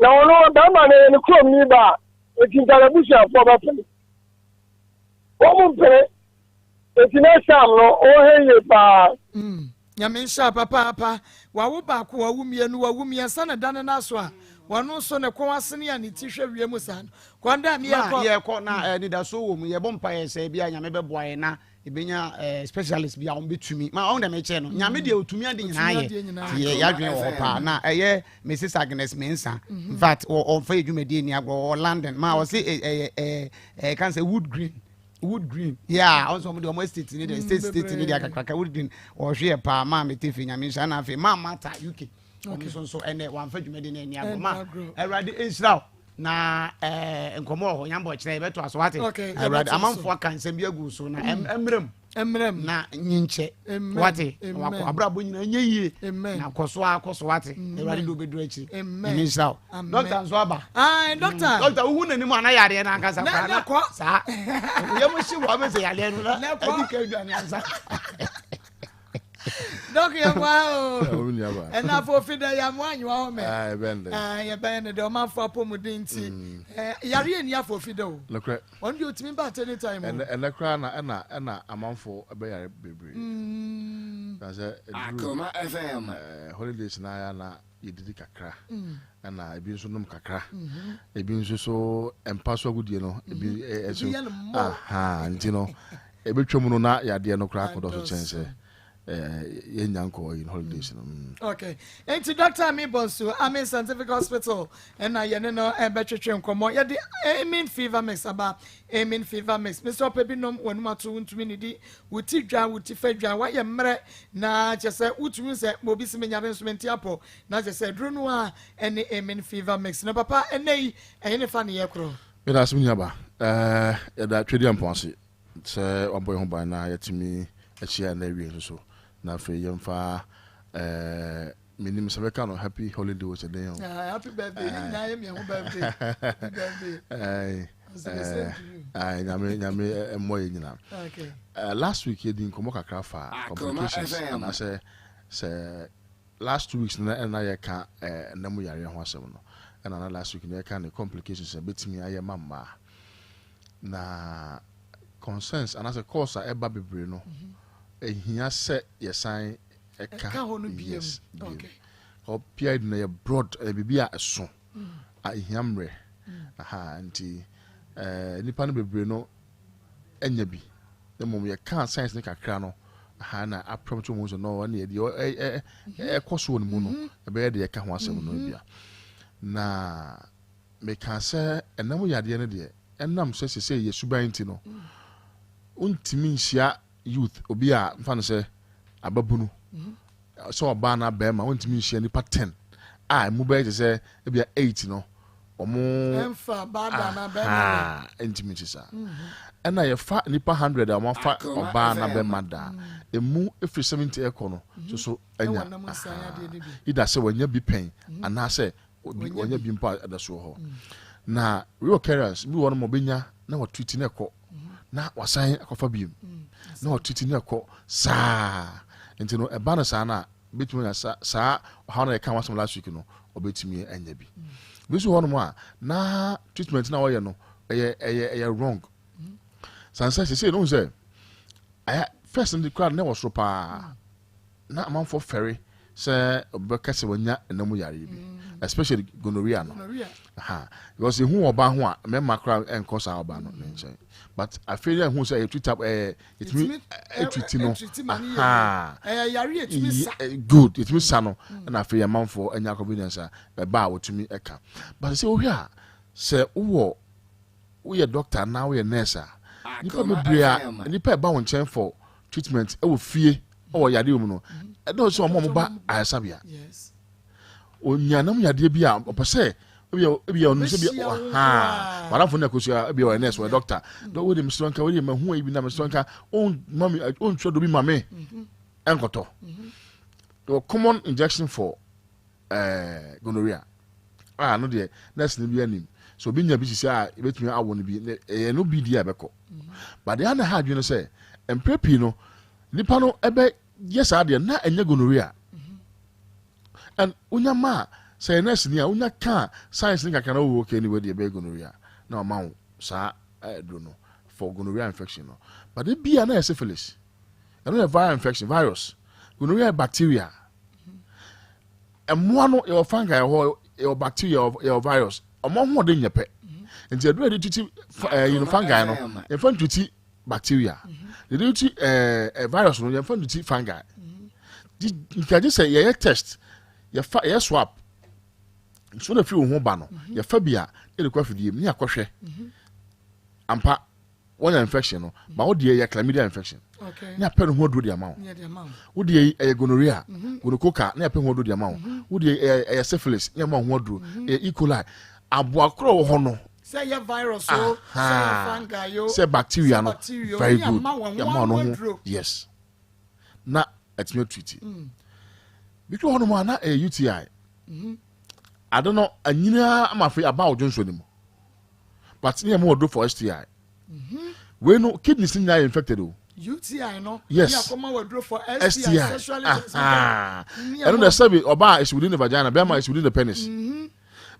S7: Na ɔno bɛrima no yɛ ne kurom ni ba a, eti nka n'abusuafoɔ bɛpene. Wɔn mpene. Eti next time no, ɔnhwɛ yie paa.
S1: Mm, nyame nhyira papaapa. Wawo baako, wawo mmienu, wawo mmiɛnsa na da ne nan so a, wɔno nso ne kɔn asene a ne ti hwɛ wiem saa no. Kɔn dɛ
S8: me yɛkɔ. Ma yɛkɔ na anidasoɔ wɔ mu. Yɛbɔ mpaeɛ sɛ ebia Nyame bɛboa yɛn na yɛbɛnya eh, specialist bi a wɔn bɛtumi. Ma ɔn dɛ mekyɛ no, Nyame deɛ ɔtumi ade nyinaa yɛ. Nti yɛ yɛadwene wɔ hɔ paa. Na ɛyɛ Mrs Agnes Mensah. In fact, ɔmfa yɛ dwumadie nni agorɔ, ɔwɔ London. Ma ɔse ɛyɛ ɛyɛ ɛyɛ kan sɛ Wood Green. Wood Green. Yeah, ɔn sɛ ɔmo deɛ ɔmo estate ne deɛ estate state ne deɛ kakraka Wood Green. Ɔhwe yɛ paa maa me te fi Nyame nhyira na afei maa Martha UK. Ɔno nso nso ɛnɛ wamfa dwumadie no ani agorɔ. Ma Awurade nhyira wo. Na eh, nkɔmmɔ wɔ hɔ nyambɔ kyerɛ yɛbɛto aso wate awurade amanfoɔ aka nsɛm bi agu so na mm. mmerɛ mu
S1: mmerɛ mu
S8: na nyinkyɛ wate wakɔ abrabɔ nyinaa nyɛ yie na kɔ so akɔ so wate awurade de wobɛduru akyiri nyame nhyira wo dɔkta nso aba
S1: dɔkta
S8: mm. dɔkta wohu n'anim ana yareɛ no ankasa koraa na saa yɛm hye wɔ bɛsɛ yareɛ no na adi ka aduane ansa
S1: Dɔk yɛ mmoa o. Ɛna afɔ ofi dɛ yɛ mmoa anyiwa hɔ mɛ. Yɛbɛn ne dɛ ɔmanfo apɔmuden nti. Mm. Yare yɛ ni afɔ ofi dɛ o.
S13: Nokorɛ.
S1: Wɔn deɛ otumi ba at any time.
S13: Ɛnɛ koraa na ɛna ɛna amanfo ɛbɛyare bebree. Mm. Na sɛ
S15: Akoma FM.
S13: Holidays na ya na yɛdidi kakra. Mm. Ɛna ebi nso nom kakra. Mm-hmm. Ebi nso so mpa so agudie no ebi mm-hmm. ɛso. Aha nti no. Ɛbɛtwa mu no na yadeɛ no koraa akɔdɔ so kyɛn sɛ yɛnya nkɔ in holidays no. Mm.
S1: Okay. Enti Dr. Ami Bonsu, Amin Scientific Hospital, ɛna yɛne no ɛbɛtwetwe nkɔmmɔ. Yɛde Amin Fever Mix aba. Amin Fever Mix. Mesɛ ɔpɛ bi nom w'anum ato wontumi nidi. Wo ti dwa, wo ti fa dwa, woayɛ mmerɛ na kyɛ sɛ wotumi sɛ ma obi si menyare nso mente apɔ. Na kyɛ sɛ aduro no a ɛne Amin Fever Mix. No papa ɛnɛ yi ɛyɛ ne fa ne yɛ korɔ.
S13: Meda ase me nuaba. Ɛɛ yɛda Twedeampɔn ase. Sɛ wabɔ yɛn ho ban na yɛatumi ahyia ɛnnɛ awiei nso so. Na afei yɛmfa eh, menim sɛ mɛka no happy holiday o sɛ dɛn o.
S1: Ah, happy birthday, yɛn nyinaa yɛ mmiɛnho birthday. Happy birthday.
S13: Eh, eh, nyame nyame mmɔ yɛn nyinaa.
S1: Okay.
S13: Last week yɛdi nkɔmmɔ kakra fa complications anaasɛ sɛ last 2 weeks no ɛna yɛka ɛna mu yareɛ ho asɛm no ɛna na last week no yɛka ne complications a bɛtumi ayɛ ma mmaa na concerns anaasɛ calls a ɛba bebree no ehia sɛ yɛsan ɛka
S1: hɔ no biem.
S13: Yes, biem. PID no yɛ broad, ɛyɛ biribi a ɛso a ehia mmerɛ. Aha, nti eh, nnipa no bebree no anya bi. Na mmom yɛkaa science no kakra no, aha na aprɛm to mu sɛ no, ɛne deɛ ɛkɔ so wɔ ne mu no, ɛbɛyɛ deɛ ɛka ho asɛm no bia. Na mekaa sɛ ɛnam yadeɛ no deɛ, ɛnam sɛ sesei yɛ suban nti no, wontumi nhyia youth obi a mfa no sɛ ababunu sɛ ɔbaa anaa barima wontumi nhyia nipa 10 a emu bɛyɛ te sɛ ebia 8 no wɔn
S1: ɛnfa baa da anaa bɛrima da
S13: ntumi nti saa ɛna yɛfa nipa 100 a wɔn afa ɔbaa anaa bɛrima da emu efiri 70 ɛkɔ no soso anya ida sɛ wɔanya bi pɛn anaasɛ wɔnya bi mpo a ɛda so wɔ hɔ na reoccurrence bi wɔ no ma ɔbɛnya na wɔtreat na ɛkɔ na wasan akɔfa biom na wɔtreat na ɛkɔ saa nti no ɛba no saa no a bɛtumi anya saa ɔhaw no yɛka ho asɛm last week no ɔbɛtumi anya bi. Bi nso hɔ nom a na treatment na ɔyɛ no ɛyɛ ɛyɛ ɛyɛ wrong. San sɛ sese no sɛ ɛyɛ first no kura na ɛwɔ soro paa na amanfoɔ fɛre sɛ ɔbɛka sɛ wanya ɛna mu yareɛ bi especially gonorrhea no ha because ehu ɔbaa ho a mmarima kora ɛnkɔ saa ɔbaa no ne nkyɛn but afei yɛ hu sɛ ɛyɛ treat up ɛyɛ ɛtumi ɛtreat no aha
S1: ɛyɛ yare ɛtumi sa
S13: good ɛtumi sa no ɛna afei amanfoɔ ɛnya convenience a ɛba a wɔtumi ɛka but sɛ wohwɛ a sɛ wowɔ woyɛ doctor na woyɛ nurse a nipa bebree a nipa ɛba wɔn nkyɛn for treatment ɛwɔ fie ɛwɔ yadeɛ mu no ɛdɔn sɛ wɔn a wɔn ba ayaresabea onyanam yadeɛ bi a ɔpɛ sɛ ebi a ɔno sɛ bi ɔhaa madamfo no akosua ebi ɔyɛ nurse ɔyɛ doctor dɔ wo de mesrɛ nka wo de mahu ayi bi na mesrɛ nka ɔn ma mi ɔntwerɛ do bi ma me ɛnkɔtɔ the common injection for ɛɛ eh, gonorrhea a no deɛ nurse no bi anim so obi nya bi sisi a ebetumi awɔ no bi ɛyɛ no bi di a ɛbɛkɔ but deɛ ana ha adwene sɛ mpere pii no nipa no ɛbɛ yɛ saa deɛ na ɛnyɛ gonorrhea and wonya ma a sɛ yɛ nurse ni a wonya ka science ni kakra na wo okay anyway deɛ ɛbɛyɛ gonorrhea na ɔma wo saa aduro no for gonorrhea infection no but ebi a na yɛ syphilis ɛno yɛ viral infection virus gonorrhea yɛ bacteria mmoa no yɛwɔ fungi wɔ hɔ yɛwɔ bacteria yɛwɔ virus ɔmo ahoɔden nyɛ pɛ nti aduro yɛde tuti ɛɛ fungi no yɛfa ntuti bacteria yɛde ti ɛɛ eh, virus no yɛnfa no ti fungi nka gye sɛ yɛyɛ test yɛfa yɛyɛ swap nsuo na firi wo ho ba no mhm. yɛfa bi a yɛde kɔ afidie mu ne akɔhwɛ mhm. ampa wɔnya infection no ba wo deɛ yɛ chlamydia infection ne apɛ no ho aduro de ama wo wo deɛ ɛyɛ gonorrhea mhm. gonococcal ne apɛ ho aduro de ama wo wo deɛ ɛyɛ syphilis ne ama ho aduro ɛyɛ E. coli aboa korɔ wɔ hɔ no
S1: Sɛ ɛyɛ virus o, sɛ ɛyɛ fungi o,
S13: sɛ bacteria no,
S1: bacteria o,
S13: very
S1: ne
S13: good,
S1: yɛama wɔn ho
S13: yɛma
S1: ano
S13: wɔn ho,
S1: aduro.
S13: yes, na ɛtumi atriti. Bi kura hɔnom a na ɛyɛ UTI. Ade no anyini ama afei aba wo dwonsɔ no mu. But ne yɛma wɔ aduro for STI. Wei no kidneys no nyinaa yɛ infected o.
S1: UTI no,
S13: Yes.
S1: ne akɔma wɔ aduro for STI,
S13: STI.
S1: sexually transmitted.
S13: Aha.
S1: Ne
S13: Ɛno
S1: yɛma
S13: na sɛbi ɔbaa is within the vagina, bɛrima is within the penis.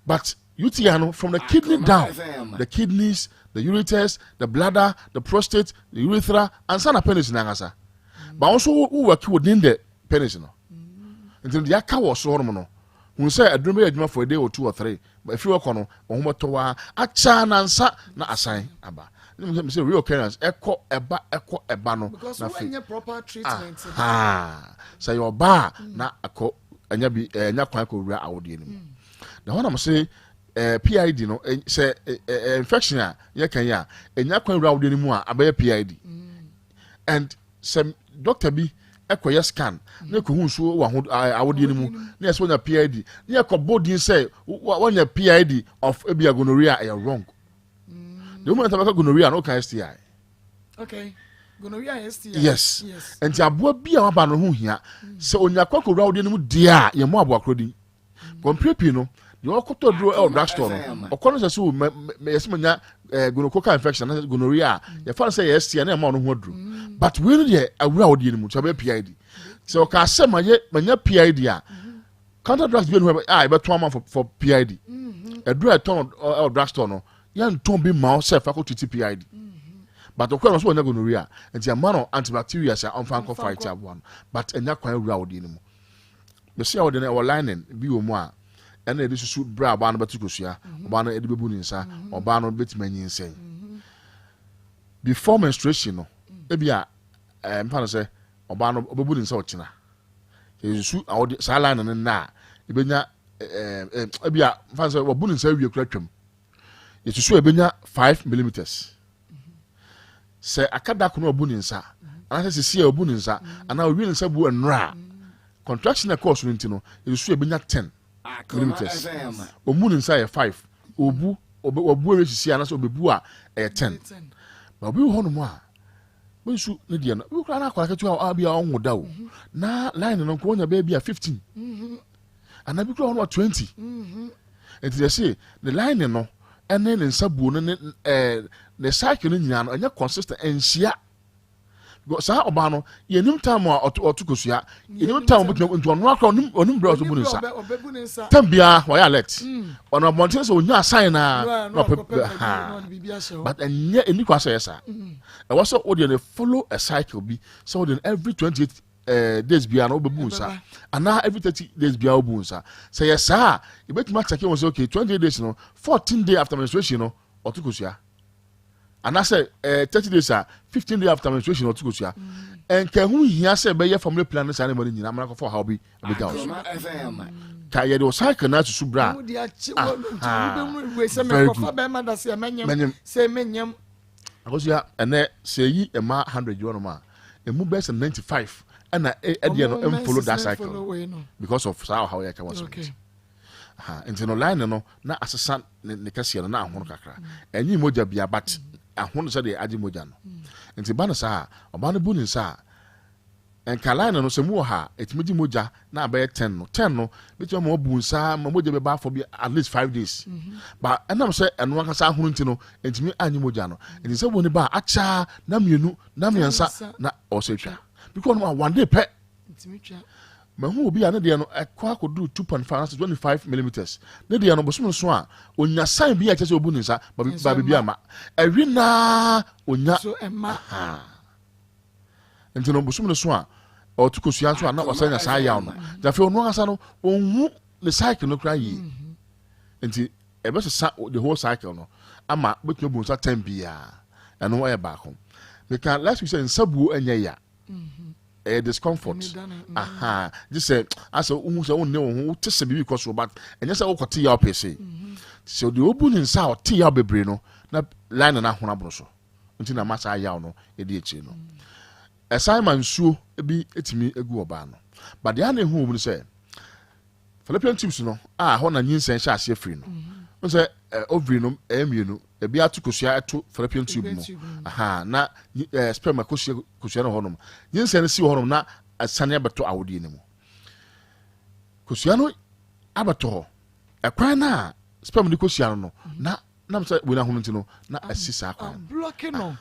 S13: But UTI no from the kidney down, the kidneys, the ureters, the bladder, the prostate, the urethra, ansa na penis no ankasa. Ba wo nso wo work within the penis no. Nti no deɛ aka wɔ soro hɔnom no, hun sɛ aduro bɛyɛ adwuma for a day or two or three. But ɛfiri hɔ kɔ no, wɔn ho bɛtɔ waa akyɛ nansa na asan aba. Ne mu sɛ reoccurrence ɛkɔ ɛba ɛkɔ ɛba no.
S1: Because
S13: Na afei
S1: wonyɛ proper treatment.
S13: aha sɛ yɛ ɔbaa na akɔ ɛnya bi ɛnya kwan kɔ wura awodeɛ no mu. Na hɔ nam se eh, PID no eh, sɛ eh, eh, infection a yɛka yi a ɛnya kwan wura awodeɛ no mu a abɛyɛ PID. And sɛ doctor bi ɛkɔyɛ scan na ɛkɔhu nsuo wɔ awodeɛ no mu na yɛsɛ wɔnya PID na yɛkɔbɔ din sɛ wɔnya PID of ebia gonorrhea ɛyɛ wrong. The woman bɛka gonorrhea no woka STI.
S1: Okay. Gonorrhea STI.
S13: Yes. Yes. Nti aboa bi a waba no ho hia sɛ onya kwan kɔwura awodeɛ no mu deɛ a yɛmmɔ aboa korɔ din. Kɔmpire pii no deɛ ɔkɔtɔ duro ɛwɔ drug store no ɔkɔ no sɛ so mɛ mɛ yɛsɛ manya ɛɛ gonococcal infection anaasɛ gonorrhea a yɛfa no sɛ yɛ STI na ɛma ɔno ho aduro but wei no deɛ awura awodeɛ no mu nti ɔbɛyɛ PID sɛ ɔka sɛ mayɛ manya PID a counter drugs bi a yɛbɛtɔn ama for for PID aduro a ɛtɔn ɛwɔ drug store no yɛntɔn bi ma wo sɛ fa kɔ treat PID but ɔkɔ no so wɔnya gonorrhea nti ɛma no antibacteria sɛ ɔmfa nkɔ fight aboa no but ɛnya kwan awura awodeɛ no mu. Bɛsi a wɔde no ɛwɔ lining bi wɔ mu a Ɛna yɛde susu berɛ a ɔbaa no bɛto kosua, ɔbaa no de bɛbu ne nsa, ɔbaa no bɛtumi anyinsɛn. Before menstruation no, ebi a ɛɛ mfa no sɛ ɔbaa no ɔbɛbu ne nsa ɔkyena. Yɛsusu awɔde saa line no nna a ebɛnya ɛɛ ɛɛ ebi a mfa no sɛ wabu ne nsa awie kora twam. Yɛsusu a ebɛnya 5 millimeters. Sɛ aka da ko na wabu ne nsa anaasɛ sisi a wabu ne nsa anaa owie ne nsa bu nnora a contraction a ɛkɔɔ so no nti no yɛsusu a ebɛnya 10 millimeters. Ɔmu ne nsa yɛ 5 obu wabu awie sisi anaasɛ ɔbɛbu a ɛyɛ 10. Ba obi wɔ hɔnom a nsu ne deɛ no bi koraa na akwadaa ketewa a bi a ɔnwo da o na line no nko ɔnya bɛyɛ bi a 15 anaa bi koraa ɔno a 20 nti yɛ se ne line no ɛne ne nsa buo no ne ɛɛ ne cycle no nyinaa no ɛnyɛ consistent, ɛnhyia. Because saa ɔbaa no yɛnim time a ɔto ɔto kosua, yɛnim time a ɔbɛtumi nti ɔno akora ɔnim ɔnim berɛ a ɔso bu ne nsa time biara wɔyɛ alert ɔno abɔnten sɛ ɔnya sign na na ɔpɛ ha, but ɛnyɛ ɛni kwa sɛ yɛ saa. Ɛwɔ sɛ wodeɛ no follow a cycle bi sɛ wodeɛ no every 28 days biara no wobɛbu nsa anaa every 30 days biara wobu nsa. Sɛ yɛ saa a yɛbɛtumi akyɛke wɔn sɛ okay, 28 days no, 14 day after menstruation no ɔto kosua, anaasɛ 30 days a 15 days after menstruation ɔto kosua. Nka ɛho hia sɛ ɛbɛyɛ family plan no saa ne ma no nyinaa amana kɔfa ɔhaw bi ɛbɛgya wo so ka yɛde wo cycle no asusu berɛ a.
S1: Very good. Mɛnyem.
S13: Akosua, ɛnɛ sɛ ɛyi mmaa 100 yi hɔnom a, ɛmu bɛyɛ sɛ 95 ɛna ɛdeɛ no ɛmfollow that cycle because of saa ɔhaw yɛ ɛka wɔ so. Nti no line no na asesa ne kɛseɛ no na ahono kakra, ɛnyi mogya bia, but ahono sɛdeɛ agye mogya no. Nti ba no saa a ɔbaa no bu ne nsa a, nka line no sɛ mu wɔ ha a ɛtumi gye mogya na abɛyɛ 10 no, 10 no bɛtumi ama wabu nsa ma mogya bɛba afɔ bi at least 5 days, but ɛnam sɛ ɛno ankasa ahono nti no ɛntumi anye mogya no. Nti sɛ wɔ ne ba a akyaa na mmienu na mmiɛnsa na ɔsɛ twa because ɔno a one day pɛ. Mahu obi a ne deɛ no ɛkɔ akɔduru 2.5 anaasɛ 25 millimeters. Ne deɛ no bosom no so a onya sign bi a ɛkyɛ sɛ obu ne nsa ba biribi ama ɛwi naa onya. Nti no bosom no so a ɔto kosua nso a na ɔsɛ nya saa yaw no. Nti afei ɔno ankasa no ɔnhu ne cycle no koraa yie. Nti ɛbɛsesa the whole cycle no ama bɛtumi abu nsa time biara. Ɛno ɛyɛ baako. Meka last week sɛ nsa buo ɛnyɛ ya, ɛyɛ discomfort. Aha gye sɛ asɛ wohu sɛ wonne wo ho, wote sɛ biribi kɔ so, but ɛnyɛ sɛ wokɔte yaw pɛ se sɛ deɛ ɔbu ne nsa a ɔte yaw bebree no na line no ahono aboro so nti na ma saa yaw no ɛdi akyire no. Ɛsan ma nsuo bi tumi gu ɔbaa no, but deɛ ana ehu wɔ mu no sɛ fallopian tubes no a hɔ na nyinsɛn hyɛ aseɛ firi no n sɛ ovary no ɛyɛ mmienu, ebi ato kosua ɛto fallopian tube mu aha na sperm akosua kosua no hɔnom, nyinsɛn no si wɔ hɔnom na asane abɛtɔ awodeɛ no mu. Kosua no abɛtɔ hɔ, ɛkwan no a sperm de kosua no no na nam sɛ wei ahono nti no na asi saa kwan
S1: no. No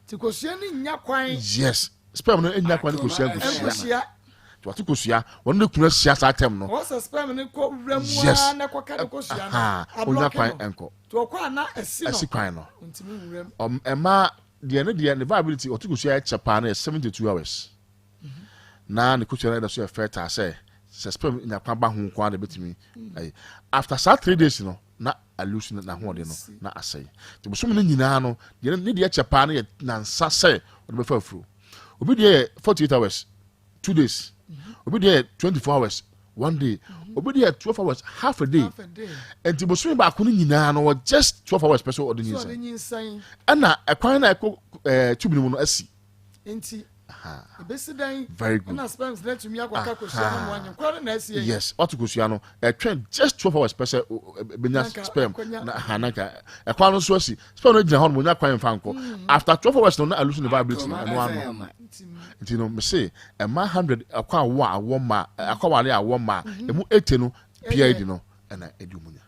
S1: nti kosua no nya kwan.
S13: Yes, sperm no nya kwan ne kosua nkosua nti wate kosua wɔn ne kunu ahyia saa tɛm no.
S1: Wɔsɛ sperm no kɔ wura mu a na kɔka ne kosua no.
S13: Onya kwan nkɔ.
S1: Nti ɔkɔ a na ɛsi no.
S13: Ɛsi kwan no.
S1: Ntumi nwura mu.
S13: Ɛmaa deɛ ne deɛ ne viability ɔte kosua ɛkyɛ paa no yɛ 72 hours na ne kosua no ɛda so yɛ fertile sɛ sperm nya kwan ba ho nko ara na ebɛtumi ayi. After saa 3 days no na alusu n'ahoɔden no na asɛe. Nti bosom no nyinaa no deɛ ne deɛ kyɛ paa no yɛ nansa sɛ ɔde bɛfa afuro. Obi deɛ yɛ 48 hours, 2 days. Obi deɛ yɛ 24 hours, one day. Obi deɛ yɛ 12 hours, half a day. Nti bosom baako no nyinaa no wɔ just 12 hours pɛ sɛ ɔde nyinsɛn ɛna ɛkwan na ɛkɔ tube no mu no asi.
S1: Nti ebesi dan.
S13: Very good.
S1: Ɛna sperms na tumi akɔka kosua no mu anyi nkwa no na asi.
S13: Yes, ɔto kosua no ɛtwɛn just 12 hours pɛ sɛ ebenya sperm na ha na nka ɛkwan no nso asi, sperm no gyina hɔ no mo nya kwan nfa nkɔ. After 12 hours no na alusu ne viability no ɛno ano. Nti no mese ɛma 100 akɔ awo a awɔ ma akɔ awale a awɔ ma emu 80 no PID no ɛna ɛdi ɔmu nya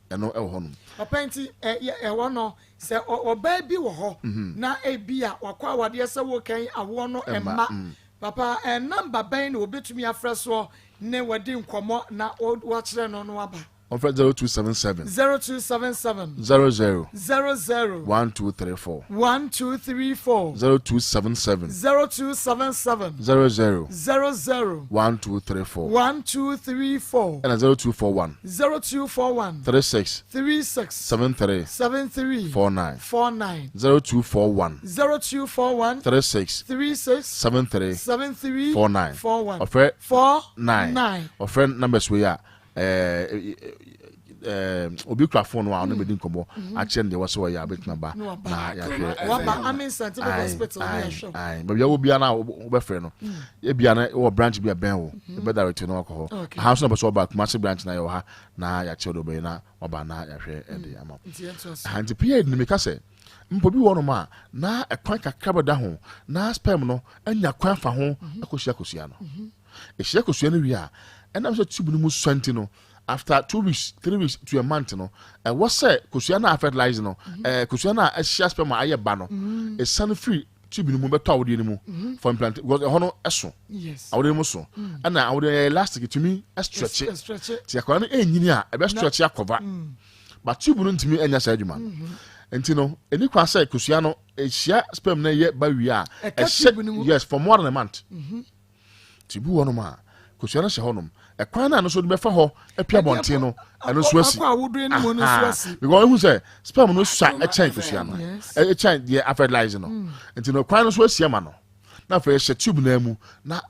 S13: ɛno ɛwɔ hɔ nom.
S1: Papa, nti ɛwɔ no sɛ ɔbaa bi wɔ hɔ na ebi a wakɔ awadeɛ sɛ wɔkɛn awoɔ no ɛma papa ɛ number bɛn na obetumi afrɛ soɔ ne wɔde nkɔmɔ na wakyerɛ no no aba?
S13: Wɔmfrɛ 0277.
S1: 0277.
S13: 00.
S1: 00.
S13: 1234.
S1: 1234.
S13: 0277.
S1: 0277.
S13: 00.
S1: 00.
S13: 1234.
S1: 1234.
S13: Ɛna 0241.
S1: 0241.
S13: 36.
S1: 36.
S13: 73.
S1: 73.
S13: 49.
S1: 49.
S13: 0241.
S1: 0241.
S13: 36.
S1: 36.
S13: 73.
S1: 73.
S13: 49.
S1: 41.
S13: Ɔfrɛ.
S1: 49.
S13: 9. Ɔfrɛ numbers wei a ɛɛ ɛɛ obi kura phone a ɔno bɛdi nkɔmmɔ
S1: mhm.
S13: akyerɛ no deɛ wɔsɛ wɔyɛ a bɛtumi aba na yɛahwɛ
S1: waba amen scientific hospital ne yɛhwɛ
S13: ayi baabi a wɔ biara na wobɛfrɛ no mm. ebia na wɔ branch bi a bɛn wo mm. ɛbɛ direct no wakɔ hɔ aha nso na bɛsɛ ɔba Kumasi branch na yɛwɔ ha na yɛakyerɛ deɛ ɔbɛyɛ na waba na yɛahwɛ ɛde mm. ama aha nti pia ni meka sɛ mpo bi wɔ nom a na ɛkwan kakra bɛda ho na sperm no anya kwan fa ho mhm. akɔhyia kosua no mhm. Ɛhyia kosua no wie a, ɛnam sɛ tube no mu sua nti no, after 2 weeks, 3 weeks to a month no, ɛwɔ sɛ kosua no a fertilize no, mm-hmm. eh, kosua no a ahyia sperm a ayɛ ba no, mm-hmm. ɛsane firi tube no mu bɛtɔ awodeɛ no mu mm-hmm. for implant because ɛhɔ no ɛso awodeɛ no mu so mm. ɛna awodeɛ yɛ elastic tumi stretch ti akwadaa no ɛnyini a ɛbɛ stretch akɔva mm. but tube no ntumi ɛnya saa adwuma no nti no ɛni kwan sɛ kosua no ɛhyia sperm no ɛyɛ ba wie a ɛhyɛ yes for more than a month. Mm -hmm. Nti bi wɔ hɔnom a, kosua no hyɛ hɔnom. Ɛkwan no a ɛno nso de bɛfa hɔ apue abɔnten no, ɛno nso asi. Aha. Because ehu sɛ sperm no sua ɛkyɛn kosua no, ɛkyɛn deɛ afertilize no. Mm. Nti no kwan no nso asi ama no. Na afei ɛhyɛ tube no mu na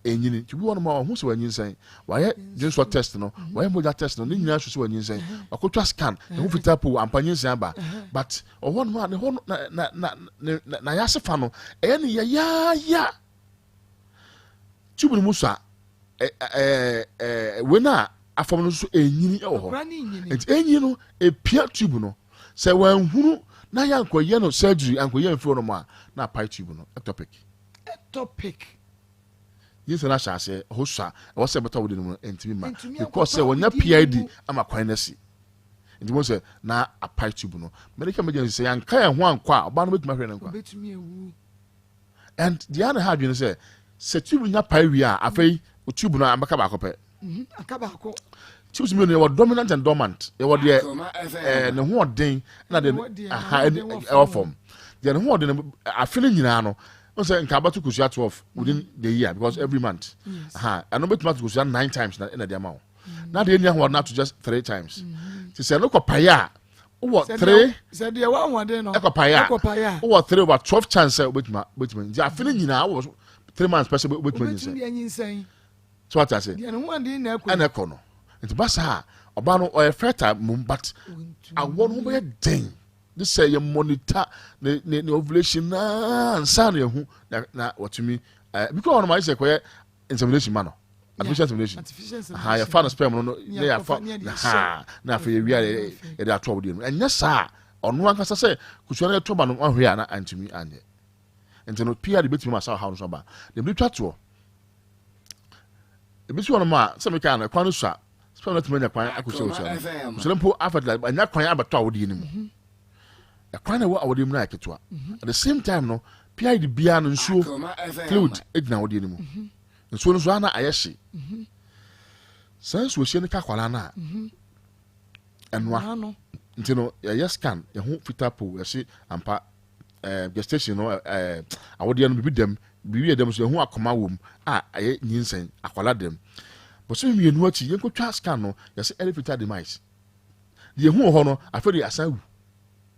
S13: ɛnyini. Nti bi wɔ hɔnom a ɔho sɛ wanyinsɛn. Wayɛ dwensɔ test no, mm-hmm. wayɛ mogya test no, ne nyinaa so sɛ wanyinsɛn. Mm-hmm. Wakɔtwa scan, ɛho fitaa po, ampa nyinsɛn aba. Mm-hmm. But ɔhɔ nom a ne hɔ no na na na na na yɛase fa no, ɛyɛ ne yayaaya. Tube no mu sɔ a, ɛɛ wei no a afam no nso ɛnyini wɔ hɔ. Nti ɛnyini no ɛpia tube no. Sɛ wanhunu na yɛankɔyɛ no surgery ankɔyɛ mfiri hɔ nom a na apae tube no ectopic.
S1: Ectopic.
S13: Nyinsɛn no ahyɛ aseɛ ɛhɔ sua ɛwɔ sɛ ɛbɛtɔ awodeɛ no mu no ɛntumi mma because sɛ wɔnya PID ama kwan no asi. Nti mo sɛ na apae tube no. Medical emergency sɛ yɛanka yɛn ho ankɔ a ɔbaa no bɛtumi ahwere ne nkwa. And deɛ a na ɛha adwene sɛ sɛ tube nya pae wie a afei tube no abɛka baako pɛ.
S1: Mhm, aka baako.
S13: Tubes mmienu yɛwɔ dominant and dormant. Yɛwɔ deɛ ɛɛ ne ho ɔden na deɛ aha ɛwɔ fam. Deɛ ne ho ɔden no afe no nyinaa no n sɛ nka abɛto kosua 12 within the year because every month. Aha ɛno bɛtumi ato kosua nine times na ɛna de ama wo. Na deɛ ɛni ahoɔden ato just three times. Ti sɛ ɛno kɔ pae a wowɔ three
S1: sɛ deɛ w'ahoɔden no
S13: ɛkɔ pae a wowɔ 3/12 chance sɛ wobɛtumi wobɛtumi nti afe no nyinaa wowɔ 3 months pɛ sɛ wobɛtumi
S1: anyinsɛn
S13: so wate ase
S1: deɛ ne ho aden na ɛkɔ
S13: ɛna ɛkɔ no nti ba saa ɔbaa no ɔyɛ fertile mum but awɔ no ho bɛyɛ den de sɛ yɛ monitor ne ne ne ovulation naa nsa na yɛhu na na wɔtumi ɛɛ bi kura wɔn ma ayɛ sɛ kɔyɛ insemination ma no artificial insemination ha yɛfa no sperm no na yɛafa na ha na afei yɛwia yɛde ato awodeɛ no ɛnyɛ saa ɔno ankasa sɛ kosua no yɛto ba no ahwɛ a na antumi anyɛ nti no pia de bɛtumi ma saa ɔhaw no so aba deɛ mede twa toɔ ebi si hɔ nom a sɛ meka no kwan no sua sperm no atumi anya kwan akɔhyɛ kosua no kosua no mpo afɛtila anya kwan abɛtɔ awodeɛ no mu mhm. ɛkwan na ɛwɔ awodeɛ mu no ayɛ ketewa mhm. at the same time no PID biara no nsuo fluid gyina awodeɛ no mu mhm. nsuo no nso ana ayɛ hye mhm. saa nsuo hye no ka akwadaa no a ɛnoa nti no yɛyɛ scan yɛho fitaa po yɛhye ampa eh, gestation no eh, awodeɛ no biribi dɛm biribi yɛ dɛm so yɛho akoma wɔ mu a ɛyɛ nyinsɛn akwadaa dɛm bɔsɛ mmienu akyi yɛnkɔtwa scan no yɛsɛ early fetal demise deɛ ehu wɔ hɔ no afei de asan wu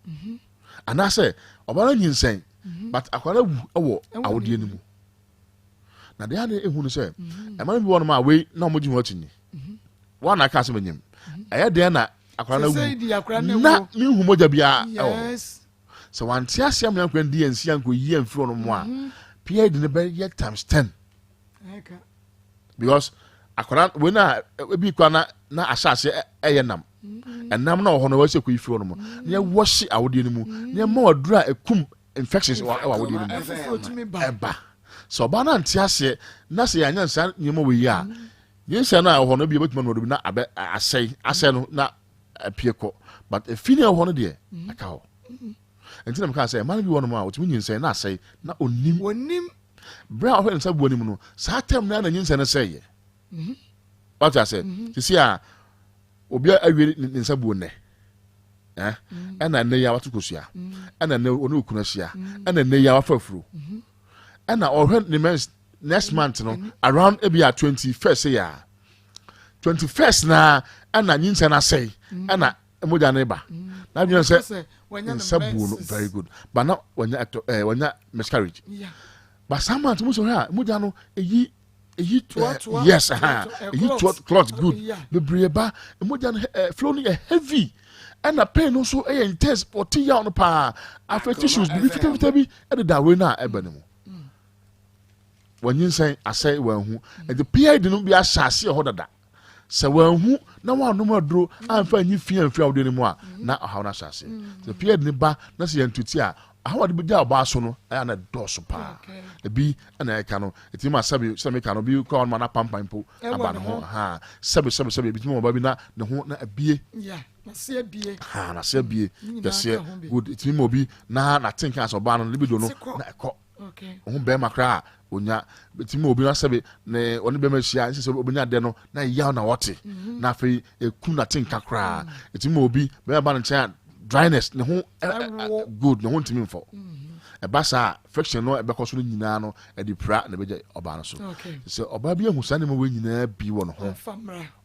S13: mhm. anaasɛ ɔbaa no nyinsɛn mhm. but akwadaa no wu wɔ awodeɛ no mu na deɛ ade ehu no sɛ mhm. ɛma no bi wɔ nom a wei na wɔn gye ho akyi nyi wɔn na aka asɛm enyim ɛyɛ deɛ na akwadaa no wu na ne nhu mogya biara ɛwɔ hɔ sɛ wante aseɛ amena nkwa ndi ansi ankɔ yi amfiri ɔno mu a PID no bɛyɛ times 10 because akwadaa wei na ebi kura na na ahyɛ ase ɛyɛ nam mm-hmm. ɛnam na ɔhɔ no wɔsɛ kɔ ifiri hɔ nom na yɛwɔ hye awodeɛ no mu mm-hmm. na yɛma waduru a ekum infections wɔ ɛwɔ awodeɛ no mu ɛba sɛ ɔbaa no ante aseɛ na sɛ yɛanya nsa nneɛma wɔ yi a mm-hmm. nyinsɛn no a ɛwɔ hɔ no ebi ebɛtumi anum na abɛ asɛe asɛe no na apue kɔ but efi ne ɛwɔ hɔ no deɛ ɛka hɔ nti na meka sɛ ɛma no bi wɔ nom a ɔtumi nyinsɛn na asɛe na onim
S1: onim
S13: Berɛ a ɔhwɛ ne nsa bu anim no, saa tɛm no ara na nyinsɛn no sɛeɛ. Wate ase? Sisi a, Obi awie ne nsa buo nnɛ. Eh? Mm. Ɛna nnɛ yi a wato kosua. Mm. Ɛna nnɛ ɔne okunu ahyia. Mm. Ɛna nnɛ yi a wafa afuro. Mm-hmm. Ɛna ɔhwɛ ne mens next month no mm-hmm. around ebi a 21st yɛ a 21st na ɛna nyinsɛn asɛe. Ɛna mogya no ba. Na adwene sɛ nsa buo no very good. But na wanya ɛtɔ ɛɛ wanya miscarriage. But saa month mo sɛ hwɛ a mogya no eyi eyi eh, yes ha eyi toa clot good bebree ba mogya no eh, flow no yɛ heavy ɛna pain no nso yɛ intense ɔte yaw no paa afei tissues bibi fitafita bi ɛdeda wei no a ɛba ne mu mm. wɔnyinsɛn asɛe wɔn ho nti PID no bi ahyɛ aseɛ hɔ dada. Sɛ wanhu na wannom aduro amfa anyi fi amfiri awodeɛ no mu a, na ɔhaw no ahyɛ aseɛ. Sɛ period no ba na sɛ yɛntuti a, ɔhaw a ɔde bɛgya ɔbaa so no, ɛyɛ a na ɛdɔɔso paa. Ebi na ɛka no, ɛtumi ma sɛbe, sɛ meka no, obi kora ɔnom a na pampan mpo aba ne ho. Ha, sɛbe, sɛbe, sɛbe, ebi tumi ma ɔbaa bi na ne ho na abie. Ha, n'ase abie kɛseɛ. Good, ɛtumi ma obi na n'atenka asɛ ɔbaa no, libido no, na ɛkɔ. Ohun bɛrima koraa a onya betumi ma obi na sɛbe ne ɔne bɛrima ahyia nsɛ sɛ obenya dɛ no na yaw na ɔte mhm. na afei ekum na te nka koraa mm. etumi ma obi bɛrima ba ne nkyɛn a dryness ne ho good ne ho ntumi mfɔ mhm. ɛba saa friction no ɛbɛkɔ so no nyinaa no ɛde pira na ɛbɛgya ɔbaa no so sɛ ɔbaa bi ehu saa nneɛma wei nyinaa bi wɔ ne ho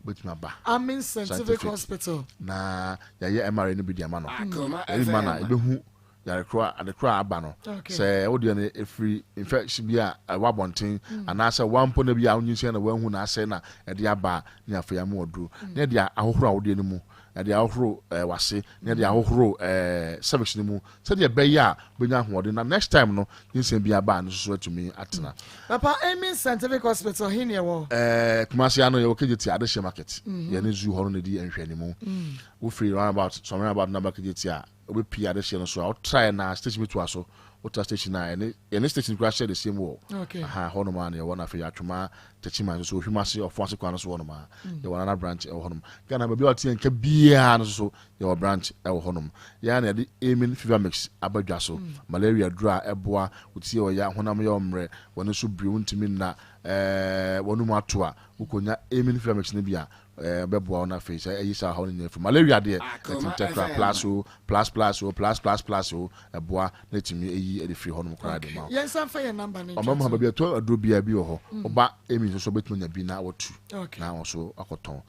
S13: obetumi aba
S1: Amin Scientific Hospital
S13: na yɛayɛ MRI no bi de ama no ɛbi ma na ebehu Yare koro a ade koro a aba no, sɛ wo deɛ no ɛfiri infection bi a ɛwɔ abɔnten mm. anaasɛ wampo na bi a wonyinsɛn na wanhu na asɛe na ɛde aba a, ne afei ama waduro mm. na ɛde ahohoro awodeɛ no mu, ɛde ahohoro ɛɛ eh, wase, na ɛde ahohoro ɛɛ eh, cervix no mu sɛdeɛ ɛbɛyɛ a bɛnya ahoɔden na next time no nyinsɛn bi aba a no soso atumi atena.
S1: Mm. Papa Amen Scientific Hospital he ne ɛwɔ?
S13: Ɛɛ eh, Kumasi ano yɛwɔ KJT Adehyɛ Market. Mm-hmm. Yɛne zoo hɔ no na ɛdi nhwɛanimu. Wofiri roundabout, some roundabout na ba KJT a Wobɛpie adehyeɛ no so a wotraɛ na station bi toa so wotra station a ɛne yɛne station koraa share the same wall
S1: okay.
S13: Aha hɔ nom a na yɛwɔ na afei Atwoma Techiman nso so Ohwim ase Ɔfo ase kwan no so hɔ nom a mm. yɛwɔ another branch ɛwɔ hɔ nom Ghana baabi a ɔte yɛn nka biara no so so yɛwɔ branch ɛwɔ hɔ nom yɛn na yɛde Amen fever mix aba dwa so mm. malaria duro a ɛboa wotie ɔya honam yɛ ɔmmerɛ wɔn nso biri wontumi nna ɛɛ wɔn mu ato a wokɔnya Amen fever mix no bi a Ɛbɛboa wo na afei sɛ ɛyi saa ɔhaw no nyinaa firi mu. Malaria deɛ, ɛtumi tɛ koraa, plus o, plus plus o, plus plus plus o, ɛboa na ɛtumi ɛyi ɛde firi hɔnom koraa de ma wo.
S1: Yɛnsan mfa yɛn number no ntwa
S13: Ɔma mu ha baabi a ɛtɔ aduro biara bi wɔ hɔ. Woba Amy nso so wobɛtumi anya bi na watu na wo nso akɔtɔn.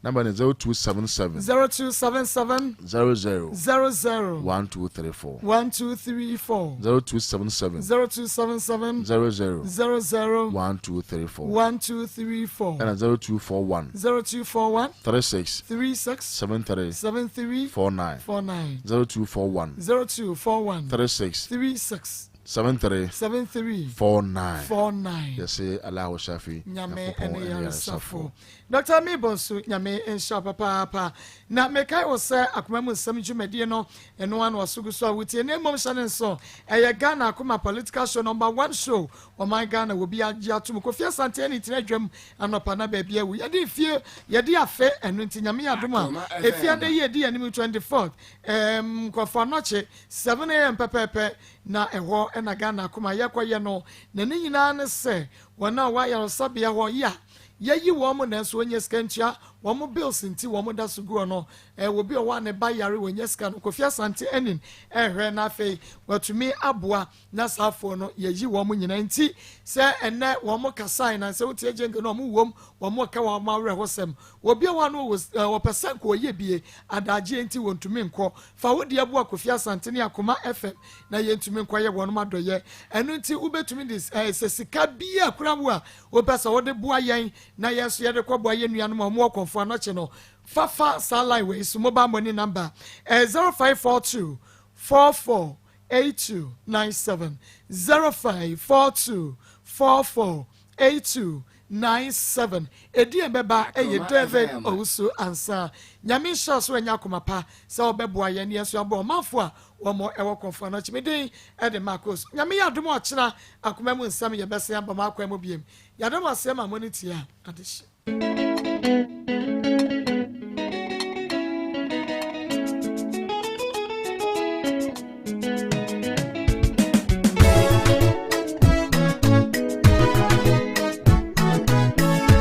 S13: Number no 0277.
S1: 0277.
S13: 00.
S1: 00.
S13: 1234.
S1: 1234.
S13: 0277.
S1: 0277.
S13: 00.
S1: 00.
S13: 1234.
S1: 1234.
S13: Ɛna 0241.
S1: 0241.
S13: 36.
S1: 36.
S13: 73.
S1: 73.
S13: 49.
S1: 49.
S13: 0241.
S1: 0241.
S13: 36.
S1: 36.
S13: 73.
S1: 73.
S13: 49.
S1: 49.
S13: Yɛse Allahu Shafi.
S1: Nyame ɛne yaresafo. Doctor Mebɔ nso Nyame nhyira wo papaapa. Na mekae wo sɛ Akoma mu nsɛm dwumadie no ɛno ara na waso gu so a wotie na mmom hyɛ ne nso ɛyɛ Ghana Akoma political show number one show ɔman Ghana wɔ bi agye atom Kofi Asante ɛne tena adwam anɔpa na baabi awu yɛde fie yɛde afe ɛno nti Nyame yɛ adom a efie ada yi edi anim 24th ɛɛm nkurɔfoɔ anɔkye 7am pɛpɛɛpɛ na ɛhɔ ɛna Ghana Akoma yɛkɔ yɛ no na ne nyinaa ne sɛ wɔn a wɔ ayaresabea hɔ ya Yɛyi wɔn nanso wɔnnya sika ntua wɔn bills nti wɔn da so gu hɔ no. Ɛɛ obi wɔ hɔ a ne ba yare wɔnnya sika no Kofi Asante Anin ɛrehwɛ na afei watumi aboa na saa afoɔ no yɛyi wɔn nyinaa nti sɛ ɛnɛ wɔn kasae na sɛ wotie jingle no wɔn wom wɔn ka wɔn awerɛhosɛm. Obi wɔ hɔ a no wɔ wɔpɛ sɛ nka ɔyɛ bie adagyeɛ nti wɔntumi nkɔ. Fa wo deɛ boa Kofi Asante ne Akoma FM na yɛntumi nkɔyɛ wɔn adɔyɛ. Ɛno nti wobɛtumi de sɛ sika bi a kura wo a Wopɛ sɛ wode boa yɛn na yɛn nso yɛde kɔboa yɛn nuanom a wɔwɔ Kɔmfo Anɔkye no, fa fa saa line wei so, mobile money number ɛyɛ 0542 44 8297, 0542 44 8297. Edin a ɛbɛba yɛ David Owusu Ansah. Nyame nhyira wo sɛ wanya akoma pa sɛ wobɛboa yɛn na yɛn nso yɛaboa ɔmanfo a wɔn ɛwɔ Kɔmfo Anɔkye. Me din de Marcos. Nyame yɛ adom a ɔkyena Akoma mu nsɛm yɛbɛsen aba mo akwan mu biem. Yɛada mo ase ama mo ani tua adehye.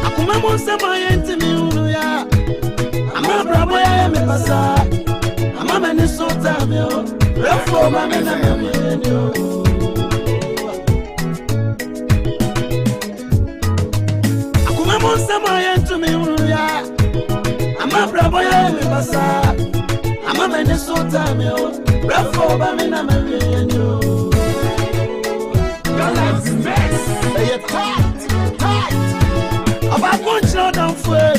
S4: Akoma mu nsɛm a yɛntumi nhunu ya. Ama abrabɔ me o. Brɛfo ma me na mawie ni o. Akoma mu nsɛm a yɛntumi nhunu ya. Ama brabɔ yɛ me basaa. Ama m'ani so taa me o. Brɛfo ba me na mawie ni o. Galaxy Mix. Ɛyɛ tight, tight. Ɔbaako nkyerɛ ɔdamfo e.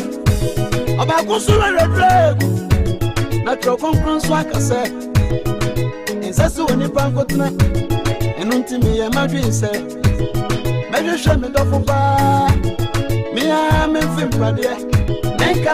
S4: Ɔbaako nso werɛwerɛ egu. Na twerɛ kronkron nso aka sɛ, nsɛ sɛ onipa nkotena. Ɛno nti meyɛ m'adwene sɛ, mɛhwehwɛ me dɔfo paa. Me ara memfe mpadeɛ. Menka